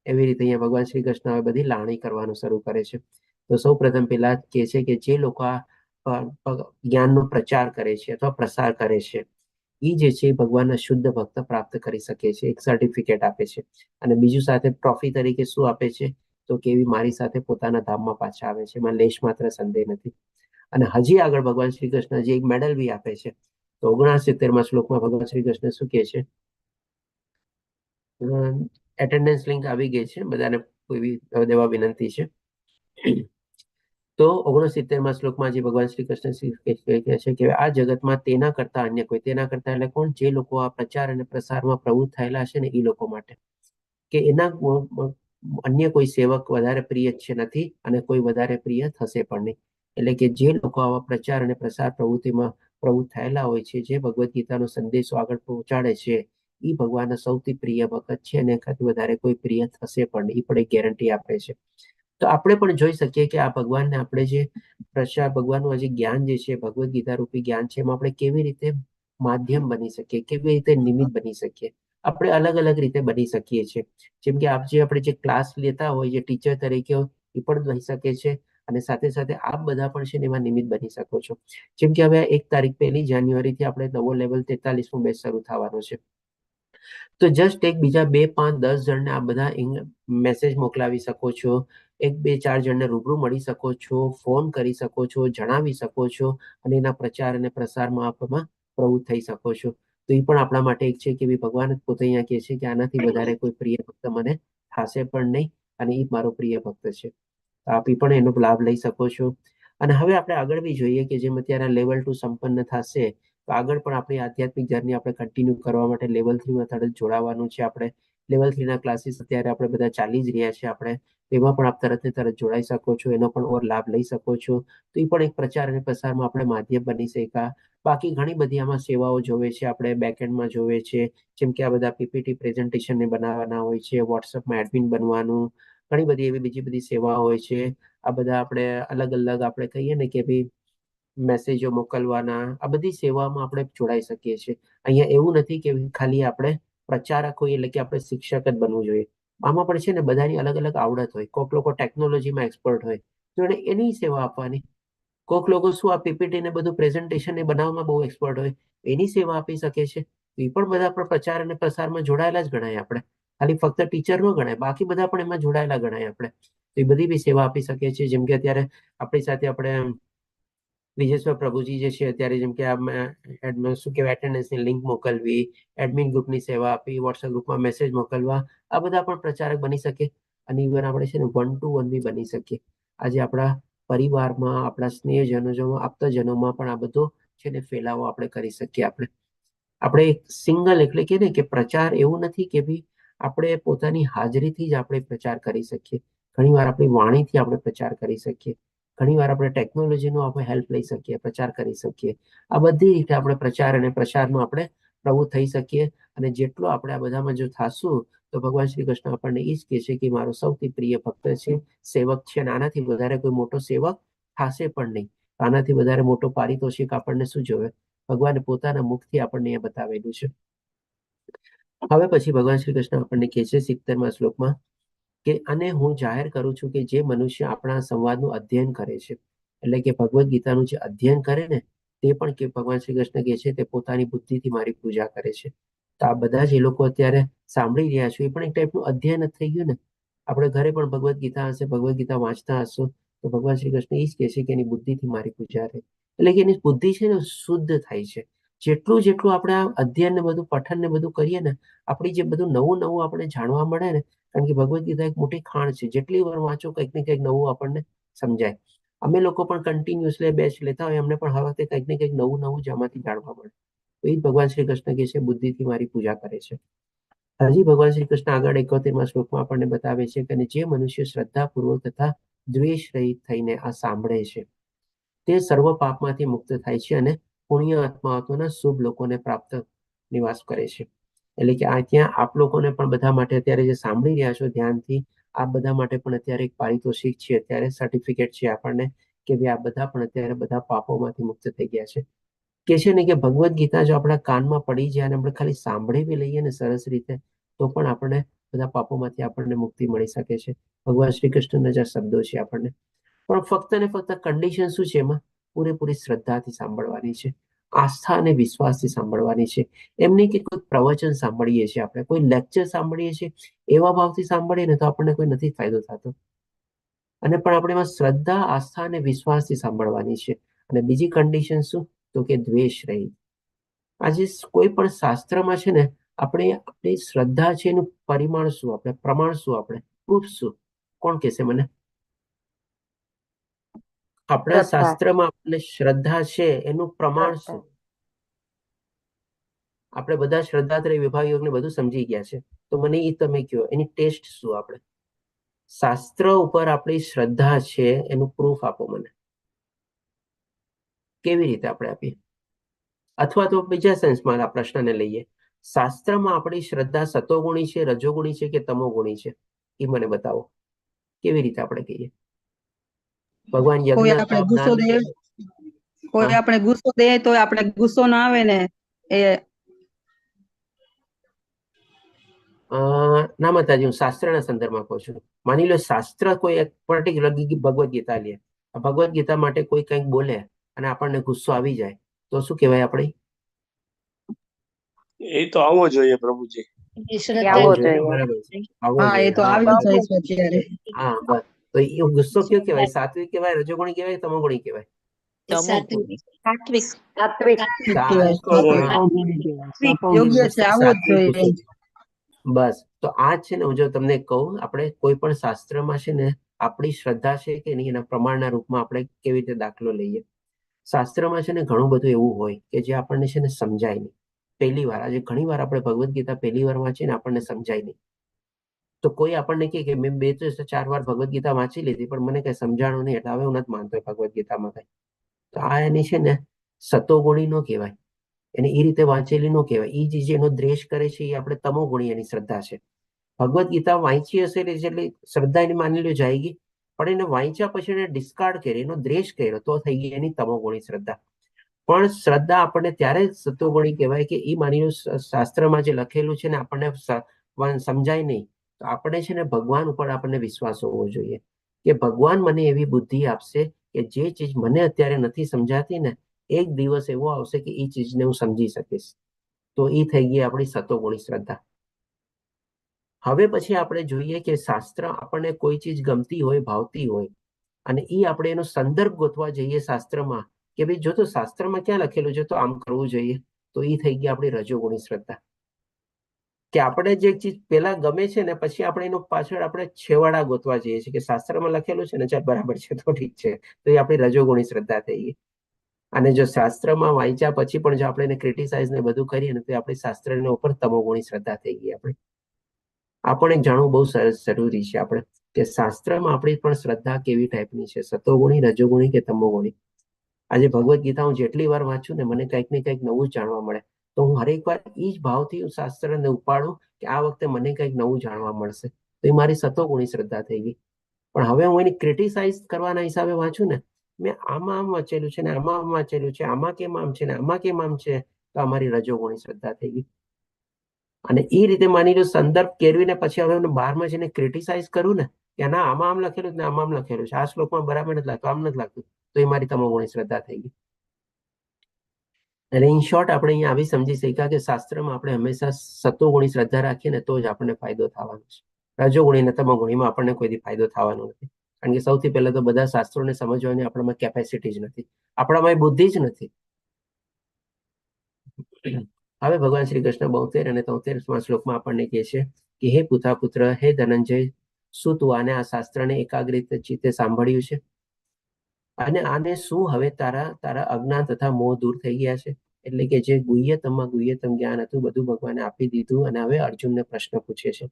એવી રીતે અહીંયા ભગવાન શ્રી કૃષ્ણ હવે બધી લાણી કરવાનું શરૂ કરે છે. તો સૌ પ્રથમ પેલા કહે છે કે જે લોકો આ જ્ઞાનનો પ્રચાર કરે છે અથવા પ્રસાર કરે છે, એ જે છે એ ભગવાનના શુદ્ધ ભક્ત પ્રાપ્ત કરી શકે છે, એક સર્ટિફિકેટ આપે છે. અને બીજું સાથે ટ્રોફી તરીકે શું આપે છે? તો કે એવી મારી સાથે પોતાના ધામમાં પાછા આવે છે, એમાં લેશ માત્ર સંદેહ નથી. અને હજી આગળ ભગવાન શ્રી કૃષ્ણ જે એક મેડલ બી આપે છે. તો 69મા શ્લોકમાં ભગવાન શ્રી કૃષ્ણ શું કહે છે? એટેન્ડન્સ લિંક આવી ગઈ છે, બધાને કોઈ બી દેવા વિનંતી છે. તો 69મા શ્લોકમાં જે ભગવાન શ્રી કૃષ્ણ કહે છે કે આ જગતમાં તેના કરતા અન્ય કોઈ, તેના કરતા એટલે કોણ? જે લોકો આ પ્રચાર અને પ્રસારમાં પ્રવૃત્ત થયેલા છે ને એ લોકો માટે, કે એના અન્ય કોઈ સેવક વધારે પ્રિય છે નથી અને કોઈ વધારે પ્રિય થશે પણ નહીં. એટલે કે જે લોકો આવા પ્રચાર અને પ્રસાર પ્રવૃત્તિમાં પ્રવૃત્ત થયેલા હોય છે, જે ભગવદ્ ગીતાનો સંદેશો આગળ પહોંચાડે છે, એ ભગવાનના સૌથી પ્રિય ભગત છે અને એનાથી વધારે કોઈ પ્રિય થશે પણ નહીં, એ પણ એક ગેરંટી આપે છે. તો આપણે પણ જોઈ શકીએ કે આ ભગવાનને આપણે જે પ્રચાર, ભગવાનનું જે જ્ઞાન જે છે, ભગવદ્ ગીતા રૂપી જ્ઞાન છે, એમાં આપણે કેવી રીતે માધ્યમ બની શકીએ, કેવી રીતે નિમિત્ત બની શકીએ. આપણે અલગ અલગ રીતે બની શકીએ છીએ. જેમ કે આપ જે આપણે જે ક્લાસ લેતા હોય, જે ટીચર તરીકે હોય, એ પણ બની શકે છે, અને સાથે સાથે આપ બધા પણ છે ને એમાં નિમિત્ત બની શકો છો. જેમ કે હવે 1 તારીખ 1 જાન્યુઆરીથી આપણે નવો લેવલ 43મો બેચ શરૂ થવાનો છે. તો જસ્ટ એક બીજા 2, 5, 10 જણને આ બધા મેસેજ મોકલાવી શકો છો, 1, 2, 4 જણને રૂબરૂ મળી શકો છો, ફોન કરી શકો છો, જણાવી શકો છો, અને એના પ્રચાર અને પ્રસારમાં આપમાં પ્રવૃત્ત થઈ શકો છો. તો એ પણ આપણા માટે એક છે કે ભાઈ ભગવાન જ પોતે અહીંયા કહે છે કે આનાથી વધારે કોઈ પ્રિય ભક્ત મને થશે પણ નહીં, અને એ મારો પ્રિય ભક્ત છે. તો આપ એ પણ એનો લાભ લઈ શકો છો. અને હવે આપણે આગળ બી જોઈએ કે જેમ અત્યારે લેવલ 2 સંપન્ન થશે, તો આગળ પણ આપણી આધ્યાત્મિક જર્ની આપણે કન્ટિન્યુ કરવા માટે લેવલ 3માં તરત જોડાવાનું છે. આપણે લેવલ 3ના ક્લાસીસ અત્યારે આપણે બધા ચાલી જ રહ્યા છે, આપણે એમાં પણ આપ તરત ને તરત જોડાઈ શકો છો, એનો પણ ઓર લાભ લઈ શકો છો. તો એ પણ એક પ્રચાર અને પ્રસારમાં આપણે માધ્યમ બની શક્યા. બાકી ઘણી બધી આમાં સેવાઓ જોવે છે, આપણે બેકએન્ડમાં જોવે છે, જેમ કે આ બધા પીપીટી પ્રેઝન્ટેશન બનાવવાના હોય છે, વોટ્સઅપમાં એડમિન બનવાનું, ઘણી બધી એવી બીજી બધી સેવાઓ હોય છે. આ બધા આપણે અલગ અલગ આપણે કહીએ ને કે ભાઈ મેસેજો મોકલવાના, આ બધી સેવામાં આપણે જોડાઈ શકીએ છીએ. અહીંયા એવું નથી કે ખાલી આપણે પ્રચારક હોઈએ એટલે કે આપણે શિક્ષક જ બનવું જોઈએ. આમાં પણ છે ને બધાની અલગ અલગ આવડત હોય. કોઈક લોકો ટેકનોલોજીમાં એક્સપર્ટ હોય તો એને એની સેવા આપવાની, કોઈક લોકો શું આ પીપીટી ને બધું પ્રેઝન્ટેશન એ બનાવવામાં બહુ એક્સપર્ટ હોય, એની સેવા આપી શકે છે. તો એ પણ બધા પણ પ્રચાર અને પ્રસારમાં જોડાયેલા જ ગણાય. આપણે ખાલી ફક્ત ટીચર ન ગણાય, બાકી બધા પણ એમાં જોડાયેલા ગણાય આપણે. તો એ બધી બી સેવા આપી શકીએ છીએ. જેમ કે અત્યારે આપણી સાથે આપણે વિજયેશ્વર પ્રભુજી જે છે અત્યારે, જેમ કે આ શું કહેવાય, એટેન્ડન્સની લિંક મોકલવી, એડમિન ગ્રુપની સેવા આપી, વોટ્સએપ ગ્રુપમાં મેસેજ મોકલવા, આ બધા પણ પ્રચારક બની શકે. અને ઇવન આપણે છે ને 1 ટુ 1 બી બની શકીએ. આજે આપણા પરિવારમાં, આપણા સ્નેહજનોમાં, આપ્તજનોમાં પણ આ બધો છે ને ફેલાવો આપણે કરી શકીએ. આપણે આપણે એક સિંગલ એટલે કે ને કે પ્રચાર એવું નથી કે ભાઈ આપણે પોતાની હાજરીથી જ આપણે પ્રચાર કરી શકીએ. ઘણીવાર આપણી વાણીથી આપણે પ્રચાર કરી શકીએ, ઘણીવાર આપણે ટેકનોલોજીનો આપણે હેલ્પ લઈ શકીએ, પ્રચાર કરી શકીએ. આ બધી રીતે આપણે પ્રચાર અને પ્રસારમાં આપણે પ્રવૃત્ત થઈ શકીએ. અને જેટલો આપણે આ બધામાં જો થાશું તો ભગવાન શ્રી કૃષ્ણ આપણને એ જ કહે છે કે મારો સૌથી પ્રિય ભક્ત છે, સેવક છે, અને આનાથી વધારે કોઈ મોટો સેવક થશે પણ નહીં. આનાથી વધારે મોટો પારિતોષિક આપણને શું જોવે? ભગવાને પોતાના મુખથી આપણને એ બતાવેલું છે. હવે પછી ભગવાન શ્રી કૃષ્ણ આપણને કહે છે 70મા શ્લોકમાં કે અને હું જાહેર કરું છું કે જે મનુષ્ય આપણા સંવાદનું અધ્યયન કરે છે, એટલે કે ભગવદ્ ગીતાનું જે અધ્યયન કરે ને, તે પણ કે ભગવાન શ્રી કૃષ્ણ કહે છે તે પોતાની બુદ્ધિથી મારી પૂજા કરે છે. તો આ બધા જે લોકો અત્યારે સાંભળી રહ્યા છો એ પણ એક ટાઈપનું અધ્યયન જ થઈ ગયું ને. આપણે ઘરે પણ ભગવદ્ ગીતા હશે, ભગવદ્ ગીતા વાંચતા હશો, તો ભગવાન શ્રી કૃષ્ણ એ જ કહે છે કે એની બુદ્ધિથી મારી પૂજા રહે, એટલે કે એની બુદ્ધિ છે ને શુદ્ધ થાય છે. જેટલું જેટલું આપણે આ અધ્યયન ને બધું પઠન ને બધું કરીએ ને, આપણી જે બધું નવું નવું આપણે જાણવા મળે ને, કારણ કે ભગવદ્ ગીતા એક મોટી ખાણ છે, જેટલી વાર વાંચો કંઈક ને કંઈક નવું આપણને સમજાય. અમે લોકો પણ કન્ટિન્યુઅસલી બેચ લેતા હોય, અમને પણ હર વખતે કંઈક ને કંઈક નવું નવું જ આમાંથી જાણવા મળે. તો એ જ ભગવાન શ્રી કૃષ્ણ કહે છે બુદ્ધિથી મારી પૂજા કરે છે. હજી ભગવાન શ્રી કૃષ્ણ આગળ 71મા શ્લોકમાં આપણને બતાવે છે કે જે મનુષ્ય શ્રદ્ધાપૂર્વક તથા દ્વેષ રહિત થઈને આ સાંભળે છે તે સર્વ પાપમાંથી મુક્ત થાય છે અને પુણ્ય આત્માઓના શુભ લોકોને પ્રાપ્ત નિવાસ કરે છે. એટલે કે આ ત્યાં આપ લોકોને પણ બધા માટે અત્યારે જે સાંભળી રહ્યા છો ધ્યાનથી, આ બધા માટે પણ અત્યારે એક પારિતોષિક છે, અત્યારે સર્ટિફિકેટ છે આપણને કે ભાઈ આ બધા પણ અત્યારે બધા પાપોમાંથી મુક્ત થઈ ગયા છે. કે છે ને કે ભગવદ્ ગીતા જો આપણા કાનમાં પડી જાય અને આપણે ખાલી સાંભળી બી લઈએ ને સરસ રીતે, તો પણ આપણને બધા પાપોમાંથી આપણને મુક્તિ મળી શકે છે. ભગવાન શ્રી કૃષ્ણના જે શબ્દો છે આપણને. પણ ફક્ત ને ફક્ત કન્ડિશન શું છે એમાં? પૂરેપૂરી શ્રદ્ધાથી સાંભળવાની છે, આસ્થા અને વિશ્વાસથી સાંભળવાની છે. એમ નહીં કે કોઈ પ્રવચન સાંભળીએ છીએ આપણે, કોઈ લેક્ચર સાંભળીએ છીએ, એવા ભાવથી સાંભળીએ ને તો આપણને કોઈ નથી ફાયદો થતો. અને પણ આપણે એમાં શ્રદ્ધા, આસ્થા અને વિશ્વાસથી સાંભળવાની છે. અને બીજી કન્ડિશન શું? તો કે દ્વેષ રહિત. આજે કોઈ પણ શાસ્ત્રમાં છે ને આપણે આપણી શ્રદ્ધા છે એનું પરિમાણ શું, આપણે પ્રમાણ શું, આપણે પ્રૂફ શું? કોણ કહેશે મને? આપણા શાસ્ત્રમાં આપણને શ્રદ્ધા છે એનું પ્રમાણ શું? આપણે બધા શ્રદ્ધાત્રય વિભાગ યોગ ને બધું સમજી ગયા છે, તો મને એ તમે કહો એની ટેસ્ટ શું? આપણે શાસ્ત્ર ઉપર આપણી શ્રદ્ધા છે એનું પ્રૂફ આપો મને, કેવી રીતે આપણે આપીએ? અથવા તો બીજા સેન્સમાં આ પ્રશ્નને લઈએ, શાસ્ત્રમાં આપણી શ્રદ્ધા સતોગુણી છે, રજોગુણી છે કે તમોગુણી છે, એ મને બતાવો, કેવી રીતે આપણે કહીએ? ભગવાન કોઈ યજ્ઞ, આપણે તપ, ગુસ્સો દાન દે, કોઈ આપણે ગુસ્સો દે તો આપણે ગુસ્સો ના આવે ને એ. ના માતાજી, હું શાસ્ત્રના સંદર્ભમાં કહું છું. માની લો શાસ્ત્ર કોઈ એક પર્ટિક્યુલર ભગવદ્ ગીતા લે, ભગવદ્ ગીતા માટે કોઈ કંઈક બોલે અને આપણને ગુસ્સો આવી જાય તો શું કહેવાય આપણે? એ તો આવવો જોઈએ પ્રભુજી. એ શ્રદ્ધા આવવો આવવો જોઈએ, જોઈએ. બરાબર છે, આવવો હા, એ જોઈએ. તો હા, આવી બસ. જ જાય છે અત્યારે. હા બસ, તો એ ગુસ્સો કયો કહેવાય? સાત્વિક કહેવાય, રજોગુણી કહેવાય, તમોગુણી કહેવાય? સાત્વિક. સાત્વિક. સાત્વિક. કહેવાય. હા, યોગ્ય છે, આવવો જ સાત્વિક જોઈએ. ગુસ્સો. બસ, તો આ છે ને, હું જો તમને કહું, આપણે કોઈ પણ શાસ્ત્રમાં છે ને આપણી શ્રદ્ધા છે કે નહીં એના પ્રમાણના રૂપમાં આપણે કેવી રીતે દાખલો લઈએ. શાસ્ત્રમાં છે ને ઘણું બધું એવું હોય કે જે આપણને છે ને સમજાય નહીં પહેલી વાર. આજે ઘણી વાર આપણે ભગવદ્ ગીતા પહેલી વાર વાંચીએ ને આપણને સમજાય નહીં, તો કોઈ આપણને કહે કે મેં 2 થી 4 વાર ભગવદ્ ગીતા વાંચી લીધી પણ મને કઈ સમજાણું નહીં, એટલે હવે હું નથી માનતો ભગવદ્ ગીતામાં કઈ, તો આ એની છે ને સતોગુણી નો કહેવાય, એને એ રીતે વાંચેલી નો કહેવાય. એ જે એનો દ્વેષ કરે છે એ આપણે તમોગુણી એની શ્રદ્ધા છે. ભગવદ્ ગીતા વાંચી હશે એટલે જેટલી શ્રદ્ધા એની માની લો જાય ગઈ, પણ એને વાંચ્યા પછી એને ડિસ્કાર્ડ કરી, એનો દ્વેષ કર્યો તો થઈ ગઈ એની તમોગુણી શ્રદ્ધા. પણ શ્રદ્ધા આપણને ત્યારે સત્વગુણી કહેવાય કે એ માની લો શાસ્ત્રમાં જે લખેલું છે ને આપણને સમજાય નહીં, તો આપણે છે ને ભગવાન ઉપર આપણને વિશ્વાસ હોવો જોઈએ કે ભગવાન મને એવી બુદ્ધિ આપશે કે જે ચીજ મને અત્યારે નથી સમજાતી ને, એક દિવસ એવો આવશે કે એ ચીજને હું સમજી શકીશ. તો એ થઈ ગઈ આપણી સતોગુણી શ્રદ્ધા. હવે પછી આપણે જોઈએ કે શાસ્ત્ર આપણને કોઈ ચીજ ગમતી હોય, ભાવતી હોય, અને એ આપણે એનો સંદર્ભ ગોતવા જઈએ શાસ્ત્રમાં કે ભાઈ જો તો શાસ્ત્રમાં ક્યાં લખેલું છે તો આમ કરવું જોઈએ, તો એ થઈ ગઈ આપણી રજોગુણી શ્રદ્ધા. કે આપણે જે ચીજ પેલા ગમે છે ને પછી આપણે એનો પાછળ આપણે છેવાડા ગોતવા જઈએ છીએ કે શાસ્ત્રમાં લખેલું છે ને, ચાલ બરાબર છે તો ઠીક છે, તો એ આપણી રજોગુણી શ્રદ્ધા થઈ ગઈ. અને જો શાસ્ત્રમાં વાંચ્યા પછી પણ જો આપણે એને ક્રિટિસાઇઝ ને બધું કરીએ ને તો આપણી શાસ્ત્રની ઉપર તમોગુણી શ્રદ્ધા થઈ ગઈ આપણી. આ પણ એક જાણવું બહુ સરસ જરૂરી છે આપણે કે શાસ્ત્રમાં આપણી પણ શ્રદ્ધા કેવી ટાઈપની છે, સતોગુણી, રજોગુણી કે તમોગુણી. આજે ભગવદ્ ગીતા હું જેટલી વાર વાંચું ને મને કંઈક ને કંઈક નવું જ જાણવા મળે, તો હું હરેક વાર એ જ ભાવથી હું શાસ્ત્રને ઉપાડું કે આ વખતે મને કંઈક નવું જાણવા મળશે, તો એ મારી સતોગુણી શ્રદ્ધા થઈ ગઈ. પણ હવે હું એની ક્રિટિસાઇઝ કરવાના હિસાબે વાંચું ને, મેં આમાં આમ વાંચેલું છે ને આમાં આમ વાંચેલું છે, આમાં કેમ આમ છે ને આમાં કેમ આમ છે, તો આ મારી રજોગુણી શ્રદ્ધા થઈ ગઈ. અને એ રીતે માની લો સંદર્ભ કેળવીને પછી હવે હું બહારમાં જઈને ક્રિટિસાઇઝ કરું ને કે ના આમાં આમ લખેલું ને આમાં આમ લખેલું છે, આ શ્લોકમાં બરાબર નથી લાગતું, આમ નથી લાગતું, તો એ મારી તમોગુણી શ્રદ્ધા થઈ ગઈ. એટલે ઇન શોર્ટ આપણે અહીંયા આવી સમજી શક્યા કે શાસ્ત્રમાં આપણે હંમેશા સત્વગુણી શ્રદ્ધા રાખીએ ને તો જ આપણને ફાયદો થવાનો છે. રજોગુણી અને તમોગુણીમાં આપણને કોઈ ફાયદો થવાનો નથી, કારણ કે સૌથી પહેલા તો બધા શાસ્ત્રોને સમજવાની આપણામાં કેપેસિટી જ નથી, આપણામાં એ બુદ્ધિ જ નથી. હવે ભગવાન શ્રી કૃષ્ણ 72 અને 73મા શ્લોકમાં આપણને કહે છે કે હે પુથા પુત્ર, હે ધનંજય, શું તું આને આ શાસ્ત્રને એકાગ્રિત ચિત્તે સાંભળ્યું છે? અને આને શું હવે તારા તારા અજ્ઞાન તથા મોહ દૂર થઈ ગયા છે? એટલે કે જે ગુહ્યતમમાં ગુહ્યતમ જ્ઞાન હતું બધું ભગવાને આપી દીધું. અને હવે અર્જુનને પ્રશ્ન પૂછે છે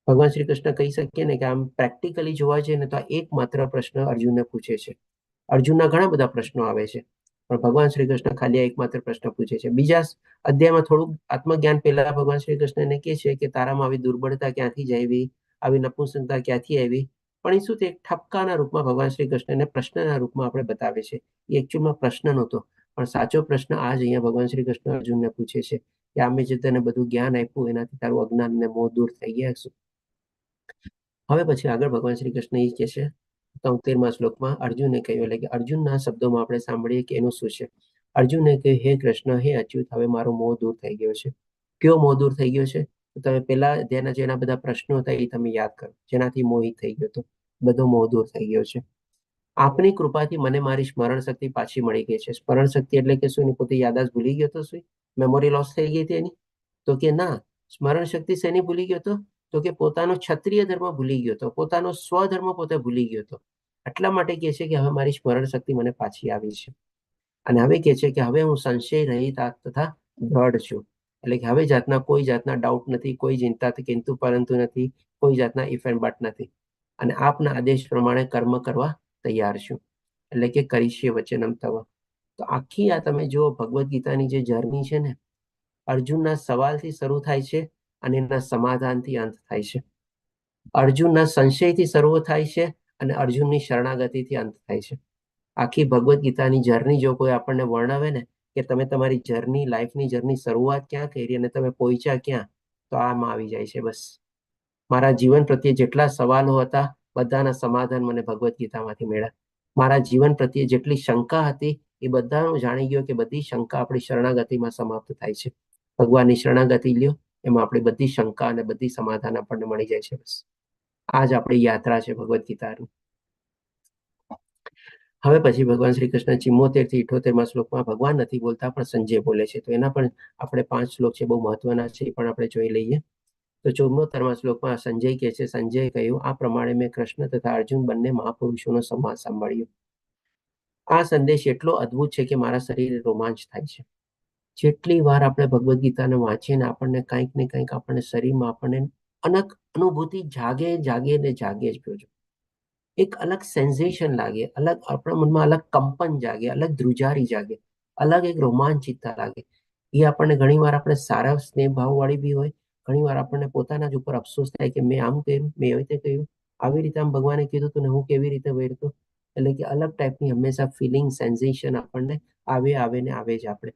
ભગવાન શ્રી કૃષ્ણ. કહી શકીએ ને કે આમ પ્રેક્ટિકલી જોવા જઈએ ને તો આ એકમાત્ર પ્રશ્ન અર્જુનને પૂછે છે. અર્જુનના ઘણા બધા પ્રશ્નો આવે છે, પણ ભગવાન શ્રી કૃષ્ણ ખાલી આ એકમાત્ર પ્રશ્ન પૂછે છે. બીજા અધ્યાયમાં થોડુંક આત્મજ્ઞાન પહેલા ભગવાન શ્રી કૃષ્ણને કહે છે કે તારામાં આવી દુર્બળતા ક્યાંથી જ આવી, આવી નપુંસકતા ક્યાંથી આવી, પણ એ શું તે એક ઠપકાના રૂપમાં ભગવાન શ્રી કૃષ્ણને પ્રશ્નના રૂપમાં આપણે બતાવે છે. એ એકચ્યુઅલમાં પ્રશ્ન નહોતો, પણ સાચો પ્રશ્ન આ જ અહીંયા ભગવાન શ્રી કૃષ્ણ અર્જુનને પૂછે છે કે આ મેં જે તને બધું જ્ઞાન આપ્યું એનાથી તારું અજ્ઞાન ને મોહ દૂર થઈ ગયા શું? હવે પછી આગળ ભગવાન શ્રી કૃષ્ણ એ કહે છે 73મા શ્લોકમાં અર્જુને કહ્યું, એટલે કે અર્જુનના શબ્દોમાં આપણે સાંભળીએ કે એનું શું છે. અર્જુને કહ્યું, હે કૃષ્ણ, હે અચ્યુત, હવે મારો મોહ દૂર થઈ ગયો છે. કયો મોહ દૂર થઈ ગયો છે? તો તમે પેલા જેના જેના બધા પ્રશ્નો હતા એ તમે યાદ કરો, જેનાથી મોહિત થઈ ગયો હતો, બધો મોહ દૂર થઈ ગયો છે. આપની કૃપાથી મને મારી સ્મરણ શક્તિ પાછી મળી ગઈ છે. સ્મરણ શક્તિ એટલે કે શું? એની પોતે યાદાશ્ત ભૂલી ગયો હતો? શું મેમોરી લોસ થઈ ગઈ હતી એની? તો કે ના. સ્મરણ શક્તિ શેની ભૂલી ગયો હતો? તો કે પોતાનો ક્ષત્રિય ધર્મ ભૂલી ગયો હતો, પોતાનો સ્વધર્મ પોતે ભૂલી ગયો હતો. એટલા માટે કહે છે કે હવે મારી સ્મરણ શક્તિ મને પાછી આવી છે. અને હવે કહે છે કે હવે હું સંશય રહિત તથા દ્રઢ છું. એટલે કે હવે જાતના કોઈ જાતના ડાઉટ નથી, કોઈ ચિંતા કિંતુ પરંતુ નથી, કોઈ જાતના if and but નથી, અને આપના આદેશ પ્રમાણે કર્મ કરવા તૈયાર છું. એટલે કે કરીશ્યે વચનમ તવ. તો આખી આ તમે જુઓ ભગવદ્ ગીતાની જે જર્ની છે ને, અર્જુનના સવાલથી શરૂ થાય છે અને એના સમાધાનથી અંત થાય છે. અર્જુનના સંશયથી શરૂ થાય છે અને અર્જુનની શરણાગતિથી અંત થાય છે. આખી ભગવદ્ ગીતાની જર્ની જો કોઈ આપણને વર્ણવે ને કે તમે તમારી જર્ની, લાઈફની જર્ની શરૂઆત ક્યાં કરી અને તમે પહોંચ્યા ક્યાં, તો આમાં આવી જાય છે. બસ મારા જીવન પ્રત્યે જેટલા સવાલો હતા બધાના સમાધાન મને ભગવદ્ ગીતામાંથી મળ્યા. મારા જીવન પ્રત્યે જેટલી શંકા હતી એ બધાનું જાણી ગયો કે બધી શંકા આપણી શરણાગતિમાં સમાપ્ત થાય છે. ભગવાનની શરણાગતિ લ્યો, એમાં આપણી બધી શંકા અને બધી સમાધાન આપણને મળી જાય છે. બસ આ જ આપણી યાત્રા છે ભગવદ્ ગીતાની. હવે પછી ભગવાન શ્રી કૃષ્ણ 74 થી 78મા શ્લોકમાં ભગવાન નથી બોલતા પણ સંજય બોલે છે, તો એના પણ આપણે 5 શ્લોક છે બહુ મહત્વના છે, એ પણ આપણે જોઈ લઈએ. તો 74મા શ્લોકમાં સંજય કહે છે, સંજય કહ્યું, આ પ્રમાણે મેં કૃષ્ણ તથા અર્જુન બંને મહાપુરુષોનો સંવાદ સાંભળ્યો. આ સંદેશ એટલો અદ્ભુત છે કે મારા શરીરે રોમાંચ થાય છે. જેટલી વાર આપણે ભગવદ્ ગીતાને વાંચીએ ને આપણને કંઈક ને કંઈક આપણને શરીરમાં આપણને અનક અનુભૂતિ જાગે જાગે ને જાગે જ જોજો. એક અલગ સેન્સેશન લાગે, અલગ આપણા મનમાં અલગ કંપન જાગે, અલગ ધ્રુજારી જાગે, અલગ એક રોમાંચિતતા લાગે. એ આપણને ઘણીવાર આપણે સારા સ્નેહ ભાવવાળી બી હોય, ઘણીવાર આપણને પોતાના જ ઉપર અફસોસ થાય કે મેં આમ કર્યું, મેં એવી રીતે કર્યું, આવી રીતે આમ ભગવાને કીધું હતું ને હું કેવી રીતે વર્તો. એટલે કે અલગ ટાઈપની હંમેશા ફિલિંગ સેન્સેશન આપણને આવે આવે ને આવે જ આપણે.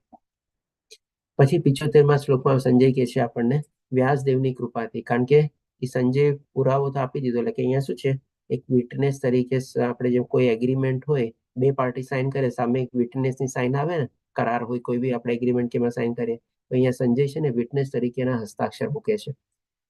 પછી 75મા શ્લોકમાં સંજય કહે છે આપણને વ્યાસદેવની કૃપાથી, કારણ કે એ સંજય પુરાવો તો આપી દીધો. એટલે કે અહીંયા શું છે, એક વિટનેસ તરીકે આપણે જેમ કોઈ એગ્રીમેન્ટ હોય, બે પાર્ટી સાઇન કરે, સામે એક વિટનેસની સાઇન આવે ને, કરાર હોય કોઈ બી આપણે એગ્રીમેન્ટ કે એમાં સાઇન કરીએ, તો અહીંયા સંજય છે ને વિટનેસ તરીકે એના હસ્તાક્ષર મૂકે છે.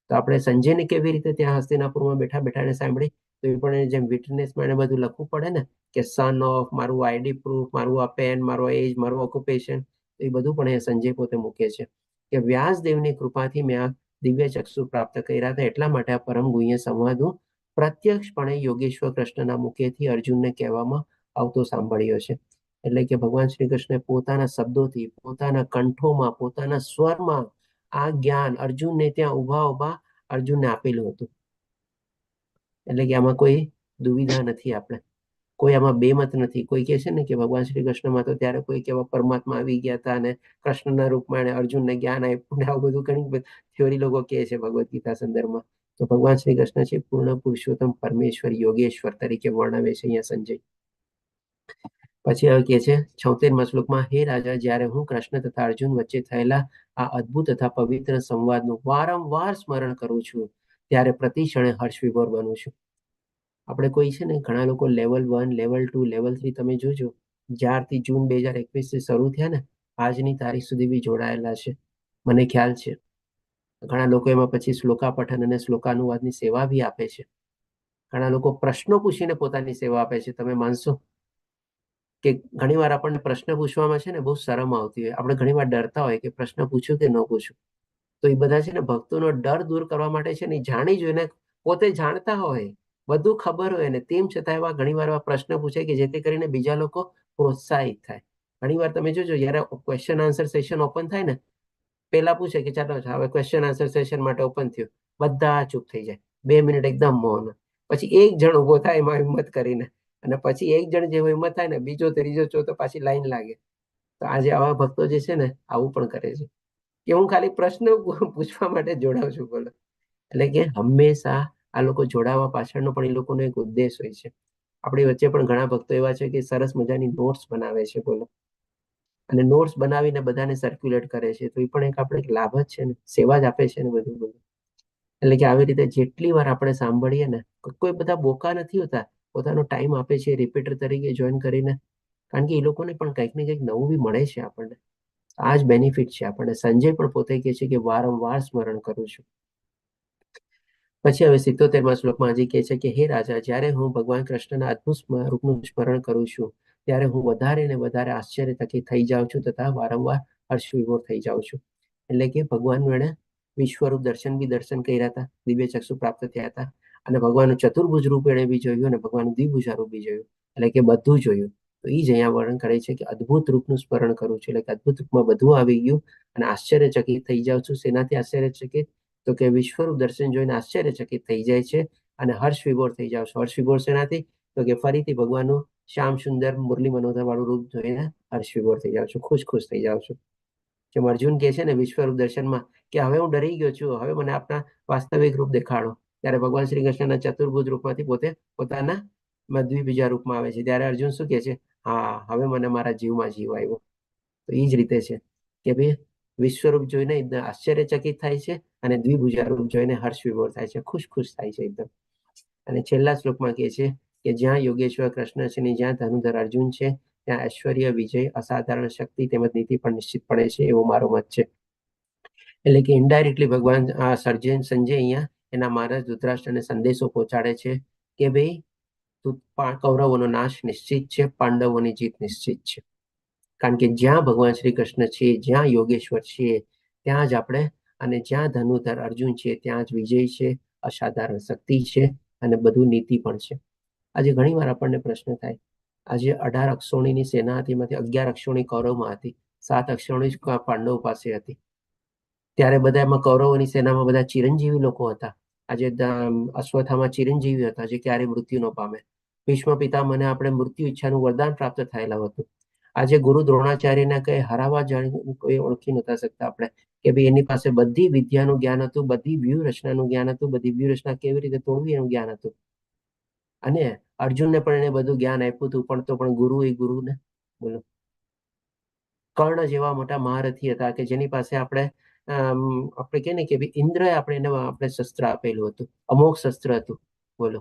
તો આપણે સંજયને કેવી રીતે ત્યાં હસ્તિનાપુરમાં બેઠા બેઠા એને સાંભળી, તો એ પણ જેમ વિટનેસમાં એને બધું લખવું પડે ને કે સન ઓફ, મારું આઈડી પ્રૂફ, મારું આ પેન, મારો એજ, મારું ઓક્યુપેશન, તો એ બધું પણ એ સંજય પોતે મૂકે છે કે વ્યાસદેવની કૃપાથી મેં આ દિવ્ય ચક્ષુ પ્રાપ્ત કર્યા હતા, એટલા માટે આ પરમ ગુહ્ય સંવાદ હું પ્રત્યક્ષપણે યોગેશ્વર કૃષ્ણના મુખેથી અર્જુનને કહેવામાં આવતો સાંભળ્યો છે. એટલે કે ભગવાન શ્રી કૃષ્ણે પોતાના શબ્દોથી, પોતાના કંઠોમાં, પોતાના સ્વરમાં આ જ્ઞાન અર્જુનને ત્યાં ઉભા ઉભા અર્જુનને આપેલું હતું. એટલે કે આમાં કોઈ દુવિધા નથી, આપણે કોઈ આમાં બેમત નથી. કોઈ કહે છે ને કે ભગવાન શ્રી કૃષ્ણમાં તો ત્યારે કોઈ કેવા પરમાત્મા આવી ગયા હતા અને કૃષ્ણના રૂપમાં એણે અર્જુનને જ્ઞાન આપ્યું ને આવું બધું ઘણી થિયોરી લોકો કહે છે ભગવદ્ ગીતા સંદર્ભમાં. તો ભગવાન શ્રી કૃષ્ણ છે પૂર્ણ પુરુષોત્તમ પરમેશ્વર યોગેશ્વર તરીકે વર્ણવે છે અહીંયા સંજય. પછી હવે કહે છે 76મા શ્લોકમાં, હે રાજા, જ્યારે હું કૃષ્ણ તથા અર્જુન વચ્ચે થયેલા આ અદ્ભુત તથા પવિત્ર સંવાદનું વારંવાર સ્મરણ કરું છું ત્યારે પ્રતિક્ષણે હર્ષ વિભોર બનું છું. આપણે કોઈ છે ને ઘણા લોકો લેવલ 1, લેવલ 2, લેવલ 3 તમે જોજો, જ્યારથી જૂન 2021થી શરૂ થયા ને આજની તારીખ સુધી બી જોડાયેલા છે, મને ખ્યાલ છે. ઘણા લોકો એમાં પછી શ્લોકા પઠન અને શ્લોકાનુવાદની સેવા બી આપે છે. ઘણા લોકો પ્રશ્નો પૂછીને પોતાની સેવા આપે છે. તમે માનશો કે ઘણીવાર આપણને પ્રશ્ન પૂછવામાં છે ને બહુ શરમ આવતી હોય, આપણે ઘણીવાર ડરતા હોય કે પ્રશ્ન પૂછું કે ન પૂછું. તો એ બધા છે ને ભક્તોનો ડર દૂર કરવા માટે છે ને જાણી જોઈને પોતે જાણતા હોય, બધું ખબર હોય ને તેમ છતાં એવા ઘણીવાર એવા પ્રશ્ન પૂછે કે જેથી કરીને બીજા લોકો પ્રોત્સાહિત થાય. ઘણીવાર તમે જોજો જ્યારે ક્વેશ્ચન આન્સર સેશન ઓપન થાય ને, પેલા પૂછે કે ચાલો હવે ક્વેશ્ચન આન્સર સેશન માટે ઓપન થયું, બધા ચૂપ થઈ જાય, 2 મિનિટ એકદમ મૌન. પછી એક જણ ઉભો થાય એમાં હિંમત કરીને, અને પછી એક જણ જેવો હિંમત થાય ને બીજો, ત્રીજો, ચોથો, પાછી લાઈન લાગે. તો આજે આવા ભક્તો જે છે ને આવું પણ કરે છે કે હું ખાલી પ્રશ્ન પૂછવા માટે જોડાઉં છું, બોલો. એટલે કે હંમેશા આ લોકો જોડાવા પાછળનો પણ એ લોકોનો એક ઉદ્દેશ હોય છે. આપણી વચ્ચે પણ ઘણા ભક્તો એવા છે કે સરસ મજાની નોટ્સ બનાવે છે, બોલો. અને નોટ્સ બનાવીને બધાને સર્ક્યુલેટ કરે છે, તો એ પણ એક આપણે એક લાભ જ છે ને, સેવા જ આપે છે ને બધું બધું. એટલે કે આવી રીતે જેટલી વાર આપણે સાંભળીએ ને, કોઈ બધા બોકા નથી હોતા, પોતાનો ટાઈમ આપે છે રિપીટર તરીકે જોઈન કરીને, કારણ કે એ લોકોને પણ કંઈક ને કંઈક નવું બી મળે છે આપણને. આ જ બેનિફિટ છે આપણને. સંજય પણ પોતે કહે છે કે વારંવાર સ્મરણ કરું છું. પછી હવે 77મા શ્લોકમાં હજી કહે છે કે હે રાજા, જ્યારે હું ભગવાન કૃષ્ણના અદ્ભુત રૂપનું સ્મરણ કરું છું ત્યારે હું વધારે ને વધારે આશ્ચર્યચકિત થઈ જાઉં છું તથા વારંવાર હર્ષ વિભોર થઈ જાઉં છું. એટલે કે ભગવાનનું એણે વિશ્વરૂપ દર્શન બી દર્શન કર્યા હતા, દિવ્ય ચક્ષુ પ્રાપ્ત થયા હતા, અને ભગવાનનું ચતુર્ભુજ રૂપ એણે બી જોયું અને ભગવાનનું દ્વિભુજા રૂપ બી જોયું, એટલે કે બધું જોયું. તો એ જ અહીંયા વર્ણન કરે છે કે અદ્ભુત રૂપનું સ્મરણ કરું છું, એટલે કે અદ્ભુત રૂપમાં બધું આવી ગયું અને આશ્ચર્યચકિત થઈ જાઉં છું. શેનાથી આશ્ચર્યચકિત? તો કે વિશ્વરૂપ દર્શન જોઈને આશ્ચર્યચકિત થઈ જાય છે અને હર્ષ વિભોર થઈ જાઉં છું. હર્ષ વિભોર શેનાથી? તો કે ફરીથી ભગવાનનું શ્યામ સુંદર મુરલી મનોહર વાળું રૂપ જોઈને હર્ષ વિભોર થઈ જાઉં છું, ખુશ ખુશ થઈ જાઉં છું. જેમ અર્જુન કહે છે ને વિશ્વરૂપ દર્શનમાં કે હવે હું ડરી ગયો છું, હવે મને આપના વાસ્તવિક રૂપ દેખાડો. ત્યારે ભગવાન શ્રી કૃષ્ણના ચતુર્ભુજ રૂપમાંથી પોતે પોતાના દ્વિભુજા રૂપમાં આવે છે. ત્યારે અર્જુન શું કહે છે? હા, હવે મને મારા જીવમાં જીવ આવ્યો. તો એ જ રીતે છે કે ભાઈ વિશ્વરૂપ જોઈને એકદમ આશ્ચર્યચકિત થાય છે અને દ્વિભુજા રૂપ જોઈને હર્ષ વિભોર થાય છે, ખુશ ખુશ થાય છે એકદમ. અને છેલ્લા શ્લોકમાં કહે છે કે જ્યાં યોગેશ્વર કૃષ્ણ છે ને જ્યાં ધનુર્ધર અર્જુન છે ત્યાં ઐશ્વર્ય, વિજય, અસાધારણ શક્તિ તેમજ નીતિ પણ નિશ્ચિતપણે છે, એવો મારો મત છે. એટલે કે ઇનડાયરેક્ટલી ભગવાન સર્જન સંજય અહીંયા એના મહારાજ ધૃતરાષ્ટ્રને સંદેશો પહોંચાડે છે કે ભાઈ કૌરવોનો નાશ નિશ્ચિત છે, પાંડવોની જીત નિશ્ચિત છે. કારણ કે જ્યાં ભગવાન શ્રી કૃષ્ણ છે, જ્યાં યોગેશ્વર છે, ત્યાં જ આપણે, અને જ્યાં ધનુર્ધર અર્જુન છે ત્યાં જ વિજય છે, અસાધારણ શક્તિ છે અને બધું નીતિ પણ છે. આજે ઘણી વાર આપણને પ્રશ્ન થાય, આજે 18 અક્ષોણીની સેના હતી, એમાંથી 11 અક્ષોણી કૌરવમાં હતી, 7 અક્ષોણી પાંડવ પાસે હતી. ત્યારે બધા એમાં કૌરવોની સેનામાં બધા ચિરંજીવી લોકો હતા. આજે અશ્વત્થામા ચિરંજીવી હતા, જે ક્યારેય મૃત્યુ ન પામે. ભીષ્મ પિતામહને આપણે મૃત્યુ ઈચ્છાનું વરદાન પ્રાપ્ત થયેલા હતું. આજે ગુરુ દ્રોણાચાર્યને કઈ હરાવા જાણી કોઈ ઓળખી નતા શકતા આપણે, કે ભાઈ એની પાસે બધી વિદ્યાનું જ્ઞાન હતું, બધી વ્યૂહ રચનાનું જ્ઞાન હતું, બધી વ્યૂહ રચના કેવી રીતે તોડવી એનું જ્ઞાન હતું. અને અર્જુનને પણ એને બધું જ્ઞાન આપ્યું હતું, પણ તો પણ ગુરુ એ ગુરુને બોલો. કર્ણ જેવા મોટા મહારથી હતા કે જેની પાસે આપણે આપણે કહીએ ને કે ભાઈ ઇન્દ્રએ આપણે એને આપણે શસ્ત્ર આપેલું હતું, અમોઘ શસ્ત્ર હતું. બોલો,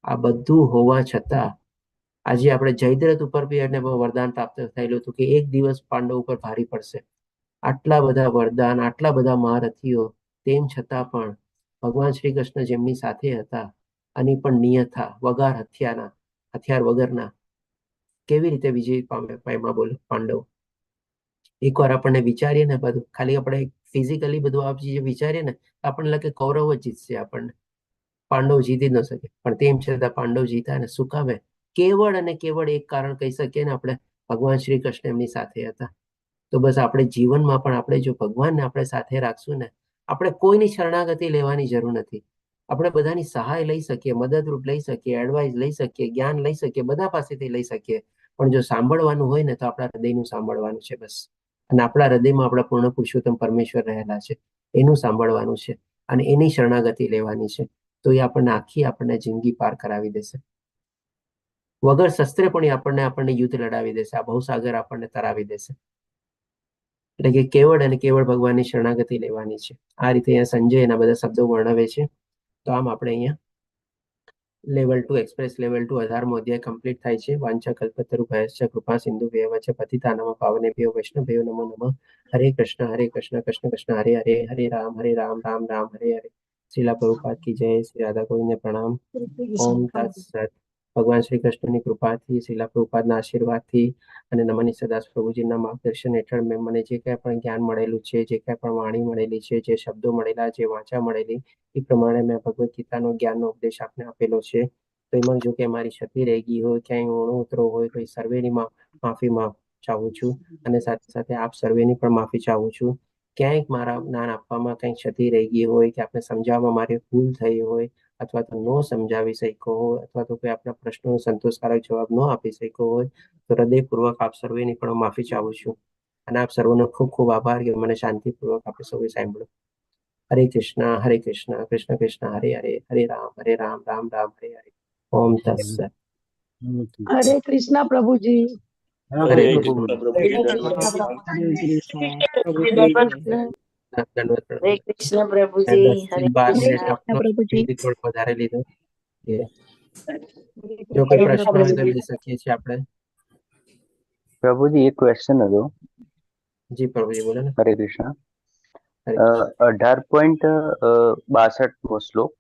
આ બધું હોવા છતાં આજે આપણે જયદ્રથ ઉપર બી એને વરદાન પ્રાપ્ત થયેલું હતું કે એક દિવસ પાંડવ ઉપર ભારી પડશે. આટલા બધા વરદાન, આટલા બધા મહારથીઓ, તેમ છતાં પણ ભગવાન શ્રી કૃષ્ણ જેમની સાથે હતા અને પણ નિયથા વગર હથિયારના, હથિયાર વગરના કેવી રીતે વિજય પામ્યા? બોલો પાંડવ. એકવાર આપણને વિચારીએ ને બધું, ખાલી આપણે ફિઝિકલી બધું આ જે વિચારીએ ને, આપણને લાગે કૌરવ જ જીતશે, આપણને પાંડવ જીતી જ ન શકે. પણ તેમ છતાં પાંડવ જીતા ને શું કામે? કેવળ અને કેવળ એક કારણ કહી શકીએ ને આપણે, ભગવાન શ્રી કૃષ્ણ એમની સાથે હતા. તો બસ આપણે જીવનમાં પણ આપણે જો ભગવાનને આપણે સાથે રાખશું ને, આપણે કોઈની શરણાગતિ લેવાની જરૂર નથી. આપણે બધાની સહાય લઈ શકીએ, મદદરૂપ લઈ શકીએ, એડવાઇસ લઈ શકીએ, જ્ઞાન લઈ શકીએ, બધા પાસેથી લઈ શકીએ, પણ જો સાંભળવાનું હોય ને તો આપણા હૃદયનું સાંભળવાનું છે બસ. અને આપણા હૃદયમાં આપણા પૂર્ણ પુરુષોત્તમ પરમેશ્વર રહેલા છે, એનું સાંભળવાનું છે અને એની શરણાગતિ લેવાની છે. તો એ આપણને આખી આપણને જિંદગી પાર કરાવી દેશે. વગર શસ્ત્રે પણ એ આપણને આપણને યુદ્ધ લડાવી દેશે, આ ભવસાગર આપણને તરાવી દેશે. એટલે કે કેવળ અને કેવળ ભગવાનની શરણાગતિ લેવાની છે. આ રીતે અહીંયા સંજય એના બધા શબ્દો વર્ણવે છે. તો આમ આપણે અહીંયા level 2 express level 2 18મો અધ્યાય કમ્પ્લીટ થાય છે. વાંછા કલ્પતરુ ભયશ્ચ કૃપા સિંધુ ભ્યઃ પતિતાનાં પાવનેભ્યો વૈષ્ણવેભ્યો નમો નમઃ. હરે કૃષ્ણ હરે કૃષ્ણ કૃષ્ણ કૃષ્ણ હરે હરે, હરે રામ રામ રામ હરે હરે. શ્રીલા પ્રભુપાદ કી જય. શ્રી રાધા ગોવિંદને પ્રણામ. ઓમ તત્સત. ભગવાન શ્રી કૃષ્ણની કૃપાથી, શ્રીલા પ્રભુપાદના આશીર્વાદથી અને નમની સદાસ પ્રભુજીના માર્ગદર્શન હેઠળ મેં મને જે કાંઈ પણ જ્ઞાન મળેલું છે, જે કાંઈ પણ વાણી મળેલી છે, જે શબ્દો મળેલા, જે વાંચા મળેલી, એ પ્રમાણે મેં ભગવદ્ ગીતાનો જ્ઞાનનો ઉપદેશ આપને આપેલો છે. તો એમાં જો કે મારી ક્ષતિ રહી ગઈ હોય, ક્યાંય ઊણો ઉતરો હોય, તો એ સર્વેની માફી ચાહું છું અને સાથે સાથે આપ સર્વેની પણ માફી ચાહું છું. ક્યાંક મારા જ્ઞાન આપવામાં કંઈ ક્ષતિ રહી ગઈ હોય કે આપને સમજાવવામાં મારી ભૂલ થઈ હોય, અથવા તો ન સમજાવી શક્યો હોય, અથવા તો કોઈ આપના પ્રશ્નોનો સંતોષકારક જવાબ ન આપી શક્યો હોય, તો હૃદયપૂર્વક આપ સર્વેની પણ માફી ચાહું છું. અને આપ સર્વનો ખૂબ ખૂબ આભાર કે મને શાંતિપૂર્વક આપણે સૌએ સાંભળ્યું. હરે કૃષ્ણ હરે કૃષ્ણ કૃષ્ણ કૃષ્ણ હરે હરે, હરે રામ રામ રામ હરે હરે. ઓમ તત્સત. હરે કૃષ્ણ પ્રભુજી. હરે હરે કૃષ્ણ. કૃષ્ણ પ્રભુજી, દંડવત પ્રણામ. હરે કૃષ્ણ. દંડવત હરે પ્રણામ. કૃષ્ણ પ્રભુજી, દસ હરે થી 12 મિનિટ કૃષ્ણ. આપનો પ્રભુજી. થોડો વધારે લીધો. જો કોઈ પ્રશ્ન હોય તો લઈ શકીએ છીએ આપણે. પ્રભુજી, એક ક્વેશ્ચન હતો. જી પ્રભુજી, બોલો ને. હરે કૃષ્ણ. હરે કૃષ્ણ. 18.62મો શ્લોક,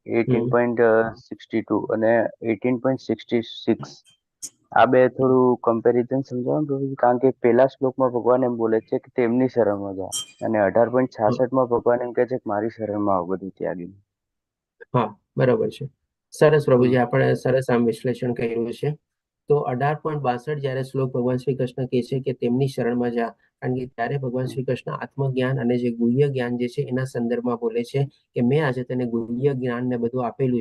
18.62 અને 18.66, આ બે થોડું કમ્પેરિઝન સમજાવો ને પ્રભુજી, કારણ કે પેલા શ્લોકમાં ભગવાન એમ બોલે છે કે તેમની શરણમાં જા અને 18.66માં ભગવાન એમ કહે છે કે મારી શરણમાં આવો બધું ત્યાગીને. હા, બરાબર છે. સરસ પ્રભુજી, આપણે સરસ આમ વિશ્લેષણ કર્યું છે. તો 18.62 જયારે શ્લોક ભગવાન શ્રી કૃષ્ણ કહે છે કે તેમની શરણમાં જા, કારણ કે ત્યારે ભગવાન શ્રી કૃષ્ણ આત્મજ્ઞાન અને જે ગુહ્ય જ્ઞાન જે છે એના સંદર્ભમાં બોલે છે કે મેં આજે તને ગુહ્ય જ્ઞાન ને બધું આપેલું